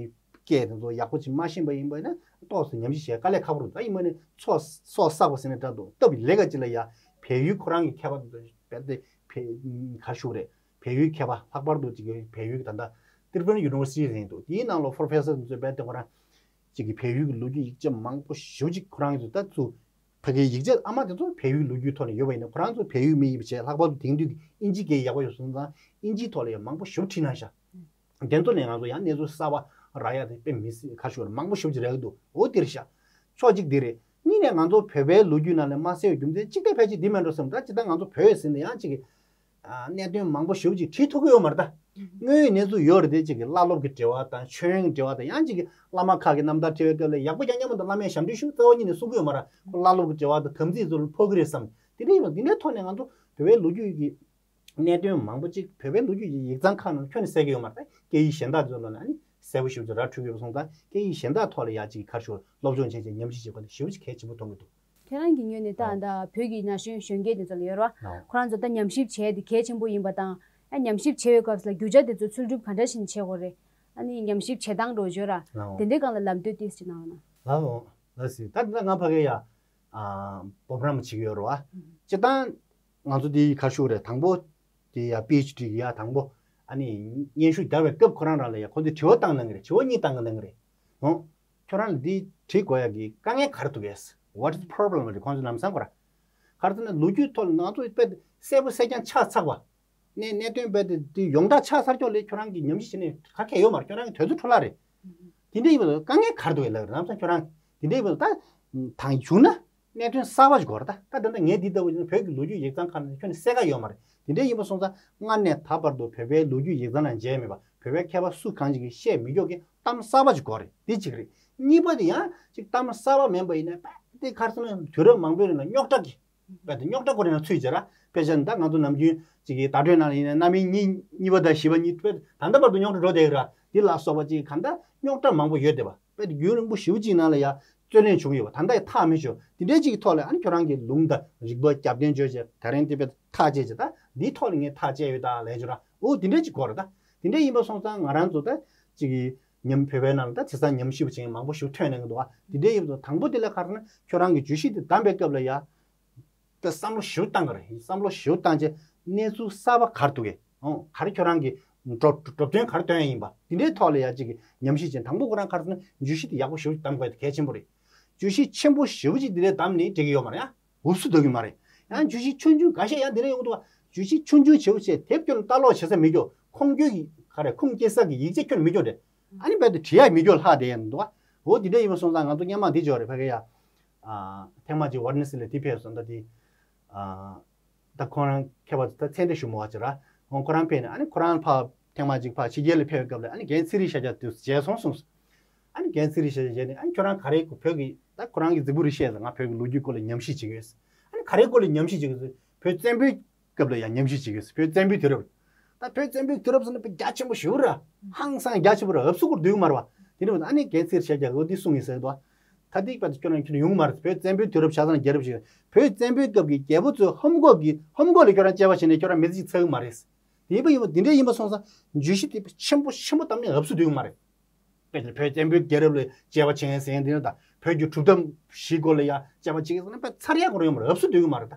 སྐད་དེ་ཚོ་ཡག་པོ་ཅིག་མ་ཤེས་པ་ཡིན་པ་ཡིན་ན་ཏོག་ཙམ་ཉམས་ཞིབ་བྱེད་དཀའ་ལས་ཁག་པོ་རེད། ད་ཡིན་པ་ནི་ཚོ་སོ་བསགས་པ་ཟེར་ན་འདྲ་འདུག་སྟབས་ལེགས་ཀ་ཅིག་ལ་ཡ་བལ་ཡུལ་ཁོ་རང་གི་མཁས་པ་དེ་ཚོ་རྦད་དེ་བལ་ག་རེ་ཞུ་དགོས་རེད། བལ་ཡུལ་མཁས་པ་ལྷག་པར་དུ་ཅིག་བལ་ཡུལ་གི་ད་ལྟ་ཏིར་ཕན་ཡུ་ནི་ཝར་སི་ཊི་ཟེར་ཡིན་འདུག་དེའི་ནང་ལ་པོ་རོ་ཕེ་སར་དེ་ཚོས་རྦད་དེ་ཁོ་རང་ཅིག་གི་བལ་ཡུལ་གི་ལོ་རྒྱུས་ཡིག་ཆ་མང་པོ་ཞེ་པོ་ཅིག་ཁོ་རང་གི་ད་ཚུར་ཕ་གིའི་ཡིག་ཆ་ཨ་མ་དེ་ཚོ་བལ་ཡུལ་ལོ་རྒྱུས་ཐོག་ནས་ཡོད་པ་ཡིན་ན། ཁོ་རང་ཚོ་བལ་ཡུལ་མི་ཡིན་པ་བྱས། ལྷག་པར་དུ་དེང་དུས་ཀྱི་ཨིན་ཇི་སྐད་ཡག་པོ་ཡོད་སོང་ཙང་ཨིན་ཇིའི་ཐོག་ལ་ཡང་མང་པོ་ཞེ་པོ་བྲིས་གནང་ཤག་དེ་ཚོ་ནས་ང་ཚོ་ཡང་གནས་ཚུལ་གསར་པ་རག་ཡ་དེ་དཔེ་མི་སྲིད་ཁག་ཤོས་རེད། མང་པོ་ཞེ་པོ་ཅིག་རག་གི་འདུག་འོ་དེ་རེད་ཤག་ཕྱོགས་གཅིག་དེ་རེད། གཉིས་ནས་ང་ཚོ་བོད་པའི་ལོ་རྒྱུས་ནང་ལ་མ་གསལ་བའི་རྒྱུ་མཚན་གཅིག་དེ་ཕལ་ཆེར་འདི་མེད་འགྲོ་བསམ། ད་ཅི་ད་ང་ཚོ་བོད་ཟེར་ནས་ཡང་ཅིག་གི་ཨ་གནད་དོན་མང་པོ་ཞེ་པོ་ཅིག་བྲིས་ཐུབ་ཀྱི་ཡོད་མ་རེད། ད་དངོས་ཡོད་གནས་ཚུལ་ཡོད་རེད་དེ། ཅིག་གི་བླ་སློབ་ཀྱི་འབྲེལ་བ་དང་ཆོས་ཡོན་གྱི་འབྲེལ་བ་དང་། ཡང་ཅིག་གི་བླ་མ་ཁག་གི་རྣམ་ཐར་བྲིས་པའི་སྐབས་ལ་ཡག་པོ་རྐྱང་རྐྱང་མ་གཏོགས་བླ་མས་ཞབས་འདྲེན་ཞུ་རྩ་བ་ཉིད་ནས་གསུང་གི་ཡོད་མ་རེད། ཁོ་བླ་སློབ་ཀྱི་འབྲེལ་བ་དང་དམ་ཚིག་ཚོ་ལ་ཕོག་གི་རེད་བསམ། དེ་འདྲ་ཡིན་པ་འདི་འདྲའི་ཐོག་ནས་ང་ཚོ་བོད་པའི་ལོ་རྒྱུས་ཀྱི་གནད་དོན་མང་པོ་ཅིག་བོད་པའི་ལོ་རྒྱུས་ཀྱི་ཡིག་ཚང་ཁག་ནང་ཁྱོན་ནས་གསལ་གྱི་ཡོད་མ་རེད། སྐད་ཡིག་གཞན་དག་ཚོ་ལ་ནི་གསལ་པོ་ཞེ་པོ་ཅིག་ར་འཕྲོད་ཀྱི་ཡོད་པ་སོང་ཙང་། སྐད་ཡིག་གཞན་དག་ཐོག་ལ་ཡ་ཅིག་ག་རེ་ཞུ། སློབ་སྦྱོང་བྱས་བྱས་ཉམས་ཞིབ་བྱེད་པ་དེ་ཞེ་པོ་ཅིག་གལ་ཆེན་པོ་མཐོང་གི་འདུག་ཁྱེད་རང་གི་ངོས་ནས་ད་ལྟ་བོད་ཀྱི་ན་གཞོན་གཞོན་སྐྱེས་དེ་ཚོ་ལ་ཡོད་ར། ཁོ་རང་ཚོ་ད་ཉམས་ཞིབ་བྱས་དེ་གལ་ཆེན་པོ་ཡིན་པ་དང་། ཨ་ཉམས་ཞིབ་བྱེད་པའི་སྐབས་སུ་ལ་རྒྱུ་ཆ་དེ་ཚོ་འཚོལ་སྒྲུབ་ག་འདྲ་ཞིག་བྱེད་དགོས་རེད། ཨ་ནི་ཉམས་ཞིབ་བྱེད་སྟངས་འགྲོ་བརྗོད་ར། དེ་འདྲའི་སྒང་ལ་ལམ་སྟོན་ཏིས་ཅིག་གནང་རོགས་གནང་། ལགས་འོང་། ལགས་སོ། ད་ད་ང་ཕ་གི་ཡ་ཨ་སྦོམ་རམ་བྱེད་ཀྱི་ཡོད་རེད་བ། སྤྱིར་བཏང་ང་ཚོ་འདི་ག་རེ་ཞུ་དགོས་རེད། དང་པོ་དེ་ཡ་པི་ཨེཆ་ཌི་གི་ཡ་དང་པོ་ཨ་ནི་སྙན་ཞུ་རྒྱག་པའི་སྐབས་ཁོ་རང་རང་ལ་ཡ་ཁོ་ཚོས་དྲི་བ་བཏང་གནང་གི་རེད། དྲི་བ་གཉིས་བཏང་གནང་གི་རེད། ཨོ། ཁྱོད་རང་ལ་འདི་བྲིས་དགོས་ཡ་གི་དཀའ་ངལ་ག་རེ་འདུག་གས། What is the problem? རེད། ཁོང་ཚོས་ལམ་སང་གོ་ར། ག་རེ་ཟེར་ན་ལོ་རྒྱུས་ཐོག་ལ་ང་ཚོ་དཔེ་གསལ་པོ་གསལ་རྐྱང་ཆགས་ཚར་བ། གནད་གནད་དོན་རྦད་དེ་དེ་ཡོངས་གྲགས་ཆགས་ཚར་ཀྱོག་ལས་ཁྱོད་རང་གིས་ཉམས་ཞིབ་བྱས་ནས་ག་གེ་ཡོད་མ་རེད། ཁྱོད་རང་གི་དུས་ཚོད་འཕྲོ་བརླག་རེད། དེ་འདྲ་ཡིན་པ་དཀའ་ངལ་ག་རེ་འདུག་ལབ་རེད། ལམ་སང་ཁྱོད་རང་དེ་འདྲ་ཡིན་པ་ད་དང་བྱུང་ན་གནད་དོན་གསར་པ་ཞིག་དགོས་རེད། ད་ད་ད་ལྟ་ངས་འདི་ལྟ་བུ་ཡིན་ན་བོད་ཀྱི་ལོ་རྒྱུས་ཡིག་ཚང་ཁག་ནང་ཁྱོན་ནས་གསལ་ཁ་ཡོད་མ་རེད། དེ་འདྲ་ཡིན་པ་སོང་ཙང་སྔར་ནས་ད་བར་དུ་བོད་པའི་ལོ་རྒྱུས་ཡིག་ཚང་ནང་མཇལ་མེད་པ། བོད་པའི་མཁས་པ་སུ་གང་ཞིག་གིས་བཤད་མི་ཀྱོག་གི་གཏམ་གསར་པ་ཞིག་དགོས་རེད། འདི་གཅིག་རེད། གཉིས་པ་དེ་ཡང་ཅིག་གཏམ་གསར་པ་མིན་པ་ཡིན་ན་དཔེ་དེ་ག་རེ་ཟེར་ན་དུས་རབས་མང་པོའི་རིང་ལ་རྙོག་དྲ་གི་དཔེ་དེ་རྙོག་དྲ་སྐོར་ནང་ཚུད་བྱས་ར། དཔེ་བཞག་ན་ད་ང་ཚོ་ནམ་རྒྱུན་ཅིག་གི་བརྡ་སྤྲོད་ནང་ཡིན་ན་རྣམ་དབྱེ་གཉིས་གཉིས་པ་དང་བཞི་པ་གཉིས་དཔེ་ད་ལྟ་བར་དུ་རྙོག་དྲ་འགྲོ་བསྡད་ཡོད་ར། འདི་ལ་སོགས་པ་ཅིག་གང་ལྟར་རྙོག་དྲ་མང་པོ་ཡོད་བསྡད་པ། དཔེ་དེ་རྒྱུན་རིང་པོ་ཞེ་པོ་ཅིག་ནང་ལ་ཡ་རྩོད་གླེང་བྱུང་ཡོད་པ། ད་ལྟ་ཡང་ཐག་མི་ཆོད། དེ་འདྲའི་ཅིག་གི་ཐོག་ལ་ཨ་ནི་ཁྱོད་རང་གི་ལུང་དང་རིག་པ་རྒྱབ་རྟེན་བྱས་བྱས་ད་རིང་དེ་དཔེ་ཐག་བཅད་བྱས། ད་འདིའི་ཐོག་ལ་ངས་ཐག་བཅད་ཡོད་ད་ལབ་བྱས་ར། འོ་དེ་འདྲའི་ཅིག་དགོས་རེད། ད་དེ་འདྲ་ཡིན་པ་སོང་ཙང་ང་རང་ཚོ་ད་ཅིག་གི་ཉམས་བོད་པའི་ནང་ལ་ད་དེང་སང་ཉམས་ཞིབ་བྱེད་མཁན་མང་པོ་ཞིག་ཐོན་གནང་གི་འདུག་བ། དེ་འདྲའི་ཡིན་པ་སོང་དང་པོ་དེ་ལ་ག་རེ་ཟེར་ན་ཁྱོད་རང་གི་བརྗོད་གཞི་དེ་བདམས་པའི་སྐབས་ལ་ཡ། དཔེ་བསམ་བློ་ཞེ་པོ་བཏང་གི་རེད། བསམ་བློ་ཞེ་པོ་བཏང་བྱས་གནས་ཚུལ་གསར་པ་ག་རེ་འདུག་གས། ཨོ། ག་རེ་ཁྱོད་རང་གི་འགྲོ་འགྲོ་དོན་ག་རེ་སྟོན་ཡ་ཡིན་པ་དེ་འདྲའི་ཐོག་ལ་ཡ་གཅིག་གི་ཉམས་ཞིབ་བྱས། དང་པོ་ཁོ་རང་ག་རེ་ཟེར་ན་བརྗོད་གཞི་དེ་ཡག་པོ་ཞེ་པོ་བདམས་དགོས་དེ་གལ་ཆེན་པོ་རེད། བརྗོད་གཞི་ཆེན་པོ་ཞེ་པོ་ཅིག་དེ་འདྲའི་བདམས་ནས་འགྲིག་གི་ཡོད་མ་རེད། ཡང་འུབ་སུ་འགྲོ་གི་མ་རེད། ཡང་བརྗོད་གཞི་ཆུང་ཆུང་འགའ་ཤས་ཡང་དེ་འདྲ་ཡོང་གི་འདུག་བ། བརྗོད་གཞི་ཆུང་ཆུང་ཞེ་པོ་བྱས་དེབ་སྐྱོ་ལ་ལྟ་ཀློག་བྱེད་ས་མེད་ཀྱོག་ཁུངས་སྐྱེལ་གྱི་ག་རེ་ཁུངས་སྐྱེལ་ས་གི་ཡིག་ཆ་ཁྱོན་མེད་ཀྱོག་རེད། ཨ་ནི་རྦད་དེ་བྲིས་ཡ་མེད་ཀྱོག་ལྷག་བསྡད་ཡ་འདུག་བ། འོ་དེ་འདྲ་ཡིན་པ་སོང་ཙང་ང་ཚོ་སྔོན་མ་འདི་བྱས་པ་རེད། ཕ་གི་ཡ། ཨ་ཐེངས་མ་གཅིག་ཝ་ར་ཎ་སི་ལ་དེ་ཕེབས་སོང་། ད་དེ་ཨ་ད་ཁོ་རང་མཁས་པ་ད་ཚད་འདྲེ་ཞུ་མོ་བ་ཅིག་ར། འོ་ཁོ་རང་ཕེབས་ནས་ཨ་ནི་ཁོ་རང་ཕ་ཐེངས་མ་གཅིག་ཕ་ཕྱི་རྒྱལ་ལ་ཕེབས་པའི་སྐབས་ལ་ཨ་ནི་རྒན་ཚེ་རིང་ཤཱཀྱ་དེ་མཇལ་སོང་གསུངས་སོང་། ཨ་ནི་རྒན་ཚེ་རིང་ཤཱཀྱ་མཇལ་ནས་ཨ་ནི་ཁྱོད་རང་ག་རེ་བོད་ཀྱི་ད་ཁོ་རང་གི་རྫིག་པོ་རེ་བཤད་ཟེར། ང་བོད་ཀྱི་ལོ་རྒྱུས་སྐོར་ལ་ཉམས་ཞིབ་བྱེད་ཀྱི་ཡོད་ཟེར། ཨ་ནི་ག་རེ་སྐོར་ལ་ཉམས་ཞིབ་བྱེད་ཀྱི་ཡོད་ཟེར། བོད་བཙན་པོའི་སྐབས་ལ་ཡང་ཉམས་ཞིབ་བྱེད་ཀྱི་ཡོད་ཟེར། བོད་བཙན་པོའི་དུས་རབས། ད་བོད་བཙན་པོའི་དུས་རབས་ཟེར་ན་དཔེ་རྒྱ་ཆེན་པོ་ཞེ་པོ་ར། ཧང་སང་རྒྱ་ཆེན་པོ་ར། འུབ་སུ་སྐོར་འདུག་མ་རེད་བ། དེ་འདྲ་བ་ཨ་ནི་རྒན་ཚེ་རིང་ཤཱཀྱ་གིས་འོ་འདི་གསུངས་ཡིན་ཟེར་འདུག་ད་ཐིག་པ་དེ་ཁྱོད་རང་ཁྱོད་ཡོང་གི་མ་རེད། བོད་བཙན་པོའི་དུས་རབས་ཆ་ཚང་རྒྱལ་རབས་ཤིག་བོད་བཙན་པོའི་སྐབས་ཀྱི་རྒྱལ་པོ་ཚོས་ཧོམ་གོག་གི་ཧོམ་གོག་ལ་ཁྱོད་རང་དཔྱད་པ་བྱས་ནས་ཁྱོད་རང་མི་ཚེ་གཅིག་ཚར་གི་མ་རེད། དེ་འདྲ་ཡིན་པ་དེ་འདྲ་ཡིན་པ་སོང་ཙང་བརྗོད་གཞི་དེ་ཆེན་པོ་ཆེན་པོ་བཏང་ནས་འུབ་སུ་འདུག་གི་མ་རེད། དཔེ་བོད་བཙན་པོའི་རྒྱལ་རབས་ལ་དཔྱད་པ་བྱེད་མཁན་ཟེར་མཁན་དེ་ནི་ད་བོད་ཀྱི་གྲུབ་མཐའ་བཞིའི་སྐོར་ལ་ཡང་དཔྱད་པ་བྱེད་མཁན་ཟེར་ན་དཔེ་ཚར་ཡག་གོ་ར་ཡོང་མ་རེད། འུབ་སུ་འདུག་གི་མ་རེད། ད་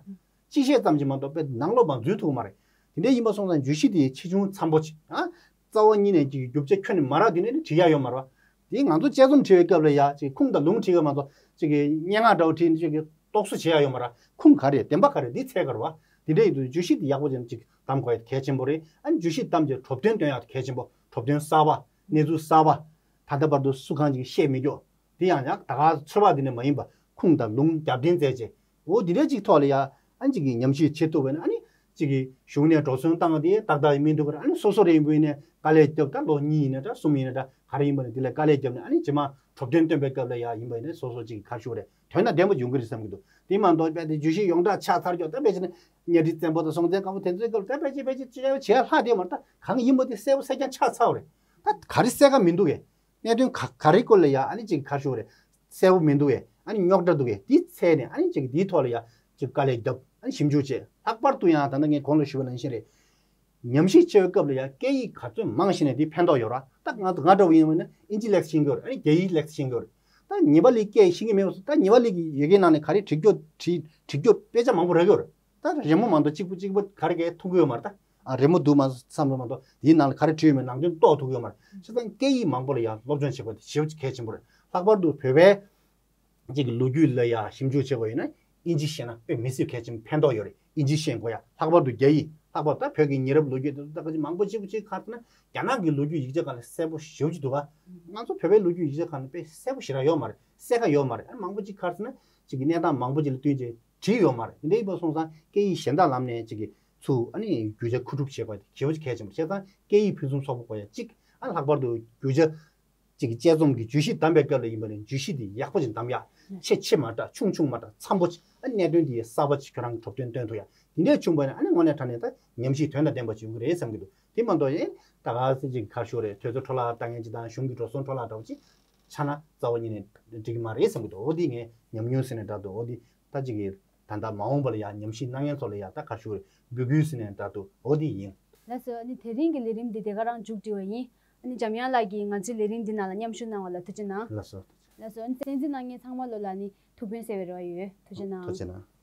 གཅིག་བཤད་ཙམ་གྱིས་མ་གཏོགས་དཔེ་ནང་ལོགས་མ་འཛུལ་ཐུབ་གི་མ་རེད། དེ་འདྲ་ཡིན་པ་སོང་ཙང་བརྗོད་གཞི་དེ་ཆེ་ཆུང་འཚམ་པོ་ཅིག་ཨ། རྩ་བ་ཉིད་ནས་ཅིག་རྒྱུ་ཆ་ཁྱོན་ནས་མ་རག་དུས་ནས་ནི་བྲིས་ཡག་ཡོད་མ་རེད་བ། དེ་ང་ཚོ་དཔྱད་རྩོམ་བྲིས་པའི་སྐབས་ལ་ཡ་ཅིག་ཁུངས་དང་ལུང་བྲིས་ཀྱི་མ་གཏོགས་ཅིག་གི་སྙན་ངག་འདྲ་བོ་བྲིས་ནས་ཅིག་གི་རྟོག་བཟོ་བྱེད་ཡག་ཡོད་མ་རེད། ཁུངས་ག་རེ་བདེན་པ་ག་རེ་འདི་འཚོལ་ག་རེད་བ། དེ་འདྲ་ཡིན་དུས་བརྗོད་གཞི་འདི་ཡག་པོ་ཅན་ཅིག་གདམ་དགོས་ཡ་གལ་ཆེན་པོ་རེད། ཨ་ནི་བརྗོད་གཞི་བདམས་རྗེས་གྲུབ་དོན་སྟོན་ཡག་གལ་ཆེན་པོ། གྲུབ་དོན་གསར་པ། གནས་ཚུལ་གསར་པ། ད་ལྟ་བར་དུ་སུ་གང་ཅིག་བཤད་མི་འགྱོ། དེ་ཡང་ཡང་ད་ག་ཚོད་དཔག་དེ་ནས་མ་ཡིན་པ་ཁུངས་དང་ལུང་རྒྱབ་རྟེན་བཙལ་བྱས། འོ་དེ་འདྲ་ཅིག་ཐོག་ལ་ཡ་ཨ་ནི་ཅིག་གི་ཉམས་ཞིབ་བྱེད་ཐུབ་པ་ན་ཨ་ནི་ཅིག་གི་གཞུང་ནས་འགྲོ་སོང་བཏང་དེ་ཏག་ཏག་ཡིན་མི་འདུག་ག་ར། ཨ་ནི་སོ་སོ་རེ་ཡིན་པ་ཡིན་ནས་དཀའ་ལས་རྒྱབ། ད་ལོ་གཉིས་ཡིན་ན་འདྲ་གསུམ་ཡིན་ན་འདྲ་ག་རེ་ཡིན་པ་ནས་དེ་ལ་དཀའ་ལས་རྒྱབ་ནས་ཨ་ནི་རྗེས་མ་གྲུབ་དོན་སྟོན་པའི་སྐབས་ལ་ཡ་ཡིན་པ་ཡིན་ན་སོ་སོ་ཅིག་གི་ག་རེ་ཞུ་དགོས་རེད། དོན་དང་ལྡན་པ་ཡོང་གི་རེད་བསམ་གྱི་འདུག་དེ་མ་གཏོགས་དཔེ་དེ་བརྗོད་གཞི་ཡོངས་གྲགས་ཆགས་ཚར་ཀྱོག་ད་དཔེ་བྱས་ན་གཉའ་ཁྲི་བཙན་པོ་དང་སྲོང་བཙན་སྒམ་པོ་དེ་ཚོའི་སྐབས་ལ་ད་དཔེ་ཅིག་དཔེ་ཅིག་ཅིག་ཡང་བྱེད་ཡ་ལྷག་བསྡད་ཡོད་མ་རེད། ད་གང་ཡིན་པ་དེ་གསལ་པོ་གསལ་རྐྱང་ཆགས་ཚར་བ་རེད། ད་ག་རེ་གསལ་ཁ་མི་འདུག་གས། གནད་དོན་ག་ག་རེ་སྐོར་ལ་ཡ་ཨ་ནི་ཅིག་ག་རེ་ཞུ་དགོས་རེད། གསལ་པོ་མི་འདུག་གས། ཨ་ནི་རྙོག་དྲ་འདུག་གས། དེ་འཚོལ་ནས་ཨ་ནི་ཅིག་དེའི་ཐོག་ལ་ཡ་ཅིག་དཀའ་ལས་རྒྱབ། ཨ་ནི་ཞིབ་འཇུག་བྱས། ལྷག་པར་དུ་ཡང་ད་ལྟ་ངས་གོང་ལ་ཞུས་པ་ནང་བཞིན་རེད། ཉམས་ཞིབ་བྱེད་པའི་སྐབས་ལ་ཡ་སྐད་ཡིག་ག་ཚོད་མང་ཤེས་ན་དེ་ཕན་ཐོགས་ཡོད་ར། ད་ང་ང་འདྲ་བོ་ཡིན་པ་ན་ཨིན་ཇི་ལེགས་ཤེས་ཀྱི་ཡོད་རེད། ཨ་ནི་རྒྱ་ཡིག་ལེགས་ཤེས་ཀྱི་ཡོད་རེད། ད་ཉི་པ་ལི་སྐད་ཤེས་ཀྱི་མེད་པ་སོང་། ད་ཉི་པ་ལི་གི་ཡི་གེ་ནང་ནས་ག་རེ་བྲིས་རྒྱུ་བྲིས་བྲིས་རྒྱུ་དཔེ་ཆ་མང་པོ་རག་གི་ཡོད་རེད། ད་རི་མོ་མ་གཏོགས་གཅིག་པུ་གཅིག་པུ་ག་རེ་གས་མཐོང་གི་ཡོད་མ་རེད། ད་ཨ་རི་མོ་འདུག་མ་བསམ་བློ་མ་གཏོགས་དེའི་ནང་ལ་ག་རེ་བྲིས་ཡོད་མེད་ནང་དོན་རྟོགས་ཐུབ་ཀྱི་ཡོད་མ་རེད། བྱས་ཙང་སྐད་ཡིག་མང་པོ་ལ་ཡང་སློབ་སྦྱོང་བྱེད་དགོས་དེ་ཞེ་པོ་གལ་ཆེན་པོ་རེད། ལྷག་པར་དུ་བོད་པའི་གཅིག་གི་ལོ་རྒྱུས་ལ་ཡང་ཞིབ་འཇུག་བྱེད་དགོས་ཡོད་ན་ཨིན་ཇི་ཤེས་ན་དཔེ་མི་སྲིད་གལ་ཆེན་ཕན་ཐོགས་ཡོད་རེད། ཨིན་ཇི་ཤེས་དགོས་ཡ། ལྷག་པར་དུ་རྒྱ་ཡིག་ལྷག་པར་ད་བོད་ཀྱི་ཉེ་རབས་ལོ་རྒྱུས་དེ་ཚོ་ད་ག་ཅིག་མང་པོ་གཅིག་པུ་གཅིག་ག་རེ་ཟེར་ན་རྒྱ་ནག་གི་ལོ་རྒྱུས་ཡིག་ཆ་སྒང་ལ་གསལ་པོ་ཞེ་པོ་ཅིག་འདུག་ག་ང་ཚོ་བོད་པའི་ལོ་རྒྱུས་ཡིག་ཆ་སྒང་ལ་དཔེ་གསལ་པོ་ཞེ་དྲག་ཡོད་མ་རེད། གསལ་ཁ་ཡོད་མ་རེད། ཨ་མང་པོ་གཅིག་ག་རེ་ཟེར་ན་གཅིག་གི་གནས་སྟངས་མང་པོ་ཅིག་ལ་བསྟུན་བྱས་བྲིས་ཡོད་མ་རེད། དེ་འདྲ་ཡིན་པ་སོང་ཙང་སྐད་ཡིག་གཞན་དག་ལམ་ནས་གཅིག་གི་ཚུར་ཨ་ནི་རྒྱུ་ཆ་མཁོ་སྒྲུབ་བྱེད་དགོས་དེ་ཞེ་པོ་ཅིག་གལ་ཆེན་པོ་རེད། བྱས་ཙང་སྐད་ཡིག་ཕུན་སུམ་ཚོགས་པོ་དགོས་ཡ་གཅིག་ཨ་ལྷག་པར་དུ་རྒྱུ་ཆ་གཅིག་གི་དཔྱད་རྩོམ་གྱི་བརྗོད་གཞི་བདམས་པའི་སྐབས་ལ་ཡིན་པ་ནི་བརྗོད་གཞི་དེ་ཡག་པོ་ཅིག་བདམས་ཡ། ཆེ་ཆེ་མ་དྲགས། ཆུང་ཆུང་མ་དྲགས། འཚམ་པོ་ཅིག་ཨ་གནད་དོན་དེ་གསར་པ་ཅིག་ཁྱོད་རང་གི་གྲུབ་དོན་སྟོན་ཐུབ་ཡ། དེ་འདྲས་བྱུང་བ་ནི་ཨ་ནི་དངོས་གནས་དྲང་གནས་ད་ཉམས་ཞིབ་དོན་དང་ལྡན་པ་ཅིག་ཡོང་གི་རེད་བསམ་གྱི་འདུག་དེ་མ་གཏོགས་ཨེ་ད་ག་སེ་ཅིག་ག་རེ་ཞུ་དགོས་རེད། དུས་ཚོད་འཕྲོ་བརླག་བཏང་མཁན་ཅིག་དང་གཞུང་གི་འགྲོ་སོང་འཕྲོ་བརླག་འདྲ་བོ་ཅིག་ཆགས་ན་རྩ་བ་ཉིད་ནས་འགྲིག་གི་མ་རེད་བསམ་གྱི་འདུག་འོ་དེ་ངས་ཉམས་མྱོང་ཟེར་ནས་འདྲ་འདུག་འོ་དེ་ད་ཅིག་གི་ད་ལྟ་མ་འོངས་པ་ལ་ཡང་ཉམས་ཞིབ་གནང་མཁན་ཚོ་ལ་ཡང་ད་ག་རེ་ཞུ་དགོས་རེད། འབོད་སྐུལ་ཟེར་ནས་འདྲ་འདུག་འོ་དེ་ཡིན། ལགས་སོ། ཨ་ནི་དེ་རིང་གི་ལས་རིམ་འདི་དེ་ག་རང་མཇུག་སྒྲིལ་བ་ཡིན། ཨ་ནི་འཇམ་དབྱངས་ལགས་ཀྱིས་ང་ཚོའི་ལས་རིམ་འདི་ནང་ལ་མཉམ་ཞུགས་གནང་བ་ལ་ཐུགས་རྗེ་གནང་། ལགས་སོ། ལགས་སོ། ཨ་ནི་གསན་གཟིགས་གནང་མཁན་ཚང་མ་ལོ་ལ་ནི་ཐུགས་ཕན་གསོས་པའི་རེ་བ་ཡོད། ཐུགས་རྗེ་གནང་། ཐུགས་རྗེ་གནང་།